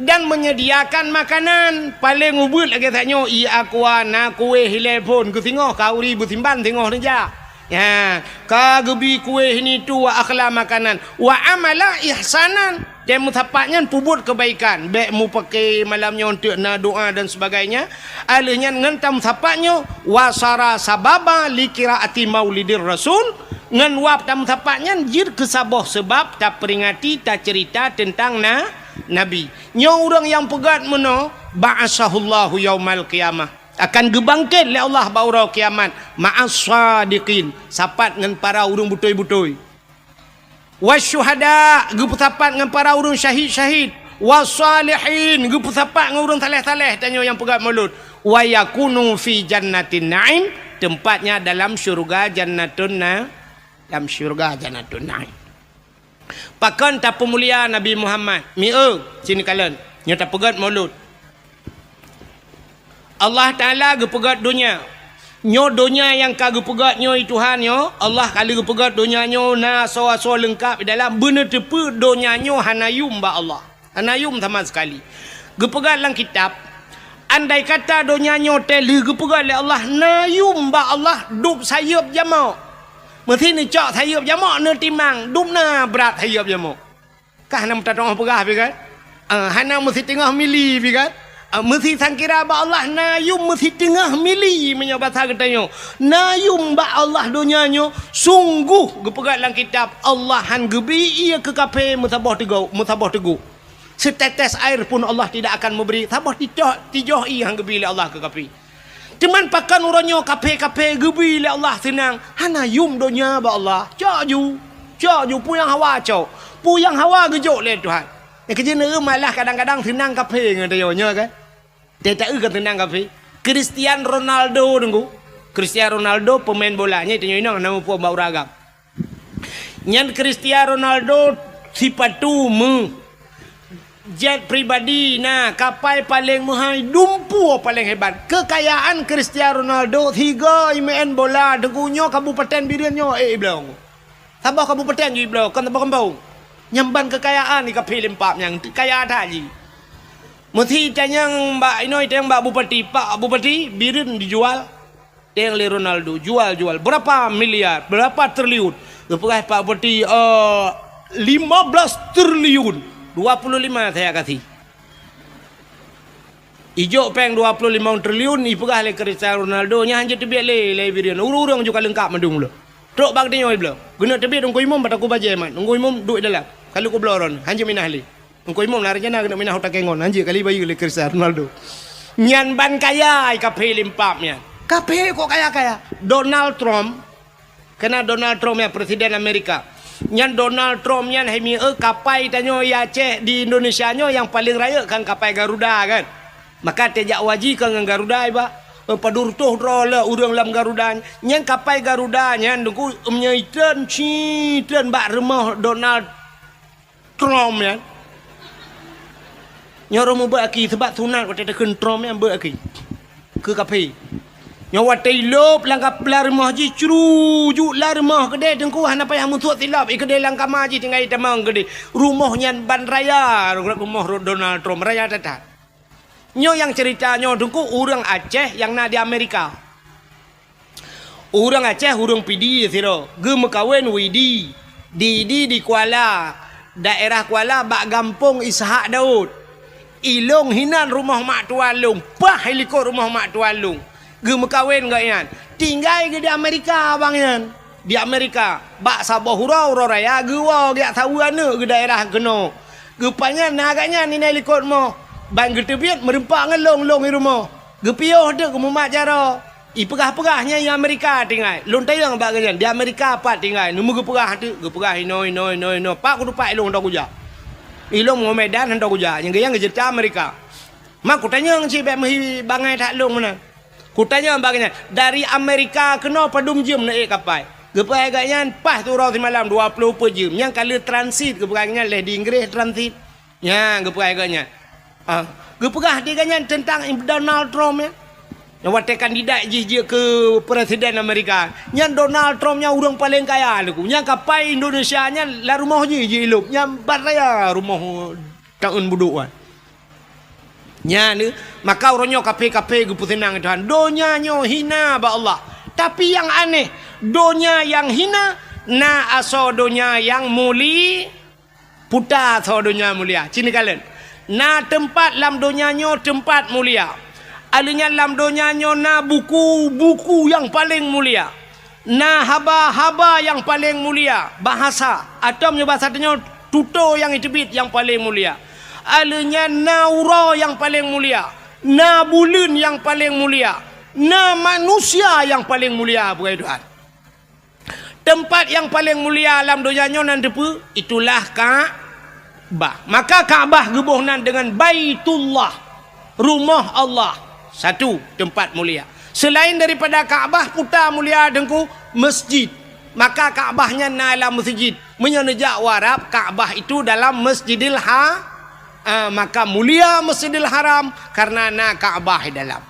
dan menyediakan makanan. Paleng ubeuet lagèe tanyoe, ié aqua, na kuéh, ilèe phôn, keu singoh, khanuri beusimban singoh neujak. Ya, ka geubi kuéh ini tu, wa akhla makanan. Wa amala ihsanan, dan meusapat nyan peubuet keubaikan. Bèk mupake malam nyoe eunteuk na doa dan sebagainya. Alheuh nyan ngon tameusapat nyoe, wa sara sababa li qiraati maulidir rasul, ngon wab tameusapat nyan jeuet keu saboh seubab taperingati, taceurita teuntang na, Nabi. Nyoe ureuëng nyang peugét meunoe, ba'atsahullahu yaumal qiyamah, akan geubangkét lé Allah bak uroe kiamat, ma'as shadiqin, sapat ngon para ureuëng beutôi-beutôi. Wasyuhada, geupeusapat ngon para ureuëng syahid-syahid. Wassalihin, geupeusapat ngon ureuëng saleh-saleh, tanyoe nyang peugét mulod. Wa yakunu fi jannatin na'im, tempatnya dalam syurga Jannatun Na-, dalam syurga Jannatun Na'im. Pakon tapeumulia Nabi Muhammad? Mieu, sini kalon, nyoe tapeugét mulod. Allah Taala geupeugét donya. Nyoe donya nyang ka geupeugét nyoe, Tuhan nyoe, Allah ka lheueh geupeugét donya nyoe na asoe-asoe leungkab di dalam, beuneuteupeu donya nyoe hana yum bak Allah. Hana yum sama sekali. Geupeugét lam kitab, andai kata donya nyoe teuh lheueh geupeugét lé Allah na yum bak Allah, dub sayeuep jamok. Meusi neucok sayeuep jamok, neutimang, dub na brat sayeuep jamok. Kah na meutatong peugah pi kan? Ah, hana meusiteungoh mili pi kan? Ah, meusi sangkira bak Allah na yum meusiteungoh mili, meunyoe basa geutanyoe. Na yum bak Allah donya nyoe, sungguh geupeugah lam kitab, Allah han geubi ié keu kafé meusaboh teugok, meusaboh teugok. Setetes air pun Allah tidak akan memberi, saboh tijoh, tijoh ié han geubi lé Allah keu kafé. Teuma pakon uroe nyoe kafé-kafé geubi lé Allah seunang, hana yum donya bak Allah. Cok ju, cok ju, peue nyang hawa cok. Peue nyang hawa geujok lé Tuhan. Nyang keujeuet neueu malah kadang-kadang seunang kafé ngon tanyoe nyoe kan. Teuta eu kan seunang kafé. Cristiano Ronaldo deungoe. Cristiano Ronaldo pemain bola nyoe tanyoe inong nama puang bak uragam. Nyan Cristiano Ronaldo sipatu meu, jet pribadi na, kapai paleng meuhai, dumpeue paleng hebat. Keukayaan Cristiano Ronaldo sigoe imeu'en bola deungoe nyoe kabupaten Bireuen nyoe, eh, ibloe. Saboh kabupaten ju ibloe, kon saboh gampông. Nyan ban keukayaan di kafé lempap nyang kaya that jih. Meusi tanyong bak inoe tanyong bak bupati, "Pak Bupati, Bireuen dijual?" Teng lé Ronaldo, jual-jual. Berapa miliar? Berapa triliun? Geupeugah Pak Bupati, eh, lima belas triliun. Dua puluh lima saya kasih. Ijok péng dua puluh lima triliun, ipeugah lé Cristiano Ronaldo, nyan hanjeuet teubiet lé, lé Bireuen. Ureuëng-ureuëng juga leungkab mandum lé. Trok bak geutanyoe ibloe. Geuneuk teubiet Teungku Imum, bak Teungku Bajée mat. Teungku Imum duek dalam. Kalu kubloe droeneuh, hanjeuet minah lé. Teungku Imum na rencana keuneuk minah u Takengon, hanjeuet kali bayeue lé Cristiano Ronaldo. Nyan ban kaya ai kafé lempap nyan. Kafé kok kaya-kaya. Donald Trump, kena Donald Trump nyan presiden Amerika. Nyan Donald Trump nyan hai mieu kapai tanyoe di Aceh, di Indonesia nyoe nyang paleng rayeuk kan kapai Garuda kan. Maka teuh jak haji ka ngon Garuda iba. Eh, padub reutôh droe lé ureuëng lam Garuda. Nyan kapai Garuda nyan deungoe meunyoe itreun, ci treun bak rumoh Donald Trump nyan. Nyoe roh mubeuet aki, seubab sunat watée takheun Trump nyan beuet aki. Keu kafé. Nyoe watée ilop lam kap-, lam rumoh jih, crujuk lam rumoh keudeh teungku hana payah meusuet silop, i keudeh lam kama jih tinggai tamong keudeh. Rumoh nyan ban raya, rumoh Donald Trump, raya that-that. Nyoe nyang ceurita nyoe teungku ureuëng Aceh nyang na di Amerika. Ureuëng Aceh, ureuëng Pidie sidroe, geumeukawen Widi, di, di, di Kuala, daerah Kuala bak gampông Ishak Daud. Ilong hinan rumoh mak tuan lôn, paih ilikot rumoh mak tuan lôn. Geumeukawen gobnyan, tinggai geuh di Amerika abang nyan. Di Amerika, bak saboh uroe, uroe raya geuwoe geujak saweue aneuëk geuh daerah keunoe. Geupajan na gobnyan inan ilikot rumoh, ban geuteubiet meureumpok ngon lôn, lôn i rumoh. Geupiôh teuk geumumat jaroe. Ipeugah-peugah nyan i Amerika tinggai. Lôn tanyong bak gobnyan, di Amerika pat tinggai? Neumeu geupeugah teuk, geupeugah inoe, inoe, inoe, inoe. Pat kuteupat ilôn hana kujak. Ilôn ngon Medan hana kujak. Nyang geuh nyan geuceurita Amerika. Ma kutanyong cit bék meuhi bangai that lôn meunan. Kutanyong bak gobnyan, dari Amerika keunoe padum jeuem neuék kapai? Geupeugah gobnyan paih siuroe simalam dua ploh peuet jeuem. Nyan ka lheueh transit, geupeugah gobnyan lheueh di Inggréh transit. Nyan geupeugah gobnyan. Ah, geupeugah di gobnyan teuntang Donald Trump nyan. Nyang watée kandidat jih jeuet keu presiden Amerika, nyan Donald Trump nyan ureuëng paleng kaya lagu. Nyang kapai Indonesia nyan lam rumoh jih jilop, nyan bat raya rumoh taun budok nyan. Nyan, maka uroe nyoe kape-kape geupeuseunang Tuhan. Donya nyoe hina bak Allah. Tapi nyang aneh, donya nyang hina na asoe donya nyang muli-, puta asoe donya mulia. Cit neukalon. Na teumpat lam donya nyoe teumpat mulia. Aleuh nyan lam donya nyoe na buku-buku nyang paleng mulia. Na haba-haba nyang paleng mulia, bahasa, atau meunyoe bahasa tanyoe tutoe nyang jiteubiet nyang paleng mulia. Aleuh nyan na uroe nyang paleng mulia, na buleuen nyang paleng mulia, na manusia nyang paleng mulia, peugah Tuhan. Teumpat nyang paleng mulia lam donya nyoe nan teupeue? Itulah Ka-, Ka'bah. Maka Ka'bah geuboh nan deungon Baitullah, rumoh Allah. Satu, teumpat mulia. Seulaén daripada Ka'bah, puta mulia Teungku, masjid. Maka Ka'bah nyan na lam masjid. Meunyoe neujak u Arab, Ka'bah itu dalam Masjidil Ha-, ah, maka mulia Masjidil Haram karena na Ka'bah di dalam.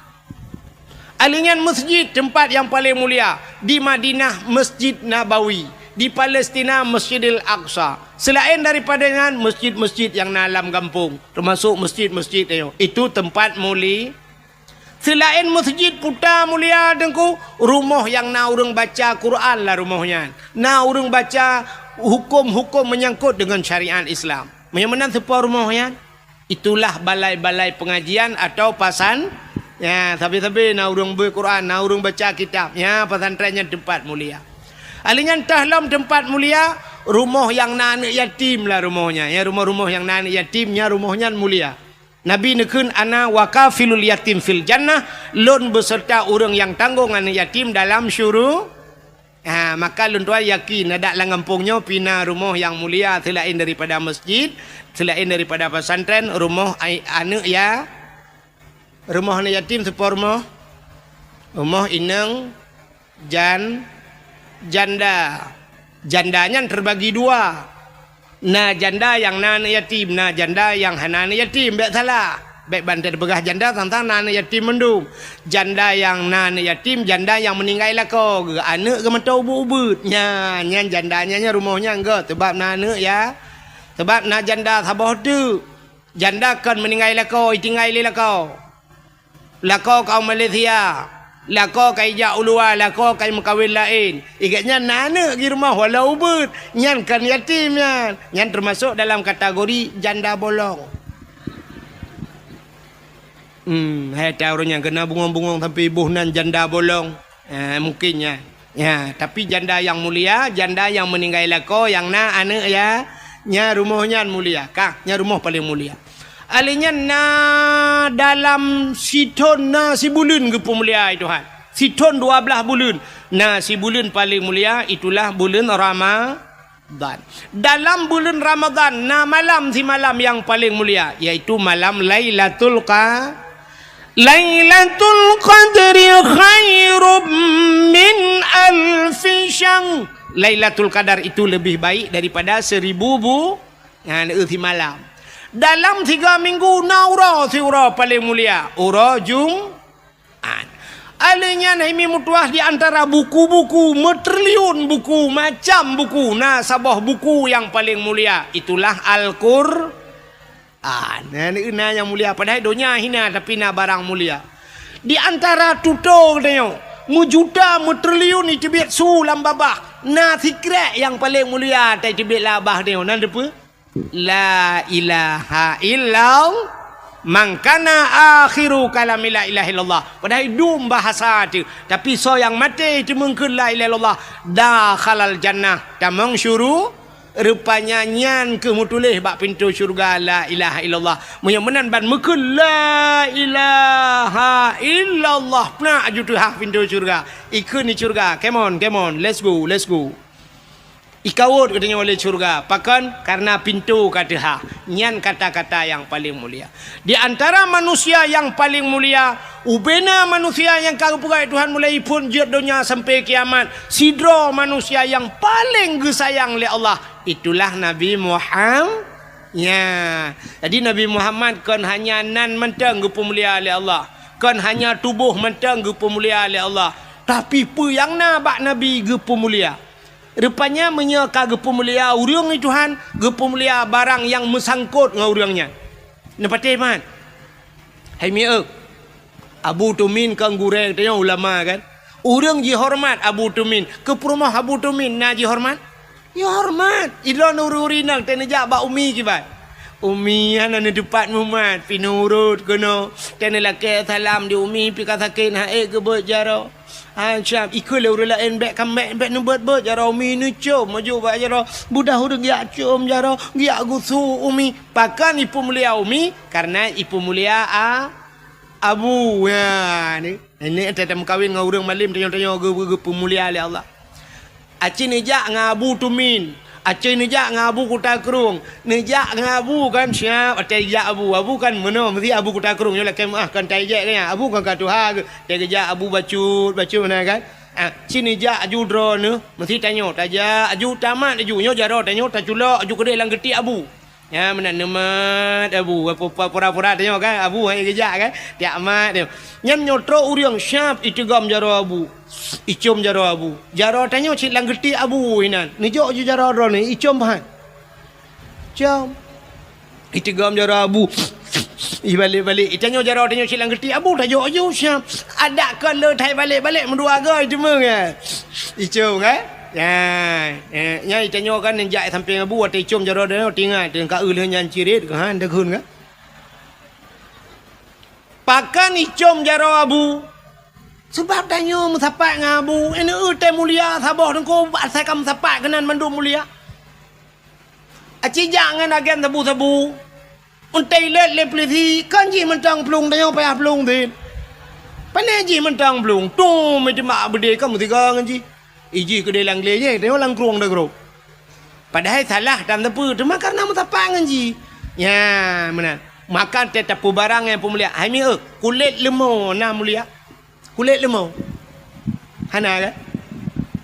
Aleuh nyan masjid teumpat nyang paleng mulia di Madinah, Masjid Nabawi, di Palestina, Masjidil Aqsa. Seulaén daripada nyan, masjid-masjid nyang na lam gampông, teumasok masjid-masjid nyoe, itu teumpat muli-, seulaén masjid puta mulia Teungku, rumoh nyang na ureuëng baca Quran lam rumoh nyan, na ureuëng baca huköm-huköm meunyangkot deungon syariat Islam. Meunyoe meunan seupôt rumoh nyan, itulah balai-balai pengajian atau pasan-, ya, sabe-sabe na ureuëng beuet Quran, na ureuëng baca kitab. Ya, pesantren nyan teumpat mulia. Aleuh nyan teuh lom teumpat mulia, rumoh nyang na aneuëk yatim lam rumoh nyan. Ya, rumoh-rumoh nyang na aneuëk yatim, nyan rumoh nyan mulia. Nabi neukheun, "Ana wa kafilul yatim fil jannah," lôn beuseurta ureuëng nyang tanggong aneuëk yatim dalam syuru-, Ha, maka lôn tuan yakin, adak lam gampông nyoe pih na rumoh nyang mulia seulaén daripada masjid, seulaén daripada pesantren, rumoh ai-, aneuëk ya-, rumoh aneuëk yatim seupôt rumoh, rumoh inong jan-, janda. Janda nyan teubagi dua. Na janda nyang na aneuëk yatim, na janda nyang hana aneuëk yatim, bék salah. Bék ban tapeugah janda sang-sang na aneuëk yatim mandum. Janda nyang na aneuëk yatim, janda nyang meuninggai lakoe geuh, aneuëk geuh mantong ubeuet-ubeuet. Nyan, nyan janda nyan, nyan rumoh nyan geuh, sabab na aneuëk ya. Sabab na janda saboh teuk. Janda kon meuninggai lakoe, itinggai lé lakoe. Lakoe ka u Malaysia, lakoe ka ijak u luwa, lakoe ka imeukawen laén. Igét nyan na aneuëk di rumoh walau ubeuet, nyan kon yatim nyan. Nyan teumasok dalam kategori janda bolong. Hmm, hai ta ureuëng nyang keuneuk bungong-bungong sampoe iboh nan janda bolong. Eh, mungkin nyan. Ya, tapi janda nyang mulia, janda nyang meuninggai lakoe, nyang na aneuëk ya, nyan rumoh nyan mulia. Kah, nyan rumoh paleng mulia. Aleuh nyan na dalam sithon na sibuleuen geupeumulia, hai Tuhan. Sithon dua blaih buleuen. Na sibuleuen paleng mulia, itulah buleuen Rama-, Ramadan. Dalam buleuen Ramadan na malam simalam nyang paleng mulia, yaitu malam Lailatul Qa-, Lailatul Qadri khairum min alfi syahr. Lailatul Qadar itu lebih baik daripada seribu bu-, ha, simalam. Dalam tiga minggu na uroe siuroe paleng mulia, uroe Jum-, An. Aleuh nyan hai mi meutuah di antara buku-buku, meutriliun buku, macam buku, na saboh buku nyang paleng mulia, itulah Al-Qur'an. Na, na nyang mulia, padahai donya hina, tapi na barang mulia. Di antara tutoe geutanyoe, meujuta, meutriliun iteubiet su lam babah, na sikrék nyang paleng mulia, ta iteubiet lam babah tanyoe, na teupeue? La ilaha illallah. Man kana akhiru kalami la ilaha illallah. Padahai dum bahasa tu. Tapi soe nyang maté teumeung kheun la ilaha illallah, dakhalal jannah, tamong syuru-, rupanya nyan keuh meutuléh bak pintoe syeuruga la ilaha illallah. Meunyoe meunan ban meukheun la ilaha illallah, peunak aju teuhah pintoe syeuruga. Ikheun di syeuruga, "Come on, come on, let's go, let's go." Ikawot geutanyoe lé syeuruga. Pakon? Kareuna pintoe ka teuhah. Nyan kata-kata nyang paleng mulia. Di antara manusia nyang paleng mulia, ubena manusia nyang ka geupeugah Tuhan mulai phon jeuet donya sampai kiamat, sidroe manusia nyang paleng geusayang lé Allah, itulah Nabi Muham-, nya. Jadi, Nabi Muhammad kon hanya nan mantong geupeumulia lé Allah. Kon hanya tuboh mantong geupeumulia lé Allah, tapi peue nyang na bak Nabi geupeumulia. Rupanya meunyoe ka geupeumulia ureuëng lé Tuhan, geupeumulia barang nyang meusangkot ngon ureuëng nyan. Neupatéh man? Hai mieu, Abu Tumin kan gurée tanyoe ulama kan? Ureuëng jihoreumat Abu Tumin, keu peurumoh Abu Tumin na jihoreumat? Jihoreumat. Idroe ureuëng-ureuëng inong teuneujak bak umi kiban. Umi hana neutupat mumat, pih nurot keunoe. Teuneulakée salam di umi, pih ka sakét hana ék geubeuet jaroe. Ancam ikeu lé ureuëng laén bék ka bék, bék neubeuet-beuet jaroe, umi neucom maju bak jaroe. Budah ureuëng giak com jaroe, giak geusu umi. Pakon ipeumulia umi? Kareuna ipeumulia a, abu. Ya, ni. Nenek teuh tameukawen ngon ureuëng malem tanyoe-tanyoe geu-, geu-, geupeumulia lé Allah. Aci neujak ngon Abu Tumin, aci neujak ngon Abu Kuta Krueng, neujak ngon Abu kan siab, até jak Abu, Abu kan meunoe meusi Abu Kuta Krueng nyoe lakée meuah kan tai jek kan nyan, Abu kan ka tuha geuh, até geujak Abu bacut, bacut meunan kan. Ah, ci neujak aju droeneuh, meusi tanyoe tajak aju tamat aju nyoe jaroe tanyoe taculok aju keudeh lam geuti Abu. Nyan meunan neumat Abu, pura-pura tanyoe kan, Abu hai geujak kan, tiak mat nyoe. Nyan nyoe trok ureuëng siab iteugom jaroe Abu, icom jaroe Abu. Jaroe tanyoe cit lam geuti Abu inan. Neujok ju jaroe droeneuh, icom hai. Com. Iteugom jaroe Abu. Ibalek-balek, itanyoe jaroe tanyoe cit lam geuti Abu, tajok ju siab. Adak kon le thai balek-balek meudua goe iteumeueng, eh. Icom kan? Ya, eh, nyan itanyoe kan neujak sampéng Abu, watée icom jaroe droeneuh tingat, teungka eu lheueh nyan cirit, keuhan deughun kan? Pakon icom jaroe Abu? Sabab tanyoe meusapat ngon Abu, ineue tée mulia saboh teungku, asai ka meusapat keunan mandum mulia. Aci jak ngon agen sabu-sabu. Untée ilét lé peulisi, kon jih mantong plueng, tanyoe payah plueng cit. Pané jih mantong plueng, tum, iteumak beudé ka meusigoe ngon jih. Ijih keudeh lam glé jih, tanyoe lam krueng dagrob. Padahai salah tan teupeu, teuma kareuna meusapat ngon jih. Nyan meunan. Maka tée tapeubarang nyang peumulia. Hai mieu, kulét leumo na mulia? Kulét leumo? Hana kan?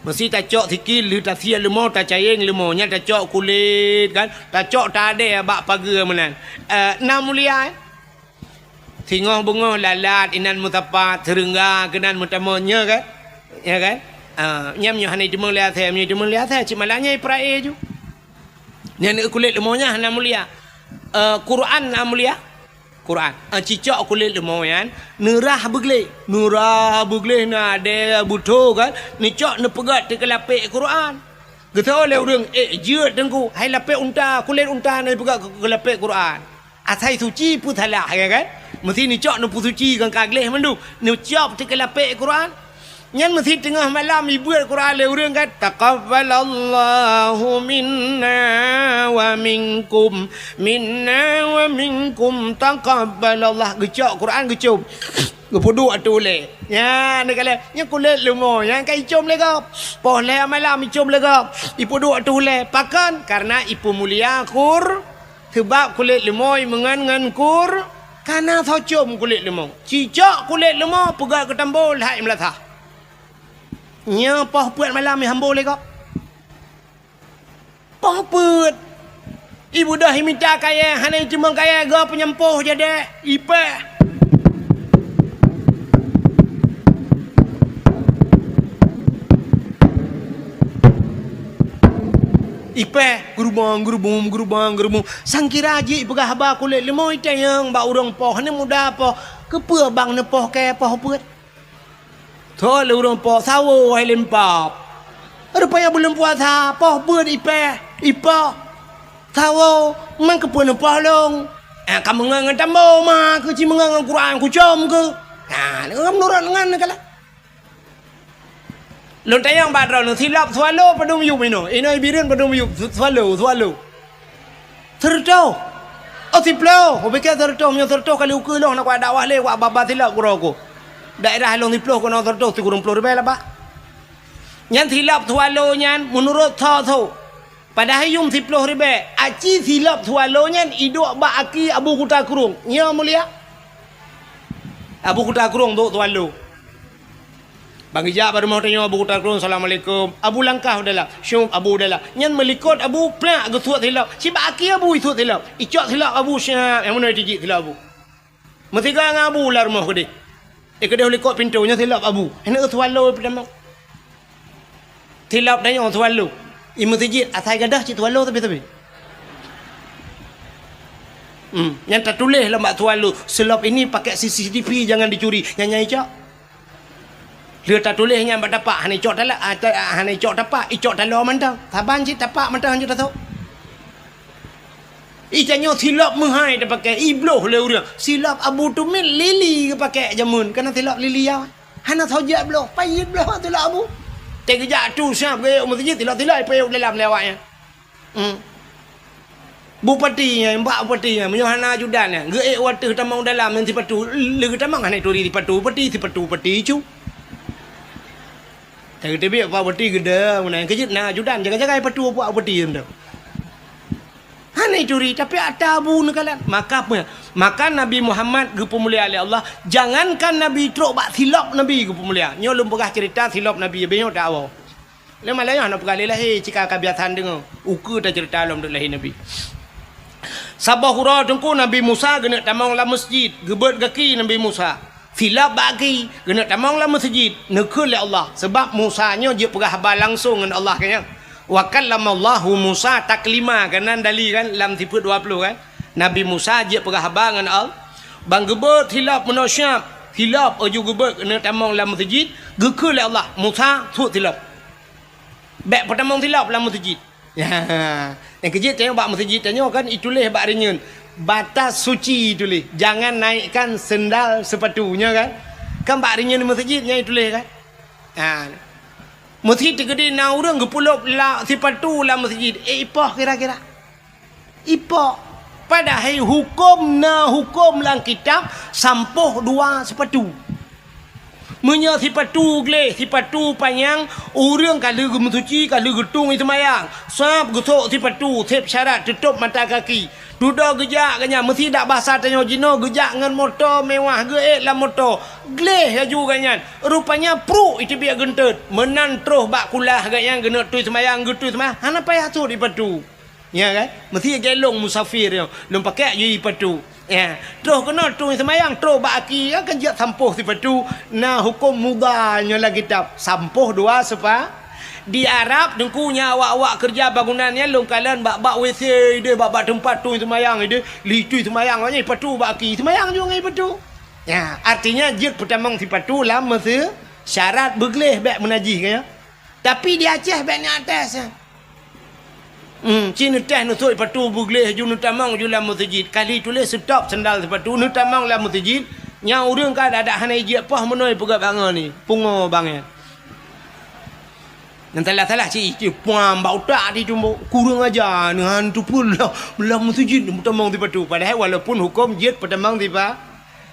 Meusi tacok sikil lheueh tasiet leumo, tacayeng leumo, nyan tacok kulét kan, tacok tadée bak pageue meunan. Eh, na mulia, eh? Singoh beungoh lalat inan meusapat, seureungga keunan meutamong, nyo kan? Ya kan? Ah, nyan meunyoe hana iteumong lé asée, meunyoe iteumong lé asée, cit malah nyan ipeurak éh ju. Nyan kulét leumo nyan hana mulia. Eh, Quran na mulia? Quran. Ah, cicok kulét leumo nyan, neurah beugleh. Neurah beugleh na adée beutôi kan? Neucok neupeugét teukeulapék Quran. Geutho lé ureuëng, "Eh, jeuet teungku, hai lapék unta, kulét unta na ipeugét keu, keu lapék Quran." Asai suci peue salah, ya kan? Meusi neucok neupeusuci kan ka gleh mandum, neucok teukeulapék Quran. Nyan meusi teungoh malam ibeuet Quran lé ureuëng kan, "Taqabbalallahu minna wa minkum, minna wa minkum, taqabbalallah." Geucok Quran geucom. Geupeuduek ateueh ulée. Nyan, neukalon, nyan kulét leumo, nyan ka icom lé gob. Poh lhée malam icom lé gob. Ipeuduek ateueh ulée. Pakon? Kareuna ipeumulia Qur-, Seubab kulét leumo meungon ngon Qur-, ka na soe com kulét leumo. Cicok kulét leumo peugét keu tambo lhai meulasah. Nyoe poh peuet malam ihambo lé gob. Poh peuet. Ibeudôh imita kayée, hana iteumong kayée, gob peunyampôh jadék, ipéh. Ipéh, geurubong, geurubong, geurubong, geurubong. Sangkira jih ipeugah haba kulét leumo itanyong bak ureuëng poh, hana muda poh. Keupeue bang neupoh kée poh peuet? Thon lé ureuëng poh, sawo hai lempap. Rupanya buleuen puasa, poh peuet ipéh, ipoh. Sawo, man keupeue neupoh lôn? Ah, ka meungon ngon tambo ma, keu ci meungon ngon Quran, kucom keu. Ah, meunurot ngon neukalon. Lôn tanyong bak droeneuh, silop swallow padum yup inoe? Inoe Bireuen padum yup su-, swallow, swallow? Seureutôh. Oh, siplôh. Oh, pike seureutôh, meunyoe seureutôh kali ukeue lôn, na kuat dakwah lé, kuat babah silop keudroe ku. Daerah lôn siplôh keunoe seureutôh, sikureueng plôh ribée lah bah. Nyan silop swallow nyan meunurot tho-tho. Padahai yum siplôh ribée, aci silop swallow nyan iduek bak aki Abu Kuta Krueng. Nyo mulia. Abu Kuta Krueng duek swallow. Bang ijak bak rumoh tanyoe Abu Kuta Krueng, "Assalamualaikum." Abu langkah u dalam. Syup, Abu u dalam. Nyan meulikot Abu, plak geusuet silop. Cit bak aki Abu isuet silop. Icok silop Abu, syap, nyang meunoe tijik silop Abu. Meusigoe ngon Abu lam rumoh keudeh. Eh, keudeh u likot pintoe nyoe silop abu. Hana swallow peutamong. Silop tanyoe swallow. I meuseujid asai gadôh cit swallow tapi-tapi. Hmm, nyang tatuléh lam bak swallow, "Silop ini pakai C C T V, jangan dicuri." Nyan nyang icok. Lheueh tatuléh nyan bak tapak, hana icok tala-, ah, ta-, ah, hana icok tapak, icok taloe mantong. Saban cit tapak mantong hanjeuet tasôk. Ih, tanyoe silop meuhai tapakai, ibloh lé ureuëng. Silop Abu Tumit lili geupakai jameun, kana silop lili ya. Hana soe jak bloh, payet bloh silop Abu. Teugeujak tu siap geuék u meuseujid, silop-silop ipayet dalam lé awaknyan. Hmm. Bupati nyan, bak bupati nyan, meunyoe hana ajudan nyan, geuék u ateueh tamong dalam ngon sipatu, lé geutamong hana ituri sipatu bupati, sipatu bupati cu. Teubiet bak bupati geudong, meunan keujeuet na ajudan, jaga-jaga sipatu bak bupati nyan. Hana ituri, tapi ata Abu neukalon. Maka apa? Maka Nabi Muhammad geupeumulia lé Allah, jangankan Nabi trok bak silop Nabi geupeumulia. Nyoe lôn peugah cerita silop Nabi, habéh nyoe tawoe. Lé malam nyoe hana peugah lé lahé, cit ka kabiasaan deungoe. Ukeue tacerita lom duek lahé Nabi. Saboh uroe teungku Nabi Musa geuneuk tamong lam meuseujid, geubeuet gaki Nabi Musa. Silop bak gaki, geuneuk tamong lam meuseujid, neukheun lé Allah, sabab Musa nyoe jeuet peugah haba langsong ngon Allah kan nyan. Wa kallamallahu Musa taklima, kan nan dali kan lam sifeuet dua ploh kan. Nabi Musa jeuet peugah haba ngon Allah. Ban geubeuet silop meunoe siap, silop laju geubeuet geuneuk tamong lam meuseujid, geukheun lé Allah, "Musa, suet silop." Bék peutamong silop lam meuseujid. Ya, nyang keujeuet tanyoe bak meuseujid tanyoe kan ituléh bak rinyeun, "Batas suci" ituléh, "Jangan naikkan sendal sepatu," nyoe kan? Kan bak rinyeun meuseujid nyan ituléh kan? Ha. Meuseujid teukeudi na ureuëng geupulop la, sipatu lam meuseujid, eh, ipoh kira-kira. Ipoh. Padahai huköm na huköm lam kitab sampoh dua sipatu. Meunyoe sipatu gleh, sipatu panyang, ureuëng ka lheueh geumeusuci, ka lheueh geutung i seumayang, sab geusok sipatu, seb syarat teutôb mata kaki. Dudoe geujak gobnyan, meusidak basa tanyoe jinoe geujak ngon moto mewah, geuék lam moto. Gleh laju gobnyan, rupanya pruek iteubiet geunteut. Meunan troh bak kulah gobnyan geuneuk tui seumayang, geutui seumayang, hana payah sot sipatu. Ya kan? Meusti gelong musafir nyoe, lôn pakai aju sipatu. Ya, troh keunoe tui seumayang, troh bak aki, ya kan, jeuet sampoh sipatu, na huköm mudha nyoe lam kitab, sampoh dua sepa-, di Arab, teungku, nyan awak-awak keureuja bangunan nyan lôn kalon bak-bak W C ideh, bak-bak teumpat tui seumayang ideh, li tui seumayang awaknyan sipatu bak aki, seumayang juga ngon sipatu. Ya, artinya jeuet peutamong sipatu lam meuse-, syarat beugleh bék meunajih, kan, ya. Tapi di Aceh bék nyan atas, ya. Hmm, ci neutéh neusok sipatu beugleh ju neutamong ju lam meuseujid. Kali tuléh stop sendal sipatu neutamong lam meuseujid. Nyang ureuëng ka adak-adak hana ijak poh meunoe peugah bangon ni. Pungo bangai. Nyang salah-salah ci, ci puam bak utak di tumbok. Kurang aja neuhan tu pun lah lam meuseujid neutamong sipatu. Padahai walaupun huköm jeuet peutamong sipa-,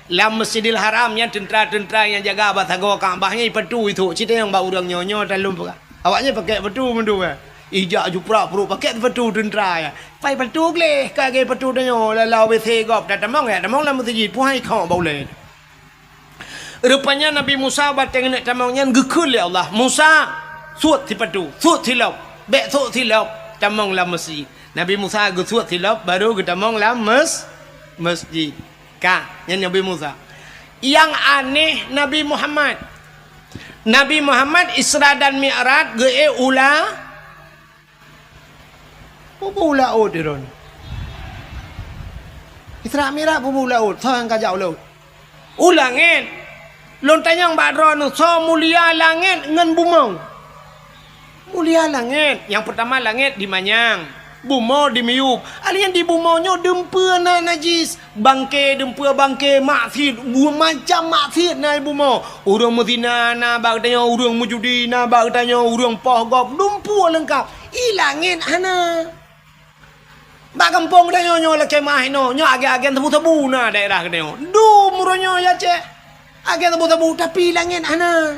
Lam Masjidil Haram nyan teuntra-teuntra nyang jaga bak sagoe Ka'bah nyan ipatu ithok, ci tanyong bak ureuëng nyoe, nyoe talom peugah. Awaknyan pakai patu meudua. Ijak juprak pruek pakai patu teuntra nyan. Pai patu gleh ka lagée patu tanyoe, lalau W C gob tatamong, ya tamong lam meuseujid, puhai khok bak ulée. Rupanya Nabi Musa watée geuneuk tamong nyan geukheun lé Allah, "Musa, suet sipatu, suet silop, bék sok silop tamong lam meuseujid." Nabi Musa geusuet silop, baru geutamong lam mes-, meuseujid. Ka, nyan Nabi Musa. Nyang aneh Nabi Muhammad. Nabi Muhammad Isra dan Mi'raj geuék u la-, peue u laôt droeneuh. Isra Mi'raj peue u laôt, soe nyang ka jak u laôt? U langét. Lôn tanyong bak droeneuh, soe mulia langét ngon bumoe? Mulia langét. Nyang peurtama langét dimanyang, bumoe dimiyueb. Alheuh nyan di bumoe nyoe dumpeue na najis, bangke dumpeue bangke maksiet, macam maksiet na di bumoe. Ureuëng meuzina na bak geutanyoe, ureuëng meujudi na bak geutanyoe, ureuëng poh gob, dumpeue leungkap. I langét hana. Bak gampông geutanyoe nyoe lakée meuah inoe, nyoe agen-agen sabu-sabu na daerah geutanyoe. Dum uroe nyoe ya cek. Agen sabu-sabu, tapi langét hana.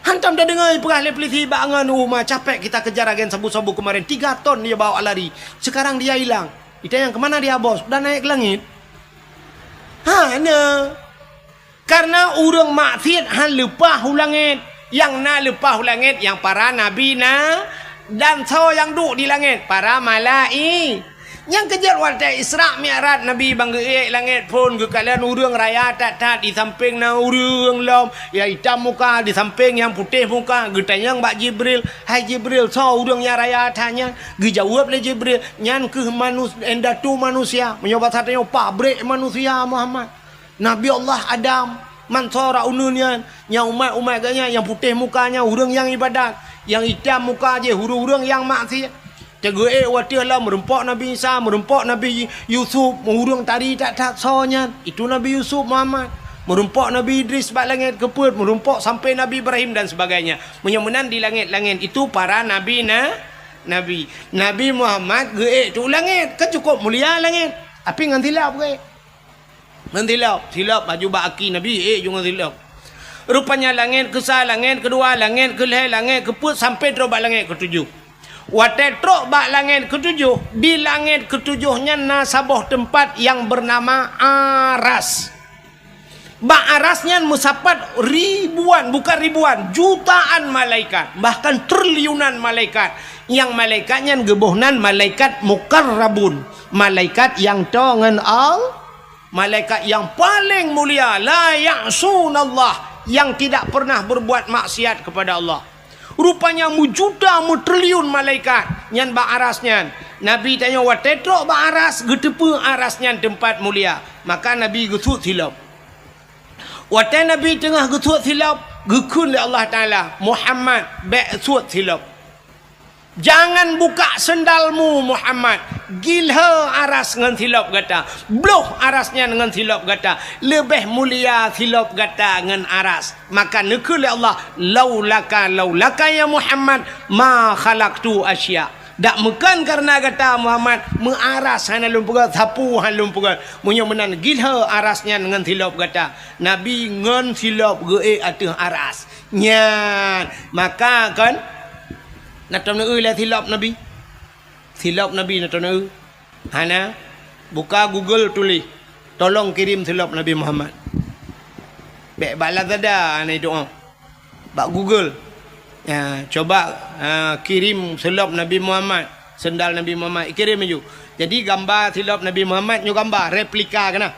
Hantom tadeungoe peugah lé polisi bak ngon uma, "Capek kita kejar agen sabu-sabu kemarin, tiga ton dia bawa lari. Sekarang dia hilang." Itanyong, "Kemana dia, Bos?" "Udah naik ke langit." Hana. Kareuna ureuëng maksiet han leupah u langét. Nyang na leupah u langét nyang para nabi na, dan soe nyang duek di langét? Para malai-, Nyang keujeuet watée Isra Mi'raj Nabi ban geuék langét phon geukalon ureuëng raya that-that, di sampéng na ureuëng lom, nyang itam muka, di sampéng nyang putéh muka, geutanyong bak Jibril, "Hai Jibril, soe ureuëng nyang raya that nyan?" Geujaweueb lé Jibril, "Nyan kheueh manus-, indatu manusia, meunyoe basa tanyoe pabrék manusia Muhammad." Nabi Allah Adam, man sora uneun nyan, nyang umat-umat geuh nyan, nyang putéh muka nyan ureuëng nyang ibadat, nyang itam muka jih ureuëng-ureuëng nyang maksiat. Teugeuék watée lom meurumpok Nabi Isa, meurumpok Nabi Yusuf, ureuëng tari that-that soe nyan, itu Nabi Yusuf Muhammad. Meurumpok Nabi Idris bak langét keupeuet, meurumpok sampai Nabi Ibrahim dan sebagainya. Meunyoe meunan di langét-langét itu para nabi na, nabi. Nabi Muhammad geuék tu langét, kan cukup mulia langét. Tapi ngon silop geuék. Ngon silop, silop baju bak aki Nabi, ék ju ngon silop. Rupanya langét keusa, langét keudua, langét keulhée, langét keupeuet sampai trok bak langét keutujoh. Watée trok bak langét keutujoh, di langét keutujoh nyan na saboh teumpat nyang beunama Aras. Bak Aras nyan meusapat ribuan, bukan ribuan, jutaan malaikat, bahkan triliunan malaikat. Nyang malaikat nyan geuboh nan malaikat mukarrabun, malaikat nyang toe ngon Allah. Malaikat nyang paleng mulia, la ya'sunallah, nyang tidak pernah berbuat maksiat kepada Allah. Rupanya meujuta meutriliun malaikat nyan bak Aras nyan. Nabi tanyoe watée trok bak Aras, geuteupeue Aras nyan teumpat mulia. Maka Nabi geusuet silop. Watée Nabi teungoh geusuet silop, geukheun lé Allah Taala, "Muhammad, bék suet silop." Jangan buka sendalmu, Muhammad. Gilhée Aras ngon silop gata. Bloh Aras nyan ngon silop gata. Leubeh mulia silop gata ngon Aras. Maka neukheun lé Allah, "Laulaka, laulaka ya Muhammad, ma khalaqtu asya." Dak meukan kareuna gata, Muhammad, meu Aras hana lôn peugét, sapeue hana lôn peugét. Meunyoe meunan gilhée Aras nyan ngon silop gata. Nabi ngon silop geuék ateueh Aras. Nyan, maka kon na tom neueu lé silop Nabi. Silop Nabi na tom neueu. Hana, buka Google tuléh, "Tolong kirim silop Nabi Muhammad." Bék bak Lazada hana doa. Bak Google. Ya, coba, ha, kirim silop Nabi Muhammad, sendal Nabi Muhammad, kirim laju. Jadi gamba silop Nabi Muhammad nyoe gamba replika keunan.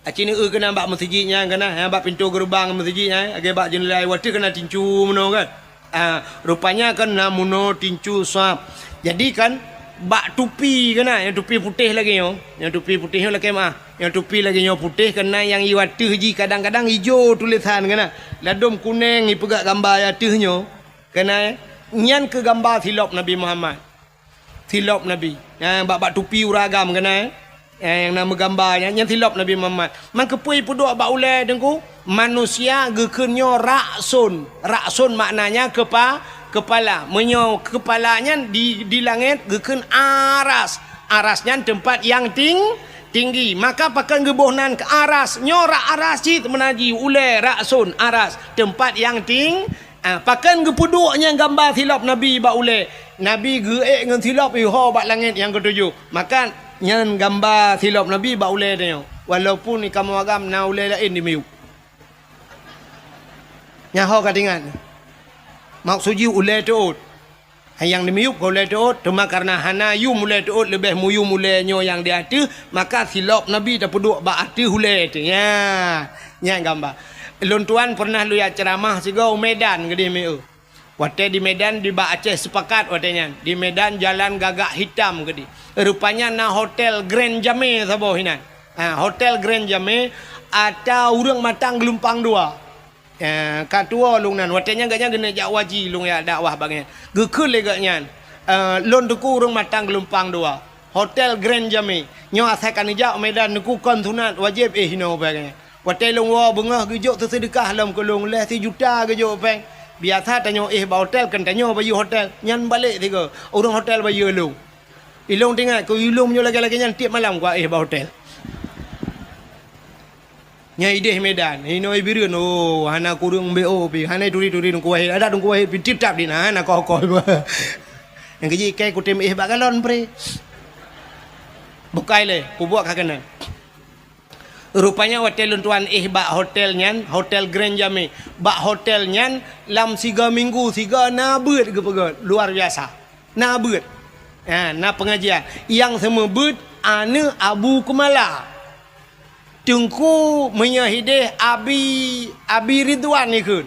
Aci neueu keunan bak meuseujid nyan keunan, ha, bak pintoe geureubang meuseujid nyan, lagée bak jeuneulah watée keunan tincu meunoe kan. Ha, rupanya kan na meunoe tincu sab. Jadi kan bak tupi keunan, nyang tupi putéh lagée nyoe, nyang tupi putéh nyoe lakée meuah, nyang tupi lagée nyoe putéh keunan nyang i ateueh jih kadang-kadang ijo tulésan keunan. Ladôm kuneng ipeugét gamba i ateueh nyoe keunan, nyan keu gamba silop Nabi Muhammad. Silop Nabi. Nyang bak, bak tupi ureuëng agam keunan, eh? Eh, nyang na meugamba nyan, nyan silop Nabi Muhammad. Man keupeue ipeuduek bak ulée Teungku? Manusia geukheun nyoe rakson. Rakson maknanya kepa-, kepala. Meunyoe kepala nyan di, di langét geukheun aras. Aras nyan teumpat nyang ting-, tinggi. Maka pakon geuboh nan keu aras? Nyoe rak aras cit meunan jih ulée rakson aras. Teumpat nyang ting-, Ah, pakon geupeuduek nyang gamba silop Nabi bak ulée? Nabi geuék ngon silop iho bak langét nyang keutujoh. Maka nyan gamba silop Nabi bak ulée tanyoe. Walaupun di kamoe agam na ulée laén dimiyueb. Nyan ho ka teuingat. Maksud jih ulée teuôt. Nyang dimiyueb ka ulée teuôt, teuma kareuna hana yum ulée teuôt leubeh muyum ulée nyoe nyang di ateueh, maka silop Nabi tapeuduek bak ateueh ulée teuh. Nya, nyan gamba. Lôn tuan pernah lôn jak ceuramah sigoe u Medan keudeh meu. Watée di Medan, di bak Aceh Sepakat watée nyan. Di Medan jalan gagak hitam keudeh. Rupanya na hotel Grand Jame saboh inan. Ha, hotel Grand Jame ata ureuëng matang geulumpang dua. Eh, ka tuwoe lôn nan, watée nyan gobnyan geuneuk jak haji, lôn jak dakwah bak gobnyan. Geukheun lé gobnyan, eh, lôn teungku ureuëng matang geulumpang dua. Hotel Grand Jame. Nyoe asai ka neujak u Medan teungku kon sunat, wajéb éh inoe bak gobnyan. Watée lôn woe beungoh geujok teuseudeukah lom keu lôn, lhée sijuta geujok péng. Biasa tanyoe éh bak hotel, kon tanyoe bayeue hotel. Nyan balek sigoe, ureuëng hotel bayeue lôn. Ilôn teuingat keu ilôn nyoe lagée-lagée nyan tieb malam kuéh bak hotel. Nyang ideh Medan, inoe Bireuen, oh, hana kureueng B O pi, hana turi-turi Teungku Wahid, adak Teungku Wahid pi tip-tap di na, hana koh-koh. Nyang keujih ikai kutem éh bak galon pre. Bukai lé, kubuat ka keunan. Rupanya watée lôn tuan éh bak hotel nyan, Hotel Grand Jame. Bak hotel nyan lam siga minggu siga na beuet geupeugét, luar biasa. Na beuet. Ha, na pengajian nyang seumeubeuet aneuk Abu Keumala. Teungku meunyoe hideh Abi, Abi Ridwan ikheun.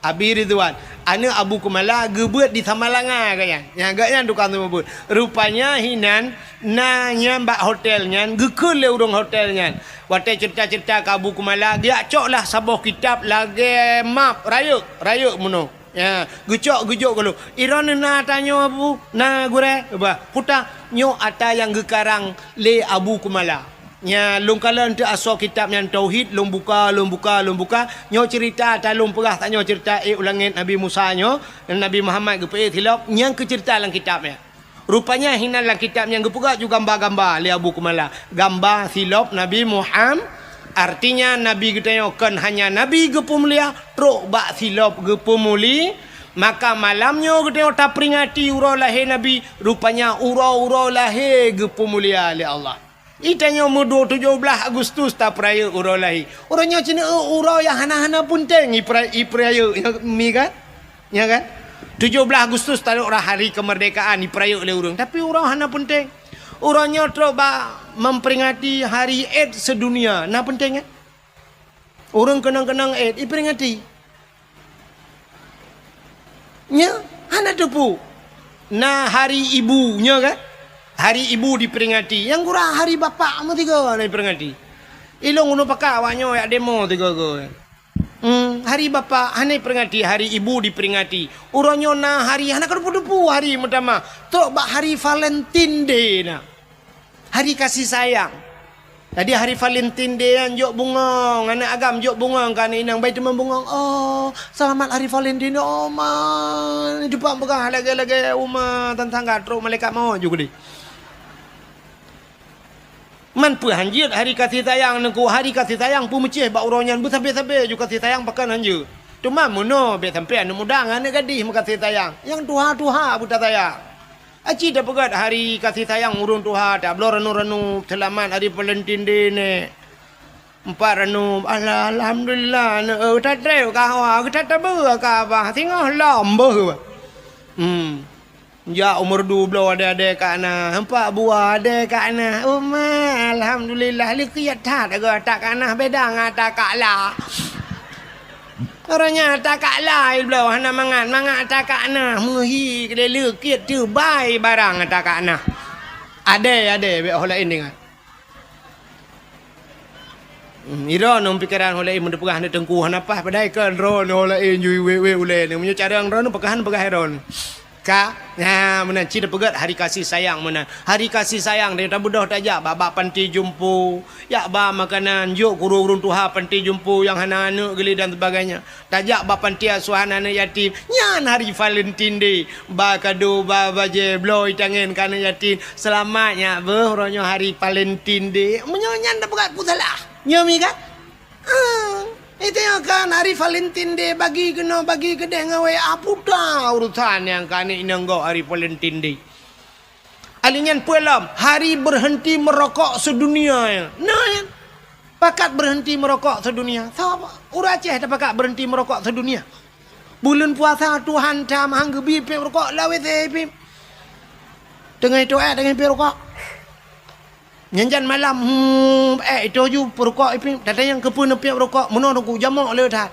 Abi Ridwan, aneuk Abu Keumala geubeuet di Samalanga gobnyan. Nyan gobnyan tukang seumeubeuet. Rupanya hinan na nyan bak hotel nyan, geukheun lé ureuëng hotel nyan. Watée ceurita-ceurita keu Abu Keumala, geujak coklah saboh kitab lagée map rayeuk, rayeuk meunoe. Ya, geucok geujok geulo. Iron na tanyoe Abu, na gurée, bah, kuta nyoe ata nyang geukarang lé Abu Keumala. Nya lôn kalon teuh asoe kitab nyan tauhid, lôn buka, lôn buka, lôn buka. Nyoe ceurita ata lôn peugah tanyoe ceurita ék u langét Nabi Musa nyoe, Nabi Muhammad geupeuék silop, nyang keu ceurita lam kitab nyan. Rupanya hinan lam kitab nyang geupeugah ju gamba-gamba lé Abu Keumala. Gamba silop Nabi Muhammad, artinya Nabi geutanyoe kon hanya Nabi geupeumulia, trok bak silop geupeumuli. Maka malam nyoe geutanyoe taperingati uroe lahé Nabi, rupanya uroe-uroe lahé geupeumulia lé Allah. Itanyoe meuduek tujoh blaih Agustus tapeurayeuk uroe lahé. Uroe nyoe ceuneuk uroe nyang hana-hana peunteng ipera-, ipeurayeuk, nyoe mi kan? Nya kan? Tujoh blaih Agustus taduek rah hari kemerdekaan ipeurayeuk lé ureuëng, tapi uroe hana peunteng. Uroe nyoe trok bak memperingati hari AIDS sedunia. Na peunteng kan? Ureuëng keunong-keunong AIDS iperingati. Nya hana teupeu. Na hari ibu, nya kan? Hari ibu diperingati. Nyang gura hari bapak meusigoe hana diperingati. Ilong gunong pakat awak nyoe yak demo sigoe-goe. Hmm, hari bapak hana diperingati, hari ibu diperingati. Uroe nyoe na hari hana keudeupu-deupu hari meutamah. Trok bak hari Valentine Day na. Hari kasih sayang. Jadi hari Valentine Day nyan jok bungong, aneuk agam jok bungong keu aneuk inong, bai teuma bungong. Oh, selamat hari Valentine. Oh ma, teupang peugah lagée-lagée uma tan tangga trok malaikat maut ju keudeh. Man peue hanjeuet hari kasih sayang nengku, hari kasih sayang peumeucéh bak uroe nyan beusabe-sabe ju kasih sayang pakon hanjeuet. Teuma meunoe bék sampoe aneuk muda ngon aneuk gadih meukasih sayang, nyang tuha-tuha beuta sayang. Aci tapeugét hari kasih sayang ureuëng tuha, tabloe ranup-ranup seulamat hari Valentine Day neh. Empat ranup, alah, alhamdulillah, aneuk, eh, tatreb ka hawa, geuta tabeue ka abah, singoh lom beuh. Hmm. Jak umur dua bloe ade-ade ka na, empat buah ade ka na. Uma, alhamdulillah, leukiet that agoe ata ka na, beda ngon ata ka la. Uroe nyan ata ka la, bloe hana mangat, mangat ata ka na, meuhi keudeh leukiet teubai barang ata ka na. Ade, ade, bék ho laén deungon. Hmm, iron ngon pikeran ho laén meuteupeuhah aneuk teungku hana paih padahai kan droeneuh ho laén jui wék-wék ulée nyoe. Meunyoe carông droeneuh peugah hana peugah iron. Ka, nah, meunan cit peugét hari kasih sayang meunan. Hari kasih sayang deh tabeudôh tajak bak, bak panti jompo, jak ba makanan, jok keu ureuëng tuha panti jompo nyang hana aneuk geuli dan sebagainya. Tajak bak panti asuhan aneuk yatim. Nyan hari Valentine Day. Ba kado, ba bajée, bloe itangen keu aneuk yatim. Seulamat nyak beuh, uroe nyoe hari Valentine Day. Meunyoe nyan tapeugét peue salah. Nyoe mi kan? Ah, itu nyoe kan hari Valentine Day, bagi keunoe, bagi keudeh ngon W A puta urusan nyang keu aneuk inong gob hari Valentine Day. Alèh nyan peue lom, hari berhenti merokok sedunia nyan. Nah, nyan. Pakat berhenti merokok sedunia. Sapa? Ureuëng Aceh tapakat berhenti merokok sedunia. Buleuen puasa Tuhan that meuhang geubi piep rukok lawét pih. Teungoh itoe, teungoh piep rukok. Nyan jan malam, hmm, eh, itu ju peurukok ipih. Tatanyong keupeue neupiep rukok, meunoe teungku jamok le that.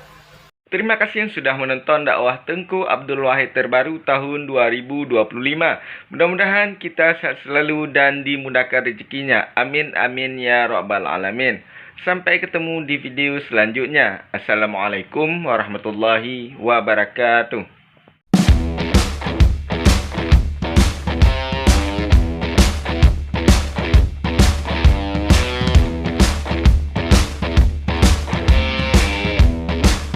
Terima kasih yang sudah menonton dakwah Tengku Abdul Wahid terbaru tahun dua ribu dua puluh lima. Mudah-mudahan kita sehat selalu dan dimudahkan rezekinya. Amin, amin, ya rabbal alamin. Sampai ketemu di video selanjutnya. Assalamualaikum warahmatullahi wabarakatuh.